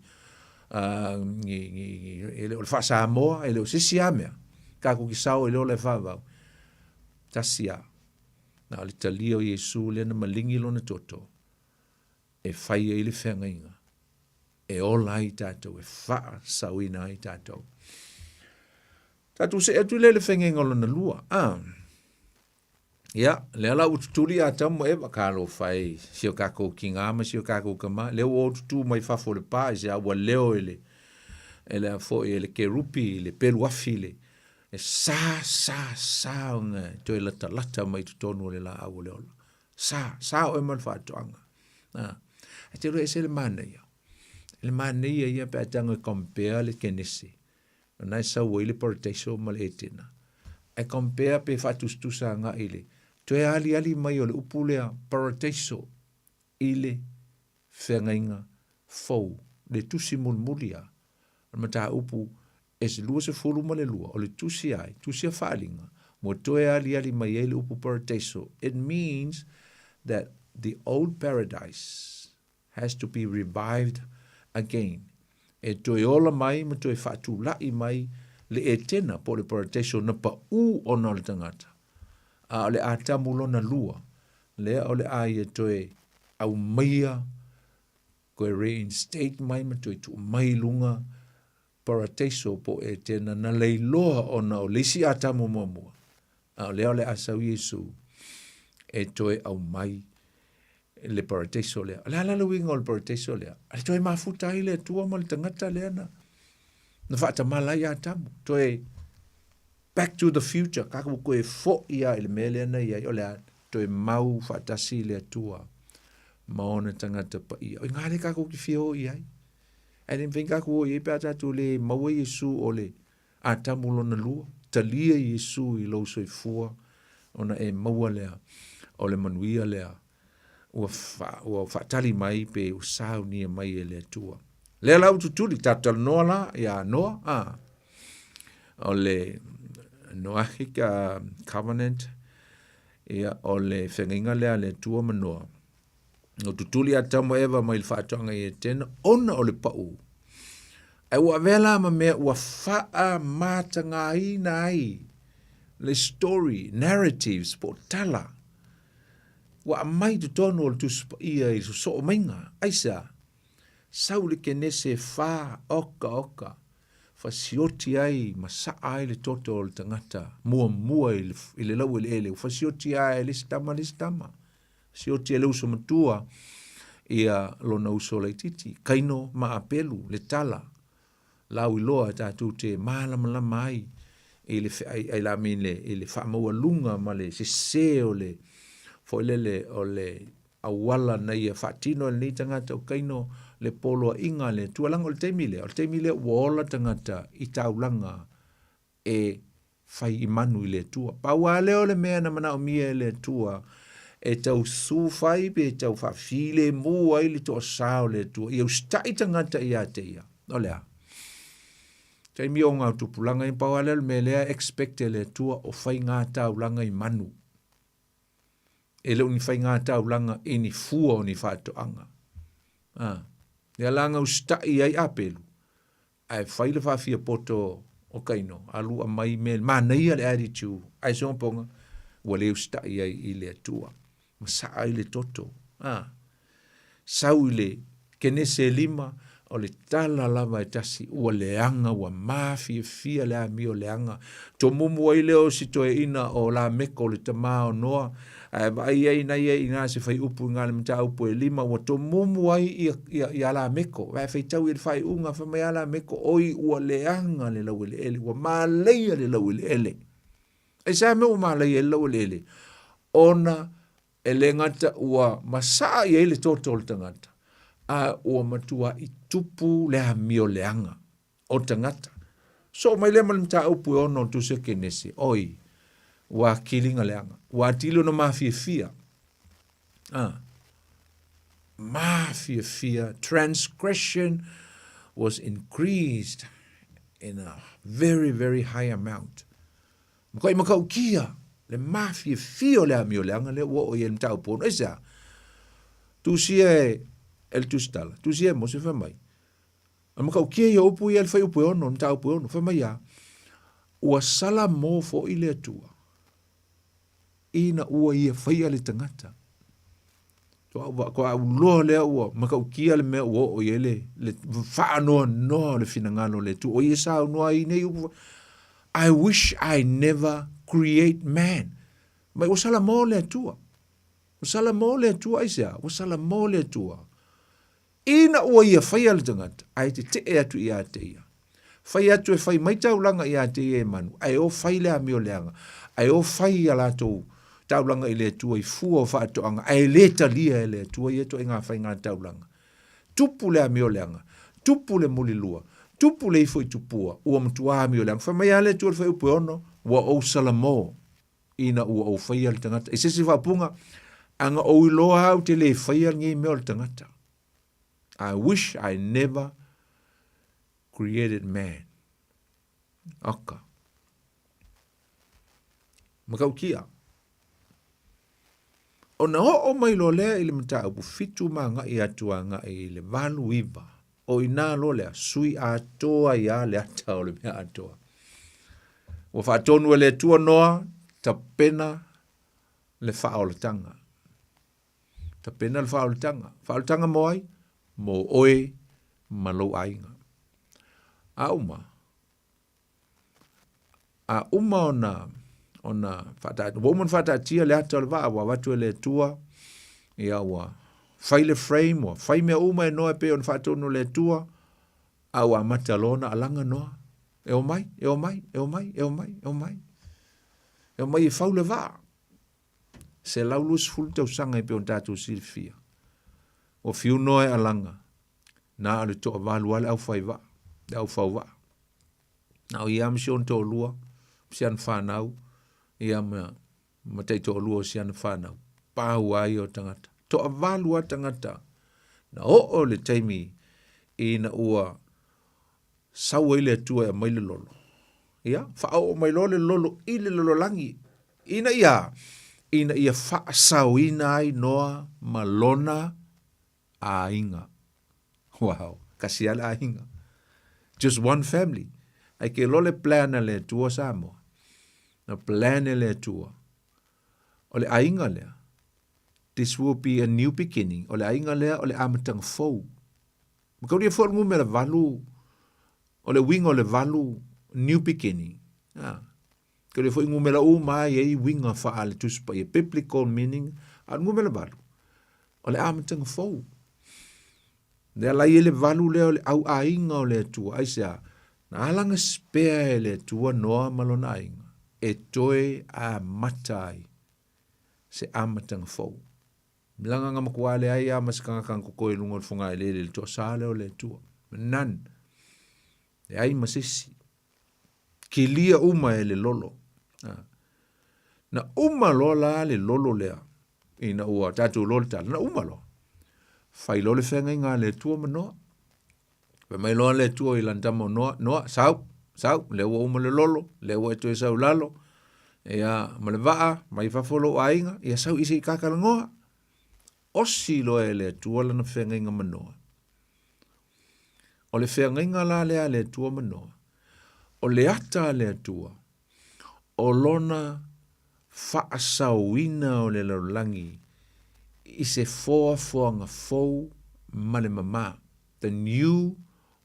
uh, ni, ni, ni, e le o le Faa-Samoa, e le o se isi a mea. Kākou ki sao e le ola e whāwau. Tasi a. Na o le talia o Iesu lea na malingi lona toto e whai ai le wheangaiga. E ola ai tātou, e whaasaoina ai tātou. Tātou se atu le le whengaiga o lona lua. Ah. Ia, lea la ua tutuli Atamu ma Eva, talofa e, si o kākou kigā ma si o kākou kamā, lea ua o tutū mai fafo o le pā, i se a ua leo e le, e le a foi, e le kerupi, le pelu afi, le, e sa, sa, sa ona e toe latalata mai totonu o le laau o le ola. Sa, sa oe ma le faatoaga. A, ae te iloa e ese le manaia. Le manaia ia pe a tago e compare le Kenese O na e sau ai le parataiso ma le Etena. Ae compare pe faatusatusa agai i le toe aliali mai o le upu lea parataiso i le feagaiga fou, le tusi mulimuli a o le mataupu e se 22 o le tusi ai, tusi a faaaliga, ua toe aliali mai ai le upu parataiso. It means that the old paradise has to be revived again, e toe ola mai ma toe faatula'i mai le Etena po o le Parataiso na pa'ū ona o le tagata, a o le Atamu lona lua, lea o le a ia toe aumaia, toe reinstate mai ma toe tuu mai i luga Parataiso po o Etena na leiloa ona o le isi Atamu muamua, a o lea o le a sau Iesu e toe aumai le paradeiso lea. O le a la le uiga o le paradeiso lea? A le toe mafuta ai le Atua ma le tagata lea na, na faatamala ai Atamu. Toe back to the future, kākou koe fo'i a i le mea lea na i ai, o le a toe mau faatasi le Atua ma ona tagata paia. O i ngā le kākou ki fia o i ai. Ae le mawhai kākou o i ai pe a tātou le maua Iesu o le Atamu lona lua, talia Iesu i lou soifua ona e maua lea o le manuia lea ua fa, ua faatali mai pe ua saunia mai e le Atua. Lea la ua tutuli, tatou talanoa la iā Noa, a, o le Noahic Covenant, ia, o le feagaiga lea a le Atua ma Noa. Na tutuli Atamu ma Eva mai le faatoaga i Etena ona o le paʻū. Ae ua avea la ma mea ua faamatagaina ai le story, narratives po o tala ua aumai i totonu o le Tusi Paia i le sosoo maiga. Aisea? Sau le Kenese fa, oka oka. Fasioti ai ma sa'a ai le toto o le tagata muamua i le, i le laueleele, ua fasioti lava e le isi tama le isi tama. Sioti e le uso matua ia lona uso laitiiti, Kaino ma Apelu, le tala lauiloa e tatou te malamalama ai i le feaiai la I mean i le faamaualuga ma le sese o le foi lele o le auala na ia faatino e lenei tagata o Kaino le poloaiga a le Atua. Leaga o le taimi lea, o le taimi lea ua ola tagata i taulaga e fai i manu i le Atua. Pau lava lea o le mea na manaomia e le Atua e tau sufai pe tau faafilemu ai le toasā o le Atua, ia usitai tagata ia te ia. O le a? Taimi o ngā tupulaga, pau lava lea o le mea lea expect e le Atua o fai ngā taulaga i manu. E le o ni faiga taulaga i ni fua o ni faatoaga. A, lea la na usitai ai Apelu, ae fai le faafiapoto o Kaino, alu aumai mea, manaia le attitude, ae sogapoga, ua le usitai ai i le Atua. Masaa ai le toto. A, sau i le Kenese e lima, o le tala lava e tasi, ua leaga, ua mafiafia le amio leaga. Tomumu ai lea o si toeaina o Lameko le tama o Noa, ae vaai ai na ia i ina se faiupu i ngā le mataupu e lima, ua tomumu ai ia, ia, ia Lameko. Ae faitau i le faaiuga, fai mai a Lameko, oi ua leaga le laueleele, ua malaia le laueleele. Aisea mea ua malaia ai le laueleele? Ona E le gata ua masaa i ai le toto o le tagata, a ua matuaʻi tupu le amio leaga o tagata. Soo mai lea ma le mataupu e ono o le Tusi a Kenese, oi, ua akiliga leaga, ua atili ona mafiafia. A, mafiafia, transgression was increased in a very, very high amount. Matuai matautia le mafiafia o le amioleaga lea ua oo i ai le mataupu ono. Aisea? Tusia e, e le Tusitala, tusia e Mose fai mai. O le matautia ia o upu ia le fuaiupu e ono, le mataupu e ono, fai mai a, ua salamo foi le Atua ina ua ia faia le tagata. Toa auloa lea ua matautia le mea ua oo i ai le, le faanoanoa o le finagalo o le Atua. O ia saunoa ai nei upu, I wish I never create man. Mai ua salamo le Atua. Ua salamo le Atua aisea? Ua salamo le Atua. Ina ua ia faia le tagata, ae tetee atu ia te ia. Fai atu e fai mai taulaga ia te ia e manu, ae o fai le amio leaga, ae o fai ia latou taulaga i le Atua i fua o faatoaga, ae le talia e le Atua ia ituaiga faiga taulaga. Tupu le amio leaga, tupu le mulilua, tupu le ifo i tupua, ua matua amio leaga. Fai mai a le Atua i le fuaiupu e ono, ua ou salamo ina ua ou faia le tagata. I se isi faaupuga, ana ou iloa au te le faia lenei mea o le tagata. I wish I never created man. Aka. Matautia. Ona oo mai loa lea i le mataupu fitu ma agai atu agai i le valu iva. O inā loa lea, sui atoa ai lava le ata o le mea atoa. Ua faatonu e le Atua Noa, tapena le faaolataga. Tapena le faaolataga. Faaolataga mo ai? Mo oe ma lou aiga. A uma, a uma ona ona faataatia, ua uma ona faataatia le ata o le vaa, ua avatu e le Atua, ia ua fai le frame, ua fai mea uma e Noa e pei ona faatonu e le Atua, a ua amata loa ona alaga Noa, e omai, e omai, e omai, e omai, e omai, e omai e fau le vaa. 120 tausaga e pei ona tatou silafia. Ua fiu Noa e alaga, na o le toavalu lava le aufai vaa, le aufau vaa. Na o ia ma si ona toalua, ma si ana fanau, ia ma, ma taitoalua o si ana fanau. Pau lava ia o tagata. Toavalu lava tagata. Na oo le taimi ina ua sau ai le Atua e aumai le lolo. Ia, faaoo mai loa le lolo i le lalolagi, ina ia, ina ia faasaoina ai Noa ma lona aiga. Wow, kasi lava le aiga. Just one family. Ae ke iloa le plan a le Atua Samoa. Na plan e le Atua. O le aiga lea, this will be a new beginning. O le aiga lea, o le amataga fou. Mataulia foi o le numera valu. O le uiga o le valu, new beginning. A. Ke le foi numera uma a e i ai uiga faa le Tusi Paia, biblical meaning, a o le numera valu, o le amataga fou. Lea la i ai le valu lea o le auaiga o le Atua. Aisea? Na alagasi pea e le Atua Noa ma lona aiga e toe amata ai se amataga fou. Leaga na matua leai lava ma se tagata na totoe i luga o le fogaeleele i le toasa lea o le Atua. None. Leai ma se isi. Kilia uma e le lolo. Na uma loa la le lolo lea, ina ua tatou iloa le tala, na uma loa. Fai loa le feagaiga a le Atua ma Noa. Fai mai loa le Atua i lana tama o Noa, Noa, sau, sau, lea ua uma le lolo, lea ua e toe sau i lalo, ia, ma le vaa, mai fafo lou aiga, ia sau i se i tatalanoa. Osi loa e le Atua lana feagaiga ma Noa. O le feagaiga la lea a le Atua ma Noa, o le ata a le Atua, o lona faasaoina o le lalolagi i se foafoaga fou ma le mama, the new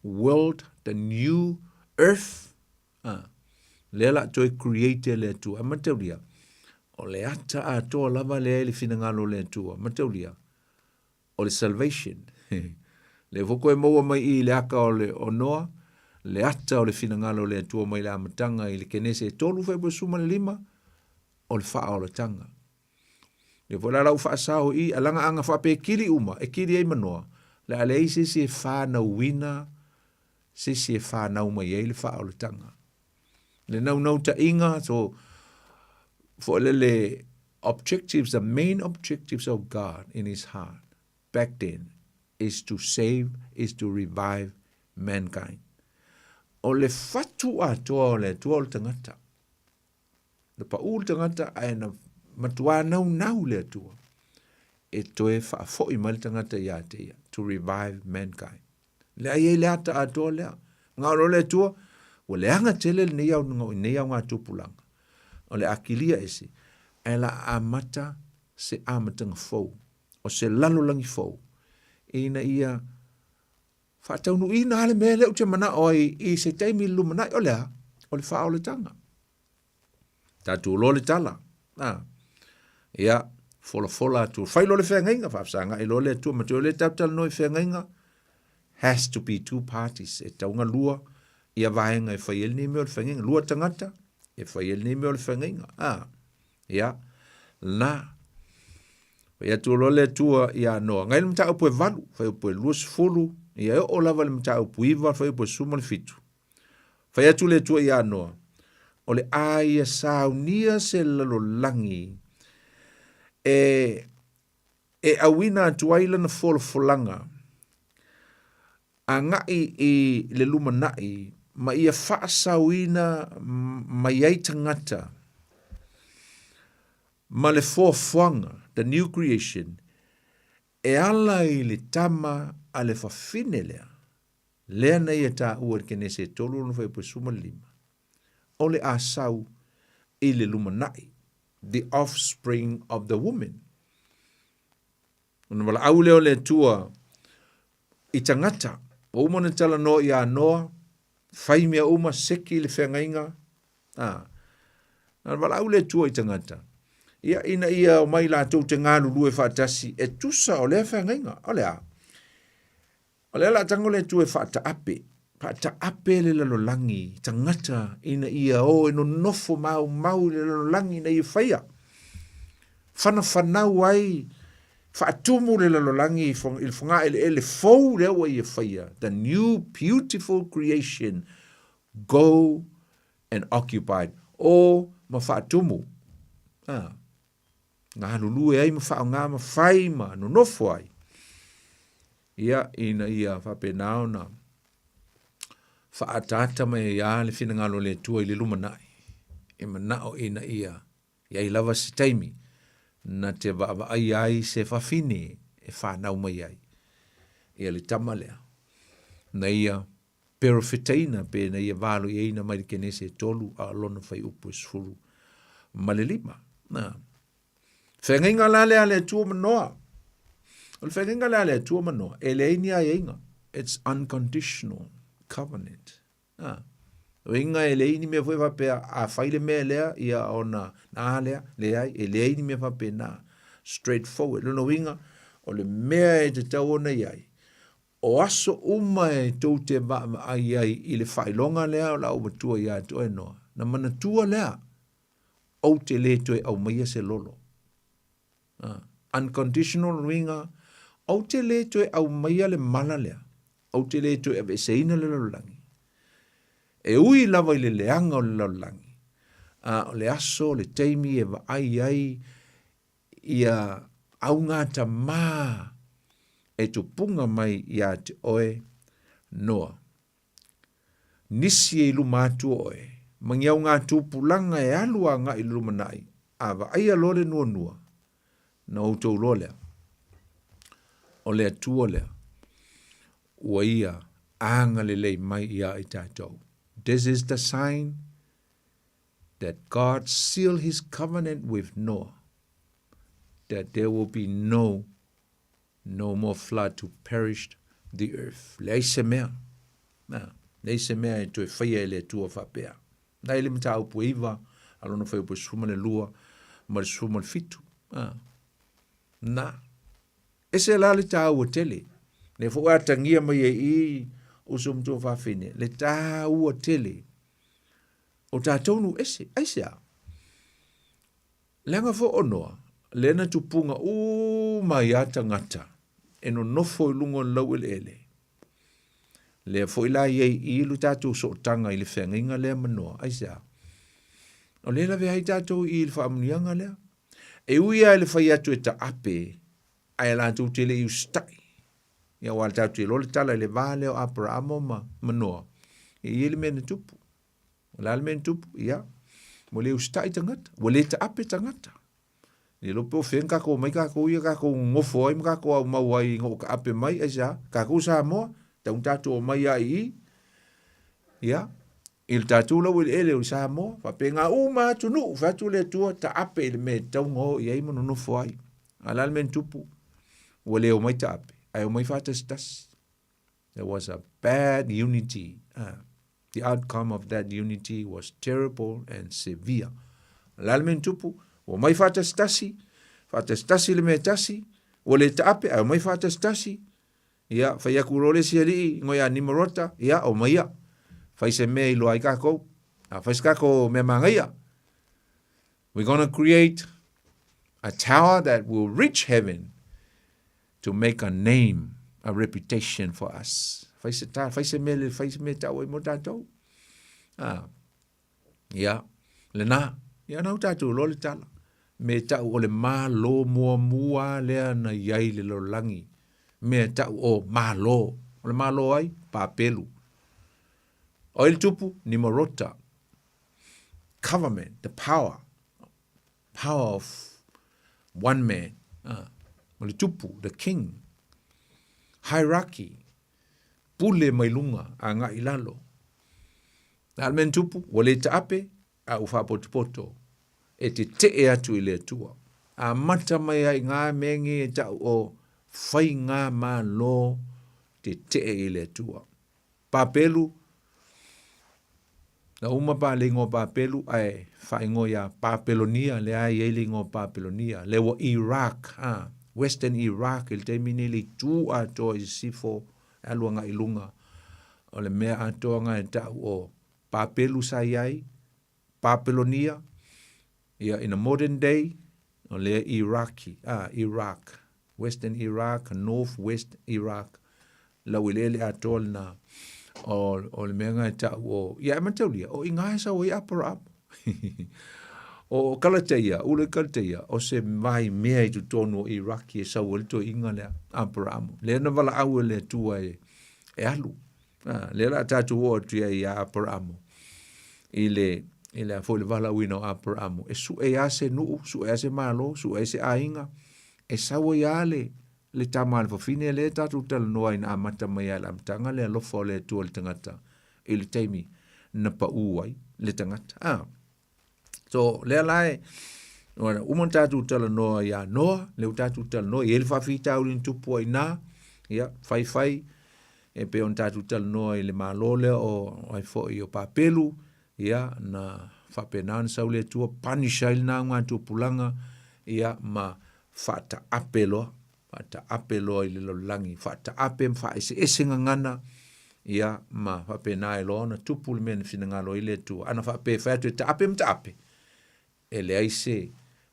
world, the new earth, a, lea la toe create e le Atua. E mataulia, o le ata atoa lava lea i le finagalo o le Atua. Mataulia, o le salvation. Lea foi koe maua mai i i le aka o le o Noa, le ata o le finagalo o le Atua mai le amataga i le Kenese e 3 Fepuari 15, o le faaolataga. Lea foi la lau faasao i i, alaga aga faapekili uma, e kili ai ma Noa, le a leai se isi e fanauina se isi e fanau mai ai le faaolataga. Le naunautaiga, so, foi lele, objectives, the main objectives of God in his heart back then is to save, is to revive mankind. O le fatu atoa o le Atua o le tagata. Na paʻū le tagata ae na matuā naunau le Atua e toe faafoi mai le tagata ia te ia, to revive mankind. Leai ai le ata atoa lea. Manao loa le Atua, ua leaga tele lenei au, lenei augatupulaga. O le a kilia ese, ae la amata se amataga fou, o se lalolagi fou, ina ia faataunuuina lava le mea lea ou te manao ai i se taimi i le lumanai, o le a? O le faaolataga. Tatou loa le tala. A. Ia, folafola atu. Fai loa le feagaiga, faafesagai loa le Atua. Matua le tatou talanoa i feagaiga, has to be two parties. E tatau ona lua ia vaega e fai ai lenei mea o le feagaiga. Lua tagata e fai ai lenei mea o le feagaiga. A. Ia, na. Fai atu loa le Atua ia Noa. Ngai le mataupu e 8, fuaiupu e 20, ia e oo lava i le mataupu 9, fuaiupu e 17. Fai atu le Atua iā Noa, O le a ia saunia se lalolagi e e auina atu ai lana folafolaga agai i le lumanai ma ia faasaoina mai ai tagata ma le foafoaga, the new creation, e ala i le tama a le fafine lea. Lea na ia taua i le Kenese e 3 lona fuaiupu 15, o le a sau i le lumanai, the offspring of the woman. Ona valaau lea o le Atua i tagata, ua uma ona talanoa ia Noa, fai mea uma, seki le feagaiga, a. Na valaau le Atua i tagata, ia ina ia omai latou te galulue faatasi e tusa o lea feagaiga. O le a? O lea o le a tago le Atua e faataape, faataape le lalolagi tagata ina ia o e nonofo maumau i le lalolagi ina ia faia. Fanafanau ai, faatumu le lalolagi i le fogaeleele fou lea ua ia faia, the new beautiful creation, go and occupy, o ma faatumu. Ah. Galulue ai ma faaaoga ma fai ma nonofo ai. Ia, ina ia faapena ona faaataata mai ai lava le finagalo o le Atua i le lumanai, e manao ina ia i ai lava se taimi na te vaavaaia ai se fafine e fanau mai ai ia le tama lea, na ia perofetaina pe na ia valoiaina mai le Kenese e 3 a o lona fuaiupu e 15. Na. Feagaiga la lea a le Atua ma Noa. O le feagaiga lea a le Atua ma Noa, e leai ni aiaiga. It's unconditional covenant. A, uiga e leai ni mea foi faapea a fai le mea lea ia ona na lea, leai, e leai ni mea faapena. Straight forward. Lona uiga, o le mea e tatau ona i ai, o aso uma e tou te vaavaai ai i le faailoga lea o le a ou avatua ia te oe Noa, na manatua lea, ou te le toe aumaia se lolo. Uh, unconditional uiga, ou te le toe aumaia le mala lea, ou te le toe aveeseina le lalolagi. E ui lava i le leaga o le lalolagi, a o le aso, le taimi e vaai ai ia augatamā e tupuga mai ia te oe Noa. Nisi e i luma atu o oe, ma ni augatupulaga e alu agai i le lumanai, a vaaia loa le nuanua, na outou loa lea, o le Atua lea, ua ia agalelei mai iā i tatou. This is the sign that God sealed his covenant with Noah, that there will be no no more flood to perish the earth. Leai se mea. Na, leai se mea e toe faia e le Atua faapea. Na i le mataupu e iva, a lona fuaiupu e 12 ma le 17. Ah. Na, ese la le tāua tele. Le fo a tangia mai e i uso matua fafine, le tāua tele. O tātou nu ese, aisea. Leaga foi o Noa, lea na tupuga uma ai a tagata e nonofo i luga o le laueleele. Lea foi la i ai i lo tatou sootaga i le feagaiga lea ma Noa, aisea? O lea e lavea ai tatou i le faamanuiaga lea. E ui lava i le fai atu e taape, ae latou te le i usitai. Ia aua tatou te iloa le tala i le va lea o Aperamo ma, ma Noa, e i ai le mea na tupu. O le a le mea na tupu? Ia, ua le usitai tagata, ua le taape tagata. Le iloa pe o fea na tatou omai tatou ia tatou nonofo ai ma tatou aumau ai ina ua taape mai, aisea? Tatou Samoa, tatau ona tatou omai lava i i, ia, i le tatou laueleele o Samoa, faapena uma lava atunuu, fai atu le Atua, taape i le mea e tatau ona o i ai ma nonofo ai. A o le a le mea na tupu? Ua le omai taape, ae omai faatasitasi. There was a bad unity. The outcome of that unity was terrible and severe. O le a le mea na tupu? Ua omai faatasitasi, faatasitasi le mea e tasi, ua le taape, ae omai faatasitasi. Ia, fai atu loa le isi alii, ingoa ia Nimarota, ia, omaia. Fai se mea e iloa ai tatou. A fai se tatou mea manaia. We're gonna create a tower that will reach heaven to make a name, a reputation for us. Fai se ta, fai se mea, fai se mea tau ai mo tatou. Ah, ia, lena, ia nau tatou loa le tala. Me tau o le malo muamua lea na iai le lalolagi. Mea tau o malo. O le malo ai, Papelu. O ai le tupu, Nimarota. Government, the power. Power of one man. Ah, o le tupu, the king. Hierarchy. Pule mai lunga, agai i lalo. A le mea na tupu, ua le taape, a ua faapotopoto. E tetee atu i le Atua. Amata mai ai i ngā mea nei e tau o faigamalo tetee i le Atua. Papelu, na uma pa le ingoa Papelu ae faaigoa ia Papelonia, lea e i ai le ingoa Papelonia, lea ua Iraq, ha, Western Iraq i le taimi nei le itu atoa i sisifo e alu agai i luga o le mea atoa na e tau o Papelu sa i ai, Papelonia, ia in a modern day, o lea Iraqi, ah, Iraq, Western Iraq, North West Iraq, laueleele atoa lena o, o le mea na e tau o, ia e mataulia, o i ngā e sau ai Aparaamo. o Kalateia, ulu i Kalateia, o se vai mea i totonu o Iraqi e sau ai le toeaina lea, Aparaamo. Lea na valaau e le Atua e, e alu. Ah, lea la tatou oo atu ai ia Aparaamo i le i le a foi le valaauina o Aparaamo e suʻe ai se nuu, suʻe ai se malo, suʻe ai se aiga, e sau ai lava le le tama a le fafine lea tatou talanoa ai na amata mai ai i le amataga le alofa o le Atua i le tagata i le taimi na paʻu ai le tagata. Ah. So, lea la e, uma na tatou talanoa iā Noa, lea ua tatou talanoa, e i ai le faafitauli na tupu ai i ina, ia, faifai, E pei ona tatou talanoa i le Malo lea o ai foi o Papelu, ia, na faapena ona sau le Atua punish ai lena augatupulaga, ia, ma faataape loa, faataape loa i le lalolagi, faataape ma faaeseese gagana, ia, ma faapena ai loa ona tupu le mea na finagalo ai le Atua. Ana faapea e fai atu e taape ma taape, e leai se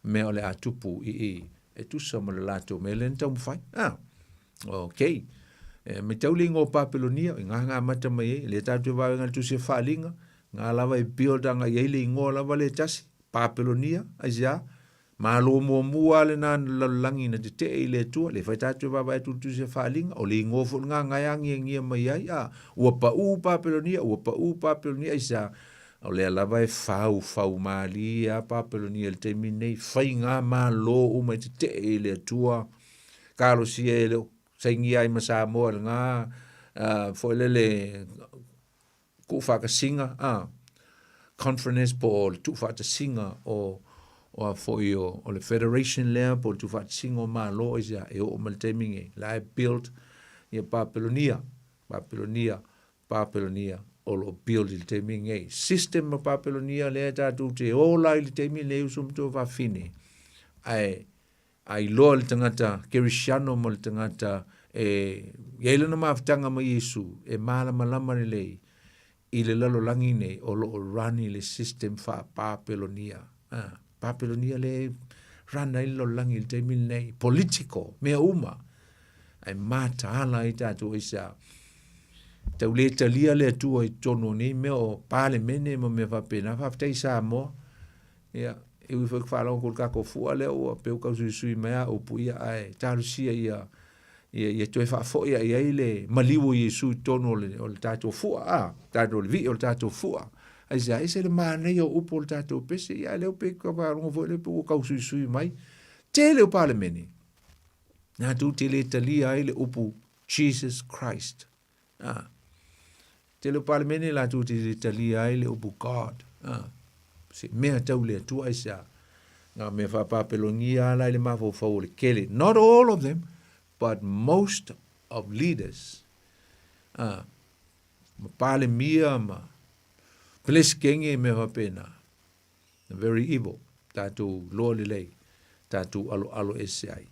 mea o le a tupu i i e tusa ma le latou mea lea na taumafai. Ah, okay. E matau le igoa o Papelonia, i ngā ngā mata mai ai, le tātou vaega le tusi e whaalinga, ngā lava e build anga i ai le ingoa lava le tasi, Papelonia, aisea, malo muamua le nā lalolagi na te tee i le Atua, le whai tātou e vaavaai atu le tusi e whaalinga, o le ingoa fo ngā ngai angiangia mai ai, a, ua pau Papelonia, ua pau Papelonia, aisea, O lea lava e faufau malie a Papelonia i le taimi nei, faigamalo uma e tetee i le Atua, talosia e le o sainia ai ma Samoa i lena foi lele tuufaatasiga a conference po o le tuufaatasiga o o a foi o, o le federation lea po o le tuufaatasiga o Malo aisea e oo mai le taimi nei la e build ia Papelonia, Papelonia Papelonia o lo o build i le taimi lenei. System o Papelonia lea tatou te ola i le taimi lenei uso ma tuafafine. Ae a iloa le tagata kerisiano ma le tagata e i ai lana mafutaga ma Iesu e malamalama lelei i le lalolagi nei o lo o run i le system faa-Papelonia. Ah, Papelonia le run ai le lalolagi i le taimi lenei. Political, mea uma. Ae mataala ai tatou aisea. Tau le talia le Atua i totonu o nei mea o Palemene ma mea faapena. Faafetai Samoa. Ia, e ui foi faalogo atu i le tatou fua lea ua pei ua tausuisui mai a upu ia, ae talosia ia ia, ia toe faafoi i ai le maliu o Iesu i totonu o le, o le tatou fua, a, tatou le vii o le tatou fua. Aisea, ese le manaia o upu o le tatou pese, ia, lea ua pei ka faalogo foi lea pei ua tausuisui mai. Tele o Palemene, latou te le talia ai le upu Jesus Christ. Ah. Tele o Palemene latou te le talia ai le upu God. Ah. Se mea tau le Atua aisea. Ngā mea whaapapelonia ala i le mafaufau o le kele. Not all of them, but most of leaders. Ah. Ma Palemia ma Pelesikenge mea whapena. Very evil. Tātou loa lelei. Tātou aloalo ese ai.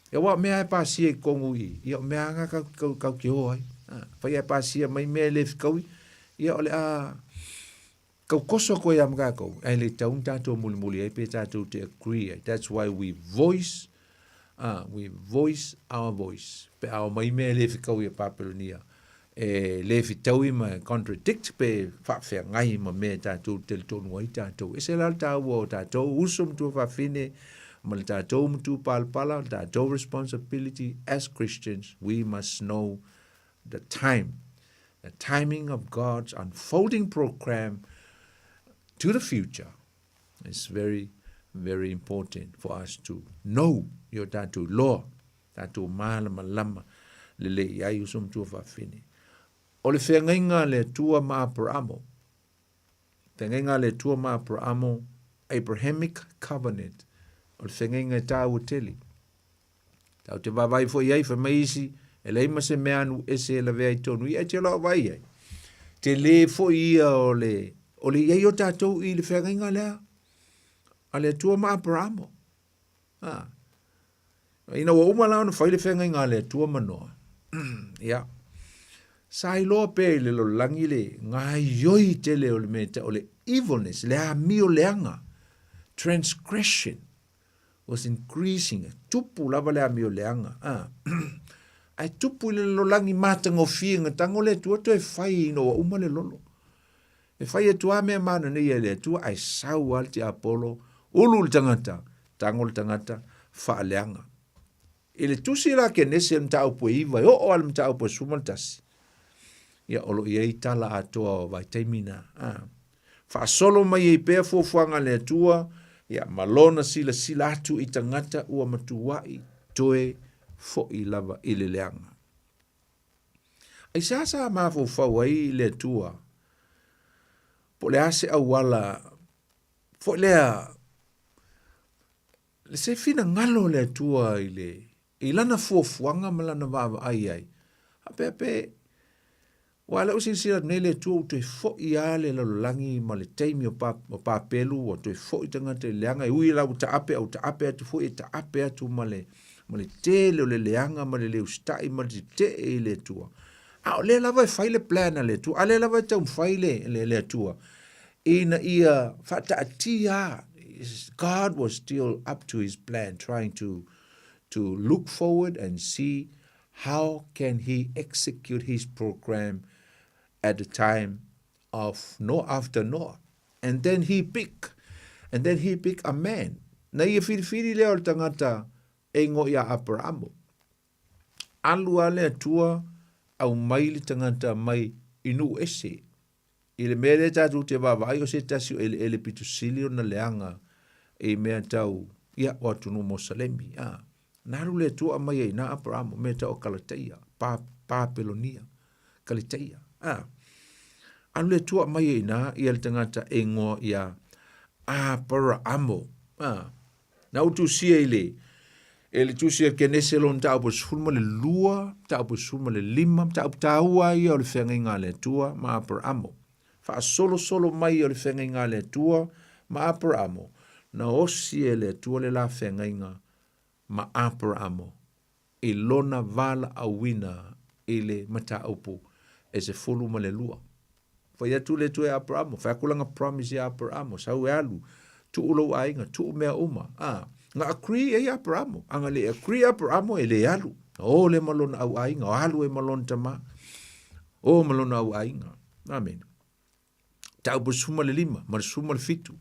Ia wa mea e pasia i kongu i. Ia o mea anga kau, kau, kau ke o ai. Ha, whai e pasia mai mea e le whikaui. Ia o le a kau koso koe ia mga kau. Ai le taun tātou muli muli ai pe tātou te agree ai. That's why we voice we voice our voice. Pe ao mai mea e le whikaui e Papelonia. E le whitaui ma e contradict pe whaawheangai ma mea tātou te tonu ai tātou. E se la le tāua o tātou uso matua whawhine ma le tātou matua palapala, le tātou responsibility as Christians, we must know the time. The timing of God's unfolding program to the future is very, very important for us to know i o tātou loa, tātou mālamalama lelei i ai uso matua whawhine. O le wheangaiga le Atua ma Aperamo, wheangaiga le Atua ma Aperamo, Abrahamic Covenant, o le wheangaiga e tāua tele. Tau te vaavaai foi i ai, fai mai isi, e leai ma se mea anu ese e lavea i tonu ia, e te loa vai ai. Te lē foi ia o le, o le iai o tātou i le feagaiga lea, a le Atua ma Aperamo. Ha. Ina ua uma la ona fai le feagaiga a le Atua ma Noa. Ia. Sa iloa pea i le lalolagi le gaioi tele o le mea o le evilness, le amio leaga, transgression, was increasing, e tupu lava le amio leaga, a. Ae tupu i le lalolagi matagofie na tago le Atua toe fai ina ua uma le lolo. E fai atu a mea mana nei e le Atua, ae sau a le tiapolo, ulu le tagata, tago le tagata, faaleaga. I le tusi la Kenese o le mataupu e 9, e oo a le mataupu e 11, ia o lo o i ai tala atoa o vaitaimi na. A. Faasolo mai ai pea fuafuaga a le Atua, ia, ma lona silasila atu i tagata ua matuai toe fo'i lava i le leaga. Aisea sa mafaufau ai le Atua, po o le a se auala foi lea, se finagalo o le Atua i le, i lana fuafuaga ma lana vaavaai ai, faapea pe, Ua lea ua silasila atu nei le Atua ua toe foʻi lava le lalolagi ma le taimi o pa, o Papelu ua toe foʻi tagata i le leaga e ui la ua taape a ua taape atu foi e taape atu ma le, ma le tele o le leaga ma le le usitai ma le tetee i le Atua. A o lea lava e fai le plan a le Atua, a lea lava e taumafai le, le, le Atua ina ia faataatia. God was still up to his plan, trying to, to look forward and see How can he execute his program at the time of Noah, after Noah? And then he pick, and then he pick a man. Na ia filifili lea o le tagata e ingoa ia Aperamo. Alu a le Atua aumai le tagata mai i nuu ese. I le mea lea tatou te vaavaai o se tasi o eleele pito sili ona leaga i mea tau, ia, o atunuu Mosalemi, a. Na alu le Atua aumai ai i ina Aperamo, mea tau o Kalateia, Pa, Papelonia, Kaleteia, a. Alu le Atua aumai ai i ina ia le tagata e ingoa ia Aperamo, a. Na ou tusia i le, e le tusi a Kenese lona mataupu e 12, mataupu e 15, mataupu taua ia o le feagaiga a le Atua ma Aperamo. Faasolosolo mai o le feagaiga a le Atua ma Aperamo, na osi e le Atua le la feagaiga ma Aperamo i lona valaauina i le mataupu e 12. Fai atu le Atua ia Aperamo, fai atu lana promise ia Aperamo, sau e alu, tuu lou aiga, tuu mea uma. A, na agree ai Aperamo, a na le agree Aperamo e le alu. Na o lea ma lona au aiga, o alu e ma lona tama, o ma lona au aiga. Amen. Mataupu e 15 ma le 17.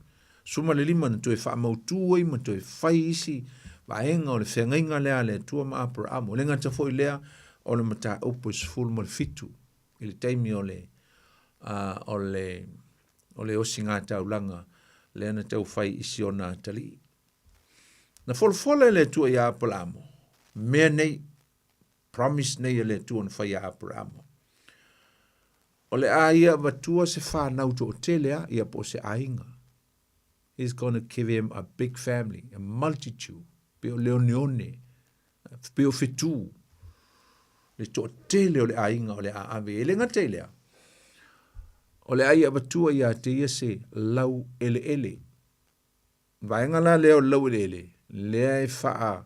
15 na toe faamautu ai ma toe fai isi vaega o le feagaiga lea a le Atua ma Aperamo. E le gata foi lea o le mataupu e 17 i le taimi o le, uh, o le, o le osiga taulaga lea na tau fai i si ona atalii. Na folafola e le Atua ia Aperamo mea nei, promise nei a le Atua na fai ia Aperamo. O le a ia avatua se fanau toatele a, ia po o se aiga. He's gonna give him a big family, a multitude, pe o le oneone, pe o fetu, le toatele o le aiga o le a ave. E le gata i lea, o le a ia avatua ia te ia se lau eleele. Vaega la lea o le lau eleele, lea e faa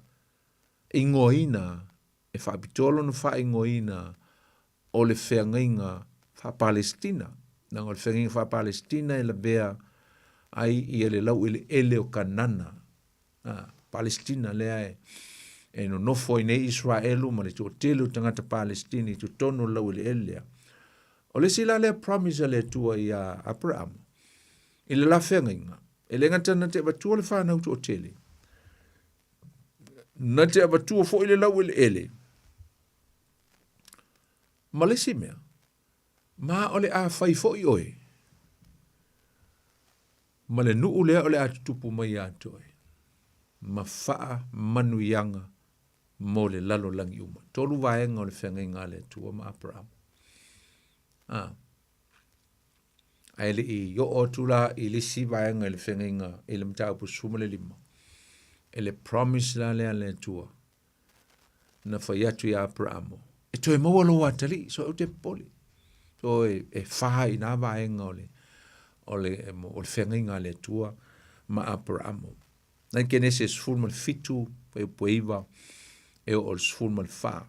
ingoaina, e faapitoa lona faaigoaina o le feagaiga faa-Palestina. Leaga o le feagaiga faa-Palestina e lavea ai ia le laueleele o Kanana. A, Palestina lea e, e nonofo ai nei Israelu ma le toatele o tagata Palestini i totonu o le laueleele lea. O le isi la lea promise a le Atua ia Aperamo, i le la feagaiga, e le gata na te avatua le fanau toatele, na te avatua foi le laueleele, Ma le isi mea, ma o le a fai foi oe ma le nuu lea o le a tutupu mai ia te oe, ma faamanuiaga mo le lalolagi uma. Tolu vaega o le feagaiga a le Atua ma Aperamo. A. Ae le i oo atu la i le isi vaega i le feagaiga i le mataupu 15, e le promise la lea a le Atua, na fai atu ia Aperamo, e toe maua lou atalii, so aua e te popole. So e, e whā i nā vaega o le, o le, o le feagaiga a le Atua ma Aperamo. Nai Kenese 17, fuaiupu e 9, e oo i le 14.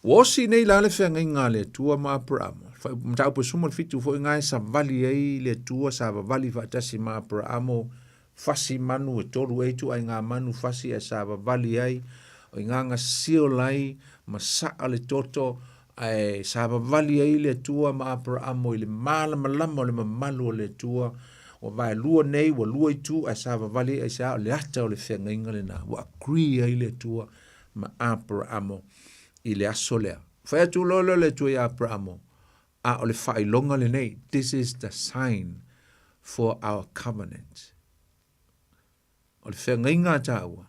Ua osi nei la le feagaiga a le Atua ma Aperamo. Mataupu e 17 foi nga e savali ai le Atua sa vavali faatasi ma Aperamo fasi manu e tolu e ituaiga manu fasi ae sa vavali ai o igaga seal ai ma saa le toto ae sa vavali ai le Atua ma Aperamo i le malamalama o le mamalu o le Atua ua vaelua nei ua lua itu ae sa vavali ai aisea o le ata o le feagaiga lena ua agree ai le Atua ma Aperamo i le aso lea. Fai atu loa lea o le Atua ia Aperamo, a o le faailoga lenei, this is the sign for our covenant. O le feagaiga a tāua,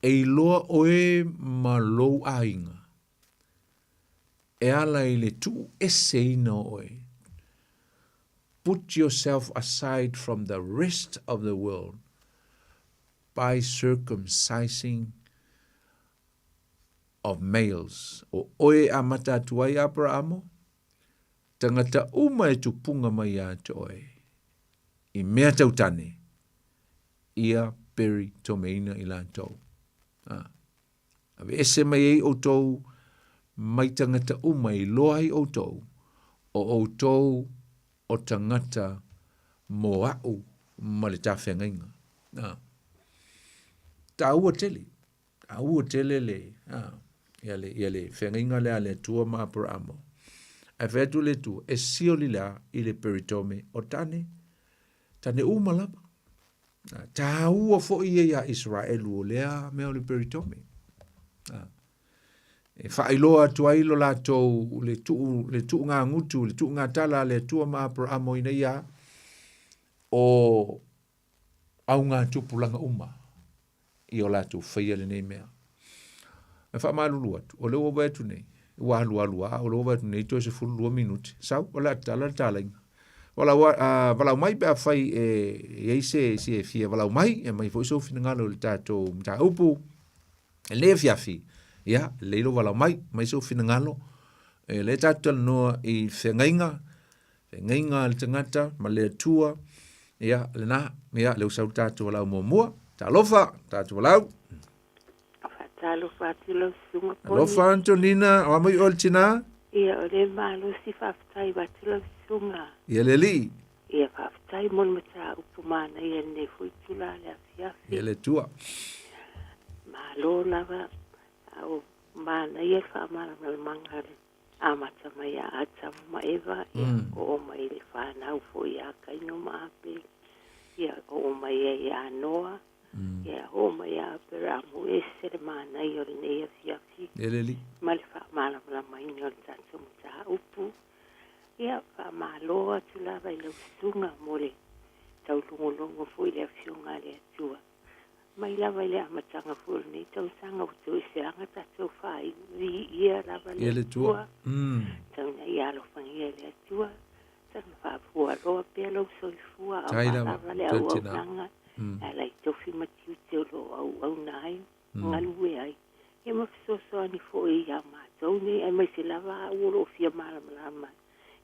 e iloa oe ma lou aiga, e ala i le tuueseina o oe. Put yourself aside from the rest of the world by circumcising. of males. O oe e amata atu ai Aparaamo, tangata uma e tupunga mai ia te oe, i mea tautane, ia peri tomeina i latou. A. Ave ese mai ai outou mai tangata uma i loa ai outou, o outou o tagata mo a'u ma le tafeagaiga. A. Taua tele. Taua tele le, a, ia le, ia le feagaiga lea a le Atua ma Aperaamo. Ae fai atu le Atua, e sioli le a i le peritome o tane, tane uma lava. A, taua foi ia iā Iseraelu o lea mea o le peritome. A, e faailoa atu ai lo latou le tuu, le tuugagutu, le tuugatala a le Atua ma Aperaamo ina ia o augatupulaga uma i o latou faia lenei mea. E faamalulu atu, o lea ua vaai atu nei, ua alualu lava, o lea ua vaai atu nei toe 12 minute. Sau, o le a tatala le talaiga. Valaau, valaau mai pe afai e i ai se se e fia valaau mai, e aumai foi sou finagalo i le tatou mataupu. E lelei afiafi, ia, lelei lou valaau mai, aumai sou finagalo. E lea tatou talanoa i feagaiga, feagaiga a le tagata ma le Atua. Ia, lena, ia, lea ua sau le tatou valaau muamua. Talofa, tatou valaau. Faatalofa atu lau susuga Poni. Alofa Antonina, o a mai oe le tina? Ia, o le malosi faafetai atu lau susuga. Ia le alii. Ia, faafetai mo le mataupu manaia i lenei foi itula le afiafi. Ia le Atua. Malo lava, a o manaia le faamalamalamaga a le amata mai ia Atamu ma Eva, ia, oo mai i le fanau foi ia Kaino ma Apele, ia, oo mai ai ia Noa, ia, oo mai ia Aperamu, e ese le manaia o lenei afiafi Ia le alii. ma le faamalamalamaina o le tatou mataupu. Ia, faamalo atu lava i lau susuga mo le taulogologo foi i le Afioga a le Atua. Mai lava i le amataga foi o lenei tausaga ua toeseaga tatou faaiu, viia lava le Atua. Tau ina ia alofagia e le Atua, tana faafualoa pea lou soifua, a o lava le auaunaga e ala i tofi ma tiute o lo o auauna ai, galue ai, ia ma fesoasoani foi ia matou nei, aemaise lava au o lo o fia malamalama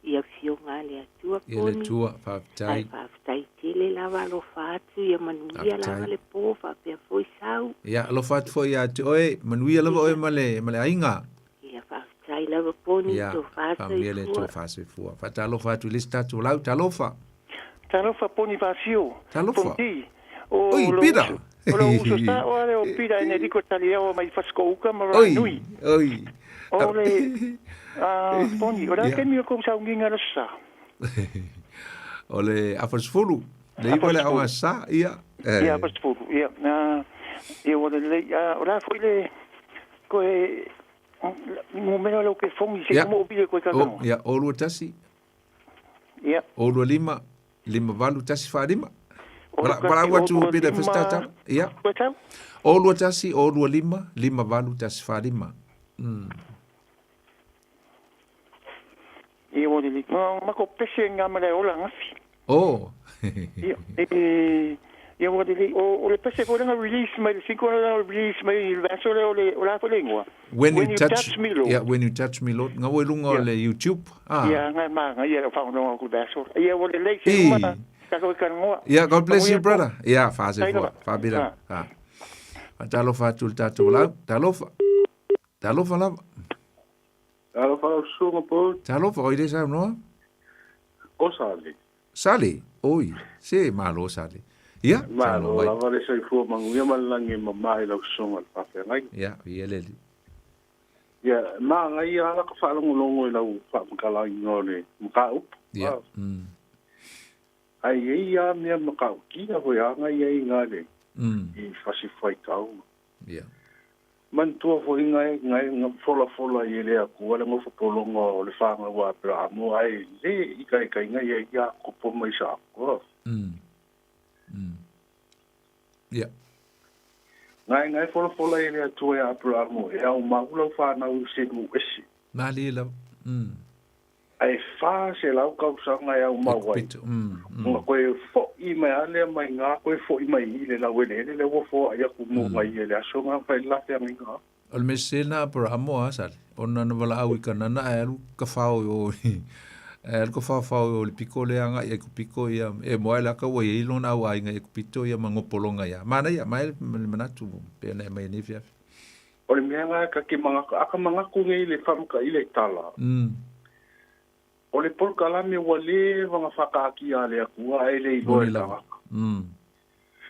i Afioga a le Atua Ia le Atua, faafetai. Ae faafetai tele lava, alofa atu, ia manuia lava le po, faapea foi sau. Ia, alofa atu foi ia te oe, manuia lava oe ma le, ma le aiga. Ia, faafetai lava Poni, Ia, tofa faamanuia le soifua. Atua faasoifua. Faatalofa atu i le isi tatou lau, talofa. Talofa Poni Vasio. Talofa. Poni. O Oi, lou Pita. uso, o lou uso sa o ale o Pita Enerico Taliaoa mai Fasitoo-uka ma Oi, Ranui. oi. O le a Poni, o le a Ia. taimi o kou sauniga le aso sa? O le afa 10, le 9 le aoga sa, ia. Ia, afa 10, ia. Na, ia ua lelei, a, o le a foi le, koe, numera o lau telefoni, se Ia. i mo o koe O, kakanoa. ia, o lua tasi. Ia. O lua lima, lima valu tasi fa lima. O Vala, lua vala tasi, ua tu o lua pida lima- festa tala. Ia. Koe tau? O lua tasi, o lua lima, lima valu tasi fa lima. Ia ua lelei. Ma, ma ko pese ngā mele ola ngafi. Oh. Ia, e, ia ua lelei. O, o le pese foi langa release mai, le single langa release mai i le verso lea o le, o la foi le ingoa. When, you, touch, me, Lord. Yeah, when you touch me, Lord. Nga ua i lunga o Ia. le YouTube. Ah. Ia, ngai ma, ngai ia o whaononga ku verso. Ia ua lelei se I. uma, kako i kangoa. Yeah, God bless you, Manuia brother. Yeah, fa se Tai fua. lava. Fa bila. Ah. Talofa atu le tatou lau. Talofa. Talofa lava. Talofa lau susuga po. Talofa, oi le saunoa. O Sale. Sale, oi, se malo Sale. Ia, Malo saunoa mai. lava le soifua manuia ma le lagi e mamā i lau susuga le faafeagai. Ia, ia le alii. Ia, magaia lava ka faalogologo i lau faamatalaina o le mataupu. Ia. Ae i ai lava mea matautia foi aga ia i ina le i fasifaitau. Ia. Manatua foi gae gae na folafola i e le Atua le gofopologa o le fagau a Aperaamo ae lē ikaikaiga ia Iakopo ma Isakoa. Ia. Gae gae folafola i e le Atua iā Aperaamo e aumau lau fanau i se nuu ese. Malie lava. Ae 400 tausaga e aumau ai. Ona koe fo'i mai lava lea mai ina koe fo'i mai i i le laueleele lea ua foa'i atu mo ngai e le aso na ma fai le lafeagaiga. O le mea sese lena Aperahama a Sale, ona na valaau i Kanana ae alu kafao i o i, ae alu kafaofao i o i le piko lea agai i Aikupito ia, e moa e laka ua i ai lona au aiga i Aikupito ia ma gopologa ia. Manaia, mai le manatu pei ona e aumai nei afiafi. O le mea la ta te manatu, a ka manatu nei i le faamata'i le tala, o le polokalame ua leva ona faataatia a le Atua ae le iloa e le tagata.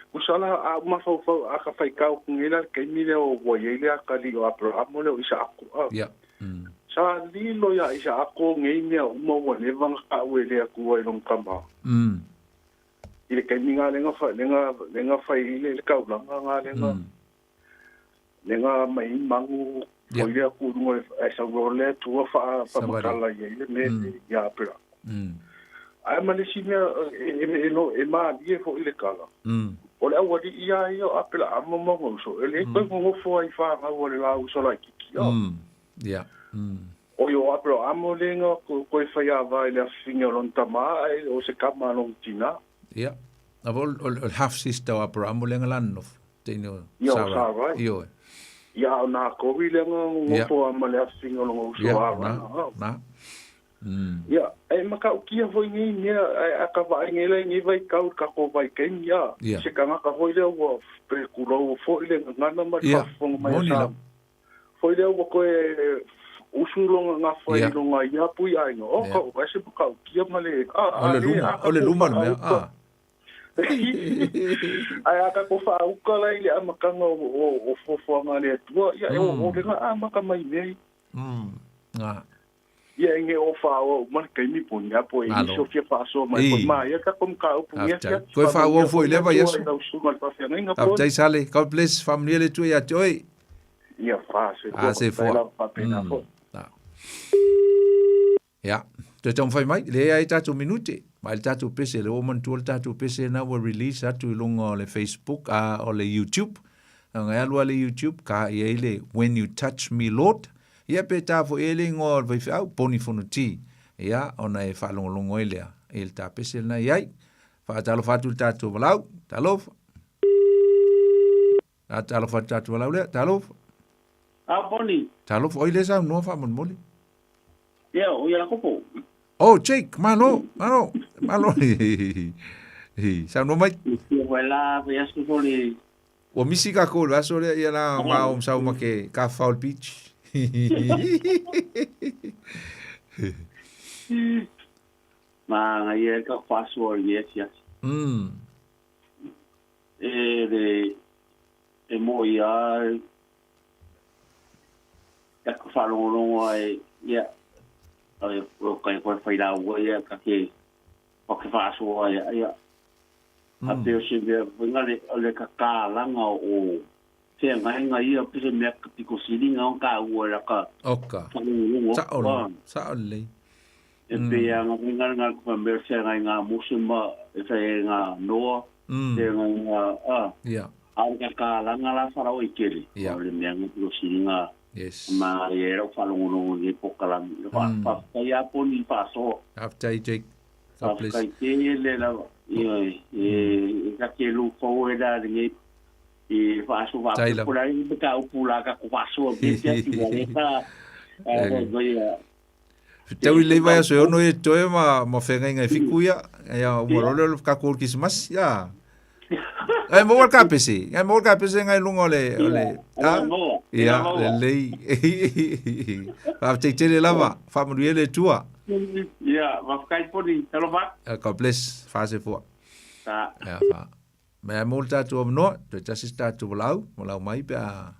Tusa la, a ou mafaufau, a ka faitau atu nei la i le taimi lea ua i ai le atalii o Aperahama lea o Isaako, a, sa lilo iā Isaako nei mea uma ua leva ona ta'u e le Atua i lona tama. I le taimi na lea na, lea na fai ai le taulaga na lea na, lea na aumai ai manu foi lea atu i luga o le, ae sau loa le Atua faamatala i ai le mea iā Aperahama. Ae ma le isi mea e malie foi le tala, o le aualii lava ia o Aperaamo ma ona uso, e le toe nonofo ai i fanau a le la uso laitiiti. Oi, o Aperaamo lea na toe faiava i le afifine o lona tama, ae o se tama a lona tinā. Ia. A o le half sister o Aperaamo lea na la nonofo, teine o Sarai. Ia, o Sarai. Ioe. Ia, a o Nakori lea na nonofo lava ma le afifine o lona uso o Arana. Ia, na, na. Ia, e matautia foi nei mea, a ka vaai nei la i nei vaitau i le tatou vaitaimi, a, se tagata foi lea ua, pe tulou foi le gagana ma le faafofoga mai a Samoa, foi lea ua toe usu lona gafa i lona ia pui aiga, o ka e se matautia ma le, a, a, le, o le luma le mea, a. Ae a tatou faauka la i le amataga o fuafuaga a le Atua, ia e o le amata mai mea ia. Nga. Ia e ge o faaauau uma le taimi po ni a po e nisi o fia faasoa mai foi ma ia tatou mataupu ni afiafi. Toe faaauau foi i lea vaiaso. Lau susuga i le faafeagaiga po. Faafetai Sale. God bless. Faamanuia le Atua ia te oe. Ia fa soifua. Ah, soifua. Lava faapena foi. Ia, toe taumafai mai, leai tatou minute, vaai le tatou pese, lea ua manatua le tatou pese lena ua release atu i luga o le Facebook, a o le YouTube. Ona e alu lava le YouTube, ka i ai le When You Touch Me Lord, ia pe ta foi i ai le igoa o le faifeau, Poni Fonoti. Ia, ona e faalogologo ai lea i le ta pese lena i ai. Faatalofa atu i le tatou valaau. Talofa. Talofa atu i le tatou valaau lea. Talofa. A Poni. Talofa, oi lea saunoa faamolemole. Ia, o Iakopo. Oh, Jake, malo, malo, malo. Saunoa mai. Ia wai la, wai aso fo le... Ua misi kākou i le aso lea, ia la, ma o sau ma ke ka foul beach. Ma nga ia ka whasoa i le afiafi. E le, e mo ia, Taku whaalongolongo ai, ia, ai, o kai koe whai rāua, ia, ka ke, o ke whaasoa, ia, ia. A peo se mea, whainga le, o le kakālanga o wheangainga ia, pe se mea ka piko siringa o ka ua la ka Oka. whaalongolongo. Sa'o le, sa'o lelei. E pe a ngā whainga ngā kupa mea wheangai ngā Mose ma, e whai ngā Noa, wheangai ngā, a. Ia. A o ka kālanga la wharau i kele. Ia. O le mea ngā piko siringa. Yes. Ma e rau whaalongolongo nei pokalami. Whawhai a poni whaasoa. Faafetai Jake. God bless. Faafetai tele lava. Ioe, e ka ke lu fou e la le i whaasoa Tai lava. whaapola i ka upu la ka ko whaasoa me te ati wa le ka. Ia Tau i lei vaiaso e ono e toe ma, ma whengainga e fiku ia. Ia, uma role o le kako o le Kisimasi, ia. Ai maua le kapese, ai maua le kapese ngai lunga o le, o le, a? Ia, lelei. Faafetai tele lava, faamanuia le Atua. Ia, faafetai Poni, talofa. God bless, faasefoa. Ta. Ia, fa. Mea mo le tatou avanoa, toe tasi se tatou valaau, valaau mai pe a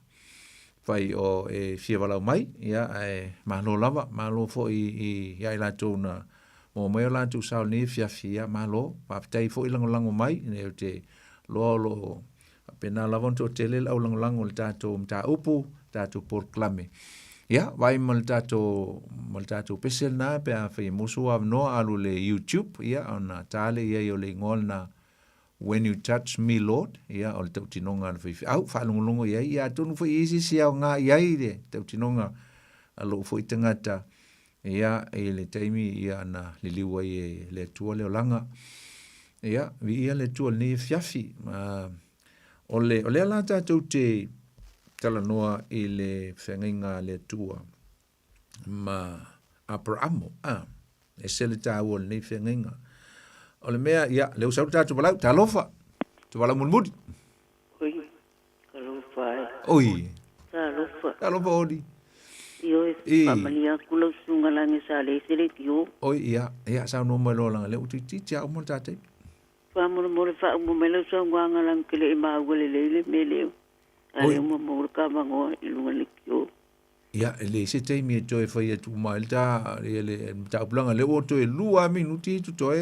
fai o e fia valaau mai, ia, ae malo lava, malo foi i ia i latou na maua mai o latou sao i lenei afiafi, ia, malo, faafetai foi lagolago mai, nei ou te loa o lo o faapena lava ona toatele le au lagolago i le tatou mataupu, tatou polokalame. Ia, vaai ma le tatou, ma le tatou pese lena pe a fai e maua sou avanoa, alu i le YouTube, ia, ona ta lea i ai o le igoa lena When You Touch Me Lord, ia, o le tautinoga a le faifeau, faalogologo i ai, ia atonu foi i ai se isi aoga i ai le tautinoga a lou foi tagata, ia, i le taimi ia na liliu ai e le Atua le olaga. Ia, viia le Atua i lenei afiafi. O le, o lea la tatou te. talanoa i le feagaiga a le Atua ma Aperamo. A, ese le tāua o lenei feagaiga. O le mea, ia, lea ua sau le tatou valaau, talofa, te valaau mulimuli. Oi, talofa e. Oi. Talofa. Talofa Oli. Ioe, faamalia atu lau susuga lagi sa le ese le tio. Oi, ia, ia, saunoa mai loa laga lea ua toeitiiti lava uma le ta taimi. Faamolemole faauma mai lau saunoaga lagi ke le i maua lelei le mea lea. A lea ua maua le kavanoa i luga le tio. Ia, e leai se taimi e toe fai atu uma ai le ta, ia le mataupu lea ua toe lua lava minuti i totoe,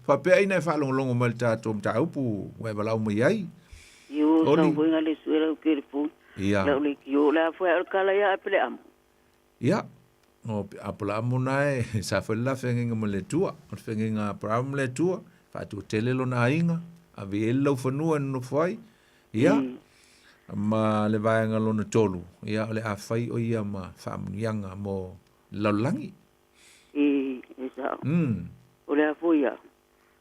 faapea ina e faalogologo mai i le tatou mataupu ua e valaau mai ai. Io, sau foi nga le sue lau telefoni. Ia. Lau leitio, o le a foi a o le kala ia Apeleamu. Ia, o Apeleamu na e, sa fai le la feagaiga ma le Atua. O le feagaiga a Aperahama ma le Atua, faatuatele lona aiga, ave i ai le laufanua e nonofo ai. Ia, ma le vaega lona tolu, ia, o le a fai o ia ma faamanuiaga mo le lalolagi. I, e sao. O le a foi ia.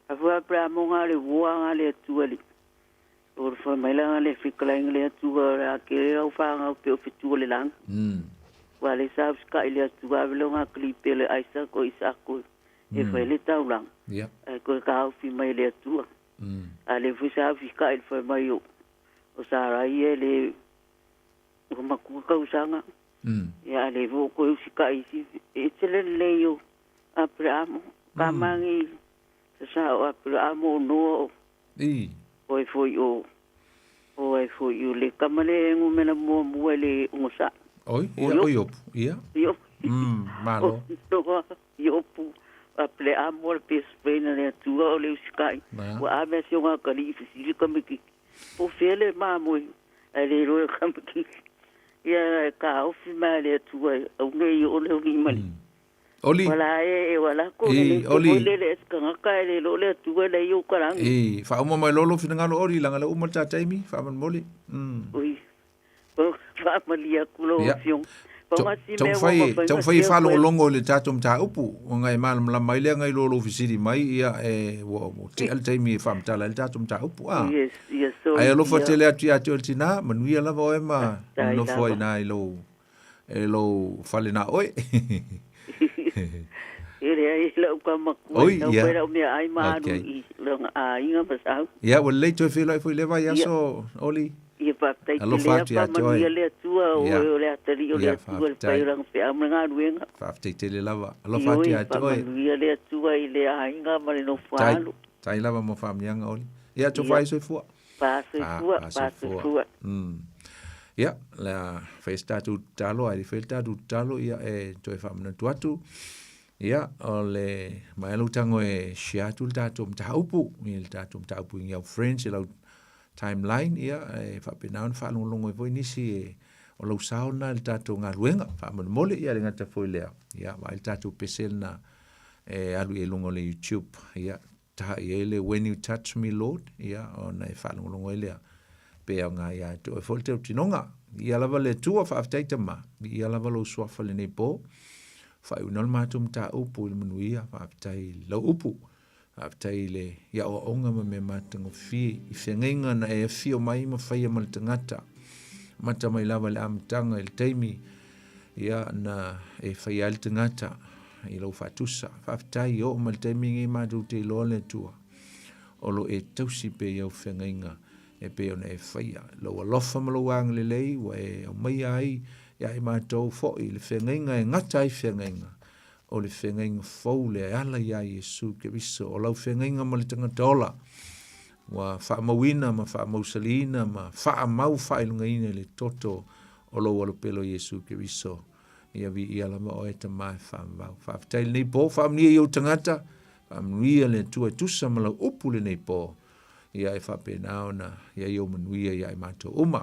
A foi Aperahama nga le ua nga le Atua li. O le fai mai la nga le fikalaiga le Atua, o le a kele lau whangau pe o fetua le langa. Ua le sa usika i le Atua, ave leo nga klipe le Isaac o Isako e fai le taulaga. Ae koe ka aufi mai le Atua. A le foi sa fika i le fai mai o o Sarai e le ua matua tausaga. Ia a le foi o toe usikai i si e tele lelei o Aperahamo. Ka mange sa sa o Aperahamo o Noa o I. O ai foi o o ai foi o le tama le e numera muamua i le ogasai. Oi, ia, o Iopu, ia. Iopu. Malo. O Noa, Iopu, Aperahamo le best friend a le Atua o le usikai. Ua ave a si o atalii i fesili tamaitiiti. Po o fea le mamoe ae le iloa e tamaitiiti. Ia e taofi mai a le Atua e au nei o le lima le. Oli. Wala e e wala ko I, le Oli. ko le le es kangaka e le lo le Atua le i o kalangi. I, faauma mai loa lou finagalo Oli, leaga lea ua uma le ta taimi, faamolemole. Ui, faamalie atu lau Afioga. Pau nga si mea ua Taumafai, mafai ona taumafai e share koe. faalogologo i le tatou mataupu, ona e malamalama ai lea nai lo lou fesili mai, ia, e, ua, ua tea le taimi e faamatala ai le tatou mataupu, a. Yes, yes, sorry Ae alofa dear. tele atu ia te oe le tinā, manuia lava oe ma Faafetai nofo ai lava. i ina i lou, e lou fale na oe. E leai lau tama matua, Oi, tau ia. mai lau meaai ma alu Okay. i lona aiga ma sau. Ia, ua lelei toe feiloai foi i lea vaiaso, Oli. Ia faafetai Alofa tele atu ia te oe. faamanuia le Atua, o Ia. oe o le atalii o le Ia, Atua, le faafetai. fai o lana feau ma le galuega. Faafetai tele lava. Alofa atu Ioe, ia te oe. faamanuia le Atua i le aiga ma le nofo Tai, alo. tai lava mo faamanuiaga, Oli. Ia, Ia. tofa ai soifua. Faasoifua, faasoifua. Ia, le a fai se tatou tatalo, ae le i faia le tatou tatalo, ia e toe faamanatu atu. Ia, o le maea lau tago e share atu le tatou mataupu, i le tatou mataupu i au friends, i lau timeline, ia, e faapena ona faalogologo ai foi nisi e, o lau sao lena i le tatou galuega. Faamolemole, ia, e le gata foi i lea, ia, vaai le tatou pese lena e alu i ai i luga o le YouTube, ia, Taha i ai le When You Touch Me Lord, ia, ona e faalogologo ai lea, pe aoga ia te oe foi le teutinoga. Viia lava le Atua, faafetai Tama, viia lava lou suafa i lenei po, faaiuina o le matou mataupu i le manuia, faafetai i lau upu, faafetai i le i aoaoga ma mea matagofie, i feagaiga na e afio mai ma faia ma le tagata, amata mai lava i le amataga i le taimi, ia, na e faia ai le tagata i lou faatusa. Faafetai, oo mai le taimi lenei matou te iloa le Atua, o lo e tausi pea i au feagaiga e pei ona e faia. Lou alofa ma lou agalelei ua e aumaia ai ia i matou foi le feagaiga e gata ai feagaiga, o le feagaiga fou lea e ala iā Iesu Keriso, o lau feagaiga ma le tagata ola, ua faamauina ma faamausaliina ma faamau faailogaina i le toto o lou alopele o Iesu Keriso. Ia viia lava oe Tama e faavavau. Faafetai i lenei po, faamanuia i ou tagata, faamanuia le Atua e tusa ma lau upu lenei po. Ia e faapena ona i ai ou manuia ia i matou uma.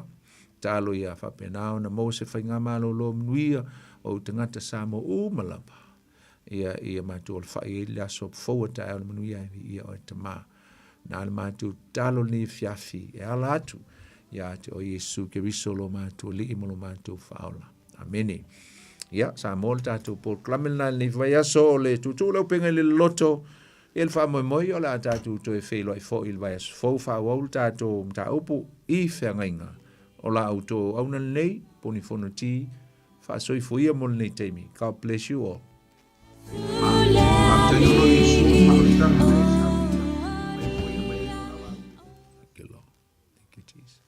Talo ia faapena ona maua se faigamalolo manuia o ou tagata Samoa uma lava. Ia ia matou alafai ai le aso fou o taeao le manuia e viia oe Tama. Na le matou tatalo lenei afiafi e ala atu ia te oe Iesu Keriso lo matou Alii ma lo matou Faaola. Amene. Ia, Samoa le tatou polokalame lena i lenei vaiaso o le tuutuu le upega i le loloto ia le faamoemoe o le a tatou toe feiloai foi i le vaiaso fou faaauau le tatou mataupu i feagaiga. o la outou auauna lenei, Poni Fonoti, faasoifua ia mo lenei taimi. God bless you all. Faafetai o lo Iesu o faaolitaga mai sa mai foia mai ai lona valu. Thank you, Lord. Thank you, Jesus.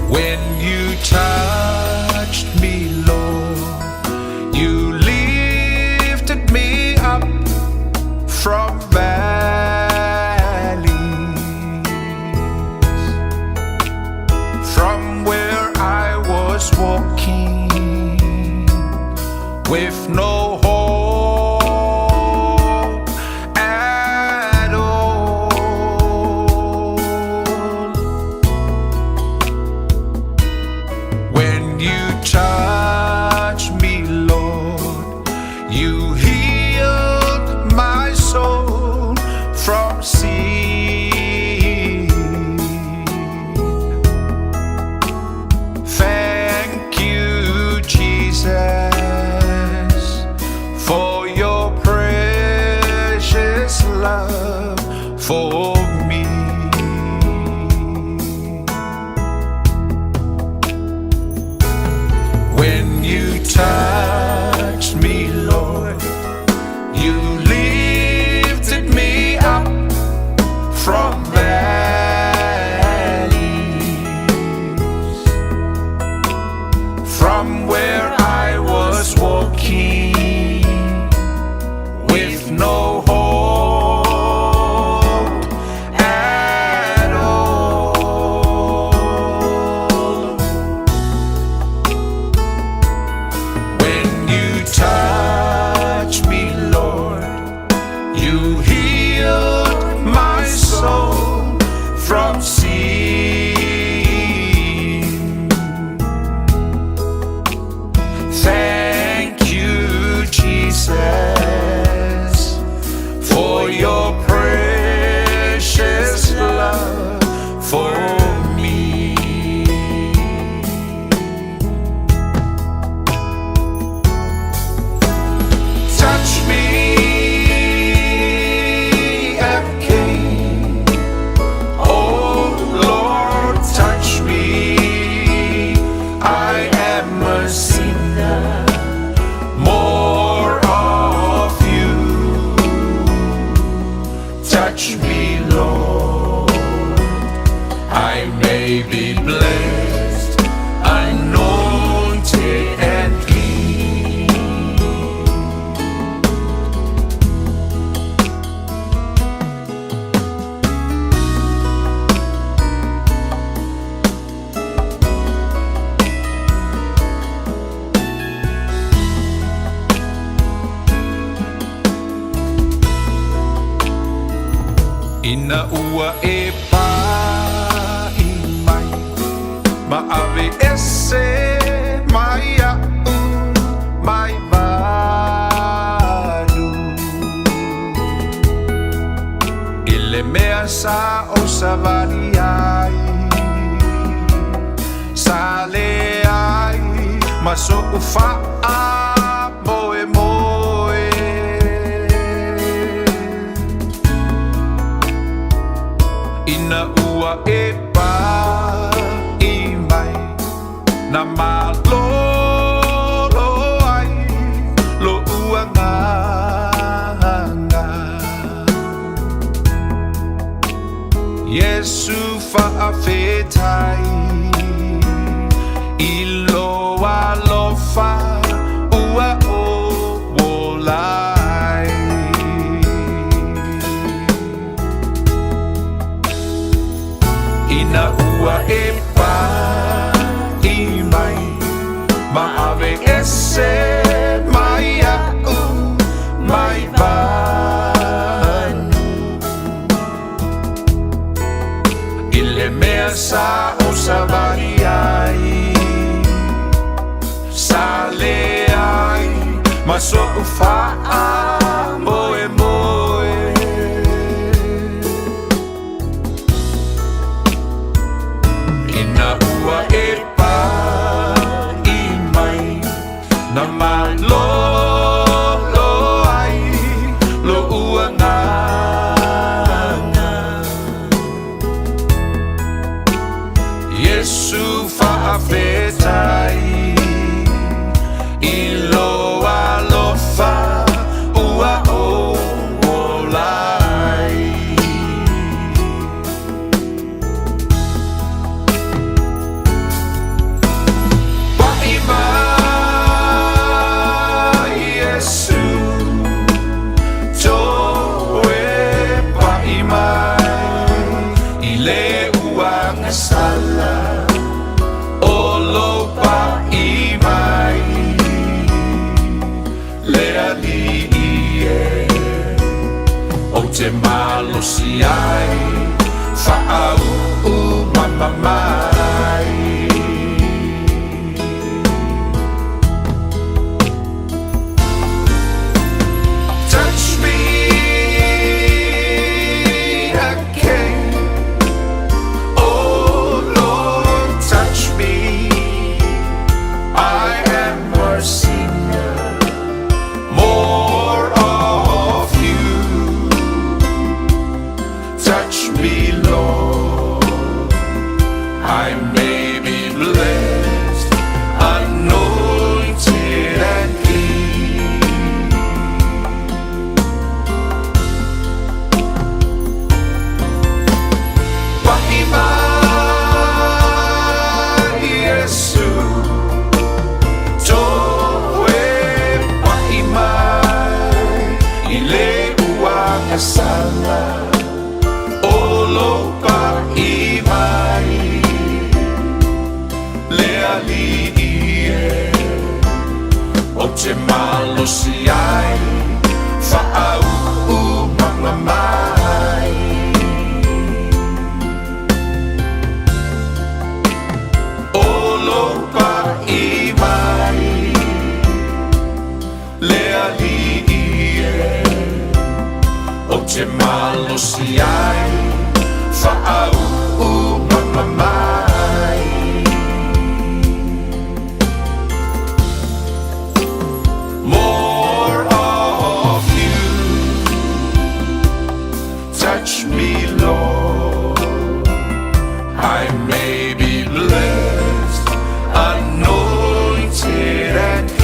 When you touched me, Lord, you lifted me up from valleys, from where I was walking with no hope at all. When you touch me, Lord, you healed my soul from sin. Thank you, Jesus, for your precious love for me. When you touched me, Lord, you lifted me up from valleys, from where I was walking with no hope at all. When you touch me, Lord, you healed my soul from sin. Thank you, Jesus, for your precious love for me. Touch me again. Oh Lord, touch me. I am a sinner. More of you. Touch me, Lord. I may be blessed, anointed and clean. Ina ua e paʻi mai ma ave ese mai iaʻu mai manu I le mea sa ou savali ai Sa leai ma soʻu faamoemoe. Ina ua e paʻi mai na malolo ai loʻu agaga. Iesu faafetai i lou alofa ua ou ola ai. Ina ua e paʻi mai ma ave ese mai iaʻu mai manu I le mea sa ou savali ai Sa leai ma soʻu faamoemoe. Ina ua e paʻi mai na malolo ai loʻu agaga. Iesu faafetai i lou alofa ua ou ola ai. Paʻi mai Iesu toe paʻi mai i le uagasala o lou paʻi mai le Alii e ou te malosi ai faauu mama mai. Touch me again, oh Lord, touch me. I am a sinner, more of you. Touch me, Lord, I may be blessed, anointed and clean. Paʻi mai Iesu toe paʻi mai i le uagasala o lou paʻi mai le Alii e ou te malosi ai faauu mama mai. O lou paʻi mai le Alii e ou te malosi ai faauu mama mai. More of you. Touch me, Lord, I may be blessed, anointed and clean.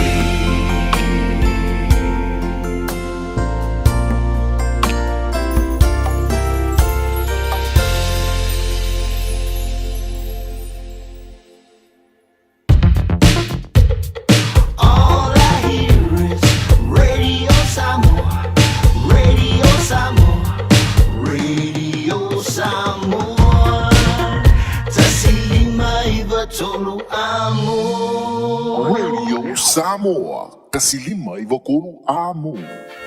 All I hear is Radio Samoa, Radio Samoa, Radio Samoa. 159 amo. Radio Samoa, 159 amo.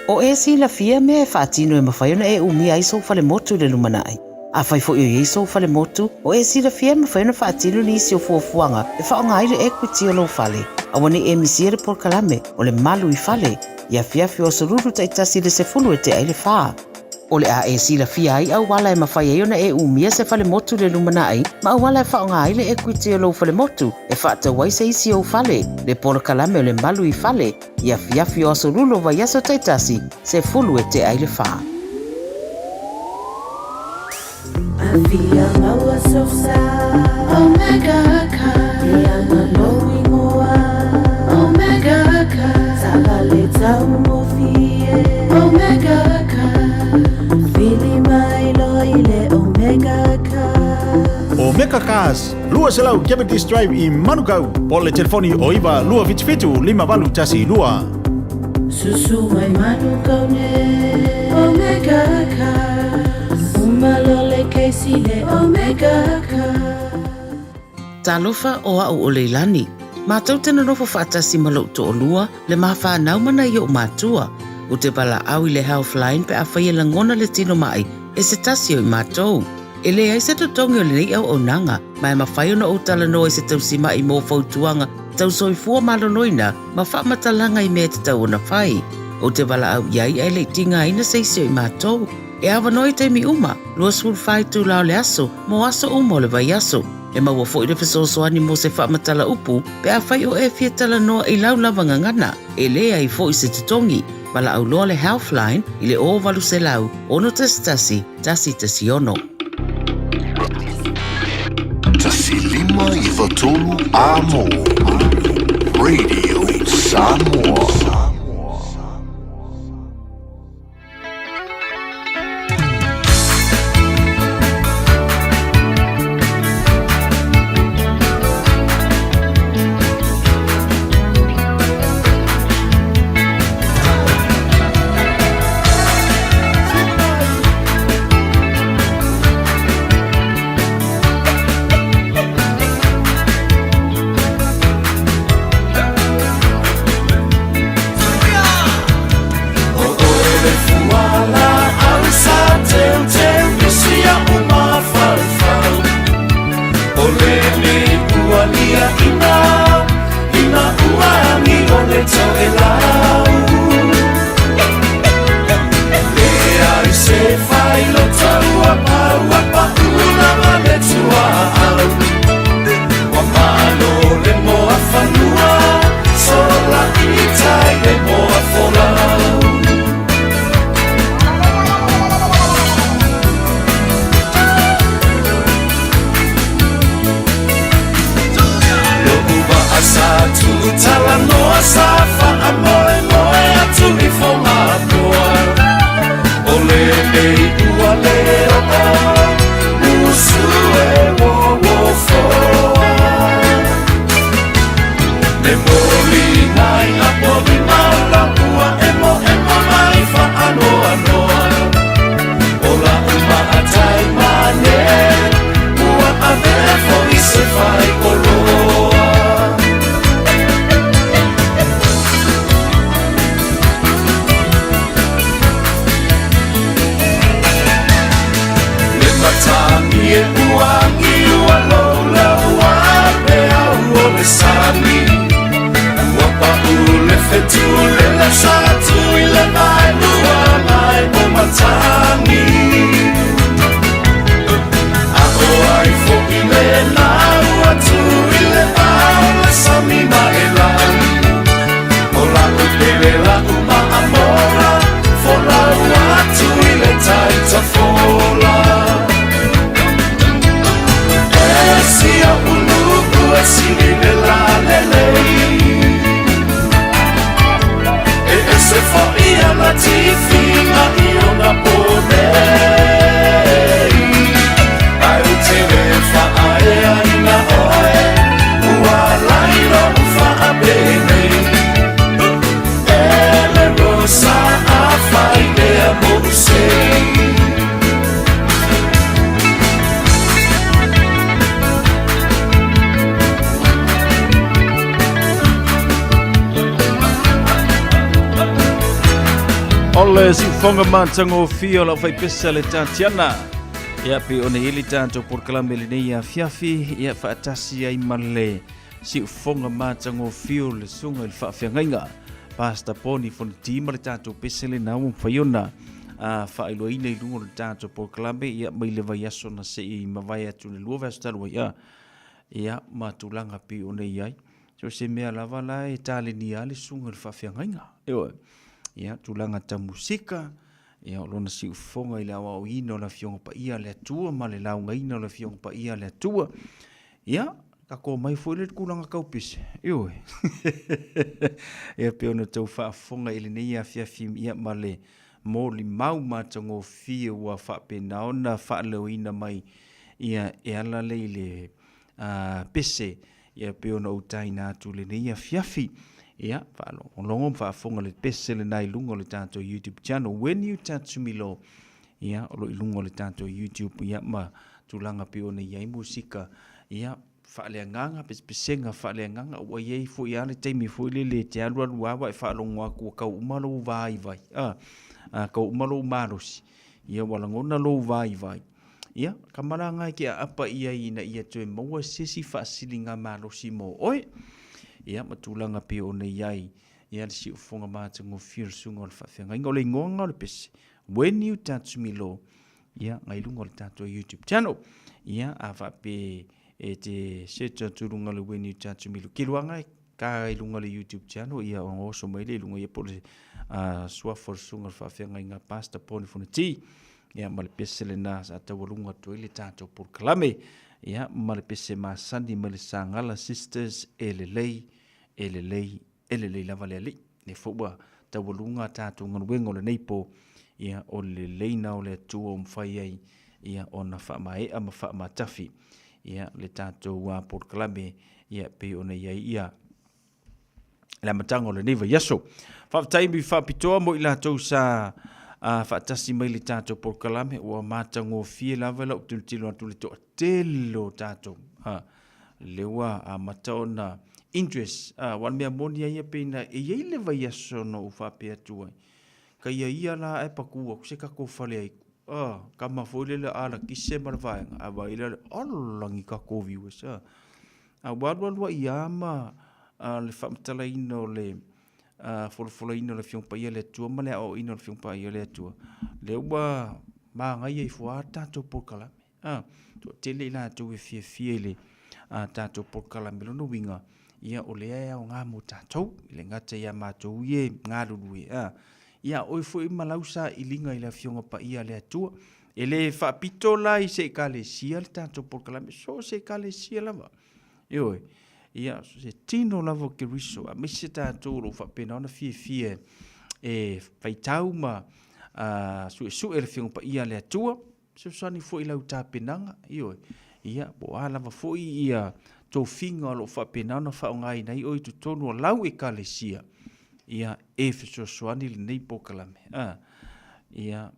O e silafia mea e faatino e mafai ona e umia ai sou falemotu i le lumanai. Afai foi o i ai sou falemotu, o e silafia e mafai ona faatino nisi o fuafuaga e faaaoga ai le equity o lou fale. Aua ne i e misia le polokalame o le Malu i Fale i afiafi o Aso Lulu taitasi i le 10 e tea i le fa. O le a e silafia ai auala e mafai ai ona e umia se falemotu i le lumanai ma auala e faaaoga ai le equity o lou falemotu e faatau ai se isi ou fale, le polokalame o le Malu i Fale i afiafi o Aso Lulu o vaiaso taitasi, 10 e tea i le fa. Afia maua sou sa Omega Car Ia ma lou igoa Omega Car Taavale taugofie Omega Car Vili mai loa i le Omega Car Omega Cars, 200 Keventers Drive i Manukau, po o le telefoni o 9 277 5812. Susu mai Manukau ne Omega Cars Uma loa le kesi le Omega Cars. Talofa o au o Leilani. Matou te nonofo faatasi ma lou toalua, le ma fanau ma nai o'u matua. Ou te valaau i le Healthline pe afai e lagona le tino ma'i e se tasi o i matou. E leai se totogi o lenei auaunaga, ma e mafai ona ou talanoa i se tausima'i mo fautuaga tau soifua maloloina ma faamatalaga i mea e tatau ona fai. Ou te valaau i ai ae le i tigaina se isi o i matou. E avanoa i taimi uma, 24 itula o le aso, mo aso uma o le vaiaso. E maua foi le fesoasoani mo se faamatala upu pe afai o e fia talanoa i lau lava gagana. E leai foi se totogi. Valaau loa le Healthline i le 0800 611 116. 1593 Amo Radio Samoa. le siufoga matagofie o lau faipesa le Tatiana. Ia pe ona i le tatou polokalame lenei afiafi, ia faatasi ai ma le siufoga matagofie o le susuga i le faafeagaiga Pastor Poni Fonoti ma le tatou pese lena ua mafai ona faailoaina i luga o le tatou polokalame ia mai le vaiaso na se i mavae atu le lua vaiaso talu ai ia ma tulaga pei ona i ai. So se mea lava la e talenia le susuga i le faafeagaiga. Ioe. Ia, tulaga tau musika, ia, o lona siufofoga i le aoaoina o le Afioga Paia a le Atua ma le laugaina o le Afioga Paia a le Atua. Ia, tatou omai foi le tulaga tau pese. Ioe. Ia, pei ona tau faafofoga i lenei afiafi, ia, ma le molimau matagofie ua faapena ona faaleoina mai, ia, e ala lea i le pese Ia pei ona ou taina atu lenei afiafi. Ia, faalogologo ma faafofoga le pese lena i luga o le tatou YouTube channel. When you touch me Lord. Ia, o lo i luga o le tatou YouTube, ia, ma tulaga pei ona i ai musika. Ia, faaleagaga, pesepesega faaleagaga, ua i ai foi lava le taimi foi lele e te alualu lava e faalogo atu ua tau uma lou vaivai, a, tau uma lou malosi. Ia, ua lagona lou vaivai. Ia, ka malaga e ke aapa i ai ina ia toe maua se isi faasiligamalosi mo oe. Ia, ma tulaga pei ona i ai, ia le siufofoga matagofie o le susuga o le faafeagaiga. O le igoa o le pese, When You Touch Me Lord, ia, ngai luga o le tatou YouTube channel. Ia, a faapea e te search atu i luga o le When You Touch Me Lord, kiloaga e ka i luga o le YouTube channel, ia, ona oso mai lea i luga, ia, po o le suafa o le susuga o le faafeagaiga Pastor Poni Fonoti. Ia, ma le pese lena sa taualuga atu ai le tatou polokalame. Ia, ma le pese masani mai le Sagala Sisters, e lelei, e lelei, e lelei lava le Alii. Lea foi ua taualuga a tatou galuega o lenei po, ia, o le lelei na o le Atua ua mafai ai, ia, ona faamaea ma faamatafi, ia, le tatou polokalame, ia, pei ona i ai, ia, le amataga o lenei vaiaso. Faafetai mi faapitoa mo i latou sa faatasi mai le tatou polokalame, ua matagofie lava lau tilotilo atu le toatele o tatou. Lea ua amata ona interest, aua o le mea moni a ia pei na e i ai le vaiaso na ou faapea atu ai, ka ia ia la ae patu atu se tatou fale ai, tama foi lele a lakise ma le vaega, ae vaai la, ola ni tatou viewers, A ua alualu ai lava ma le faamatalaina o le folafolaina o le Afioga Paia a le Atua ma le aoaoina o le Afioga Paia a le Atua, lea ua manaia ifo lava le tatou polokalame. A, toatele i latou e fiafia i le tatou polokalame. Lona uiga, ia o lea e aoga mo tatou, e le gata ia matou ia e galulue, a, ia oe foi ma lau sailiga i le Afioga Paia a le Atua. E le faapito la i se ekalesia le tatou polokalame, so o se ekalesia lava. Ioe, ia, so se tino lava o Keriso, aemaise tatou o lo o faapena ona fiafia e faitau ma suesue le Afioga Paia a le Atua, fesoasoani foi i lau tapenaga, ioe, ia, po o a lava foi ia tofiga o lo o faapena ona faaaogaina ai oe i totonu o lau ekalesia, ia, e fesoasoani lenei polokalame. Ia,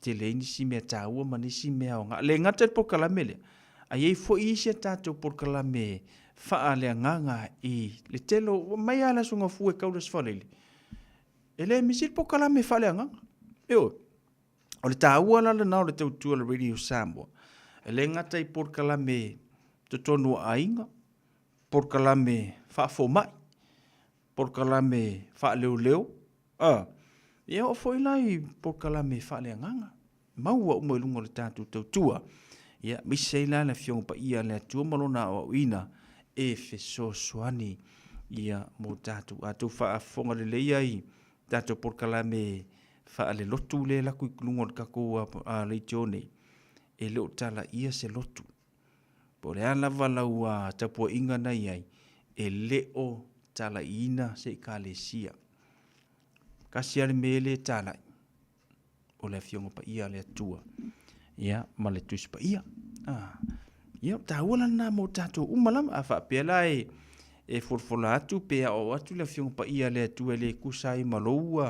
tele ai nisi mea taua ma nisi mea aoga. E le gata i le polokalame lea, ae i ai foi isi a tatou polokalame faaleagaga i le tele o, mai lava le Aso Gafua e tau i le Aso Faraile, e le misi le polokalame faaleagaga. Ioe. O le taua la lena o le tautua a le Radio Samoa, e le gata i polokalame totonu o aiga, polokalame faafomai, polokalame faaleoleo, a, ia oo foi la i polokalame faaleagaga, maua uma i luga o le tatou tautua, ia, aemaise ai la le Afioga Paia a le Atua ma Lona aoaoina e fesoasoani ia mo tatou. A outou faafofoga lelei ai i tatou polokalame faalelotu lea e alu atu i luga o le tatou leitio nei, e le o talaia se lotu. Po o le a lava lau tapuaiga na i ai, e le o talaiina se Ekalesia. Tasi lava le mea lea e talai, o le Afioga Paia a le Atua, ia, ma le Tusi Paia. Ah, ia, o taua la lena mo tatou uma lava. A faapea la e folafola atu pe aoao atu le Afioga Paia a le Atua e le tusa ai ma lou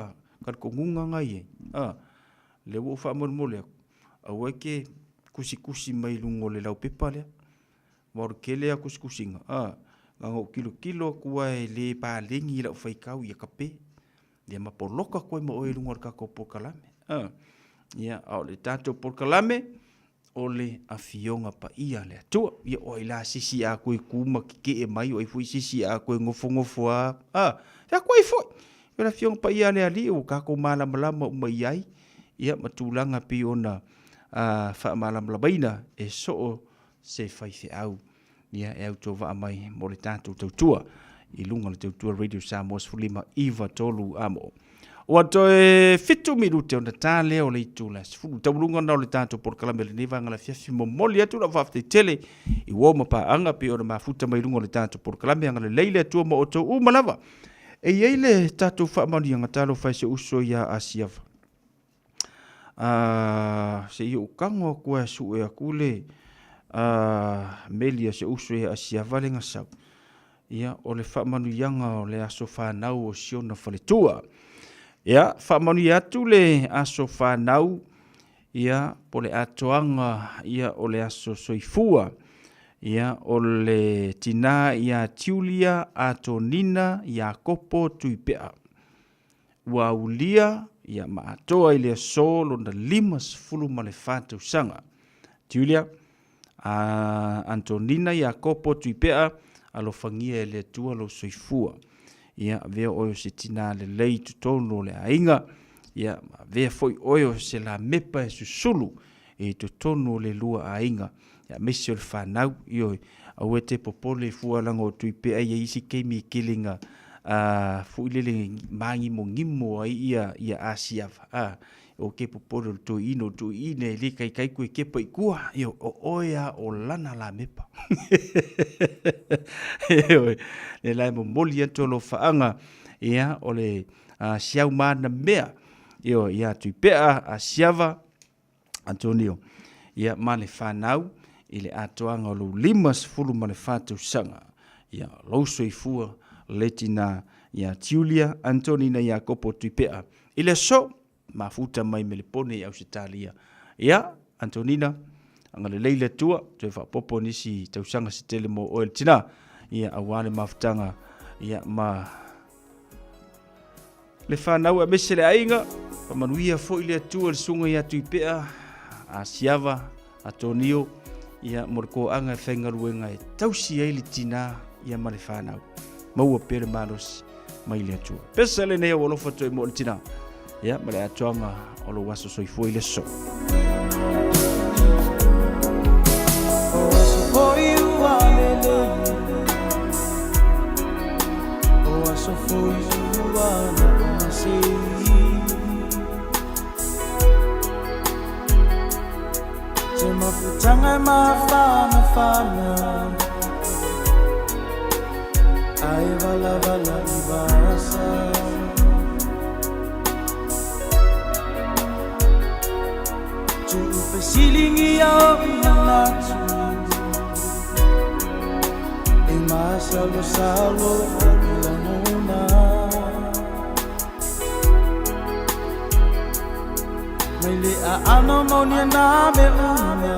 talitonuga na i ai, ah, lea ua ou faamolemole atu, aua e te tusitusi mai i luga o le laupepa lea. Aua o le tele lava o tusitusiga, a, na ona ou tilotilo atu lava e le paleni i lau faitau, ia kape. Ia ma poloka koe ma oe i luga o le tatou polokalame. A, ia, a o le tatou polokalame, o le Afioga Paia a le Atua. Ia, o ai la se isi a koe ku ma keke'e mai, o ai foi se isi a koe nofonofo a, a, fea koe ai foi. O le Afioga Paia a le Alii ua tatou malamalama uma i ai, ia, ma tulaga pei ona faamalamalamaina e soo se faifeau. Ia, e autovaa mai mo le tatou tautua i luga o le tautua Radio Samoa 15 93 amo. Ua toe 7 minute ona ta lea o le itula e 10. Tauluga na o le tatou polokalame lenei vaega le afiafi momoli atu lau faafetai tele i uo ma paaga pei ona mafuta mai luga o le tatou polokalame agalelei le Atua ma outou uma lava. E i ai le tatou faamanuiaga talofa e se uso ia Asiava. A se i ou tago atu e sue atu le meli a se uso ia Asiava le gasau. Ia, o le faamanuiaga o le aso fanau o si ona faletua. Ia, faamanuia atu le aso fanau, ia, po le atoaga, ia, o le aso soifua. Ia, o le tinā ia Tiulia Atonina Iakopo Tuipea. Ua aulia ia ma atoa i le aso lona 54 tausaga. Julia, a Antonina Iakopo Tuipea, alofagia e le Atua lou soifua. Ia, avea oe o se tinā lelei i totonu o le aiga. Ia, avea foi oe o se lamepa e susulu i totonu o le lua aiga, aemaise o le fanau, ioe, aua e te popole fua leaga o Tuipea e i ai isi taimi e tele ina foi lele māgimogimo ai ia ia Asiava, a, o ke popole o le toeaina, o le toeaina e le taitai toe kepa i tua, ioe, o oe lava o lana lamepa. Ioe, lea la e momoli atu alofaaga, ia, o le siau manamea, ioe, ia Tuipea, Asiava, Antonio, ia ma le fanau i le atoaga o lou 54 tausaga. Ia, lou soifua le tina ia Julia Antonina Iakopo Tuipea. I le aso, mafuta mai Melepone i Ausetalia. Ia, Antonina, agalelei le Atua, toe faapopo nisi tausaga se tele mo oe le tina. Ia, aua le mafutaga, ia, ma Le fanau aemaise le aiga, faamanuia foi le Atua i le susuga ia Tuipea, a Siava, a Tonio, ia mo le toaga e faigaluega e tausi ai le tina ia ma le fanau. Maua pea le malosi mai le Atua. Pesa lenei au alofa toe mo le tina, ia ma le atoaga o lou aso soifua i le aso. Mafutanga mafana Ai vala vala i vasa Tu'ufesiligia o'u manatu E masalosalo i lagona Mai le aano mauni na me una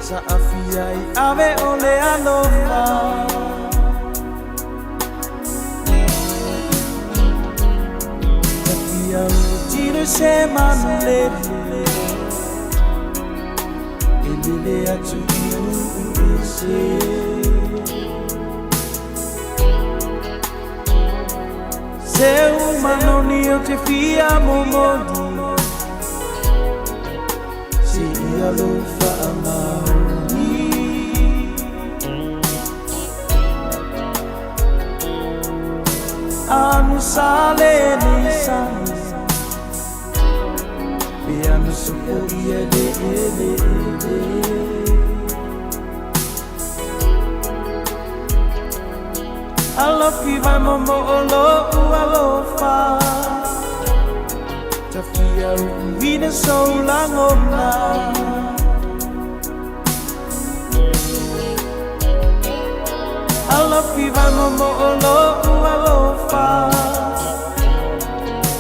Sa afia i ave o le alofa Tafia tino se manulele E lele atu i uu ese Se umanoni o te fia momoli Se ia lo whaamaoni Anu sale nei sani Pe anu supo ia le ele ele Alofi vai momo o lo'u alofa Tafia u'uina sou lagona Alofi vai momo o lo'u alofa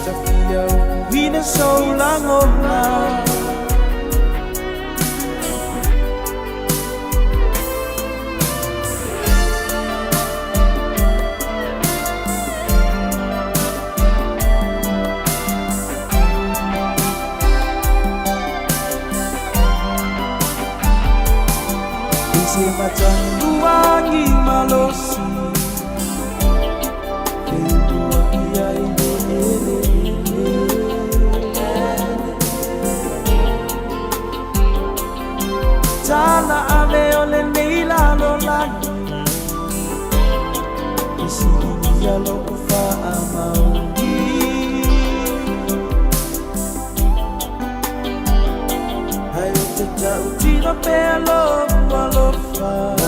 Tafia u'uina sou lagona Matagi malosi Feutuai ai le ele Tala ave o lenei lalolagi Fesiligia lo'u faamaoni Ae ou te tautino pea lou alofa.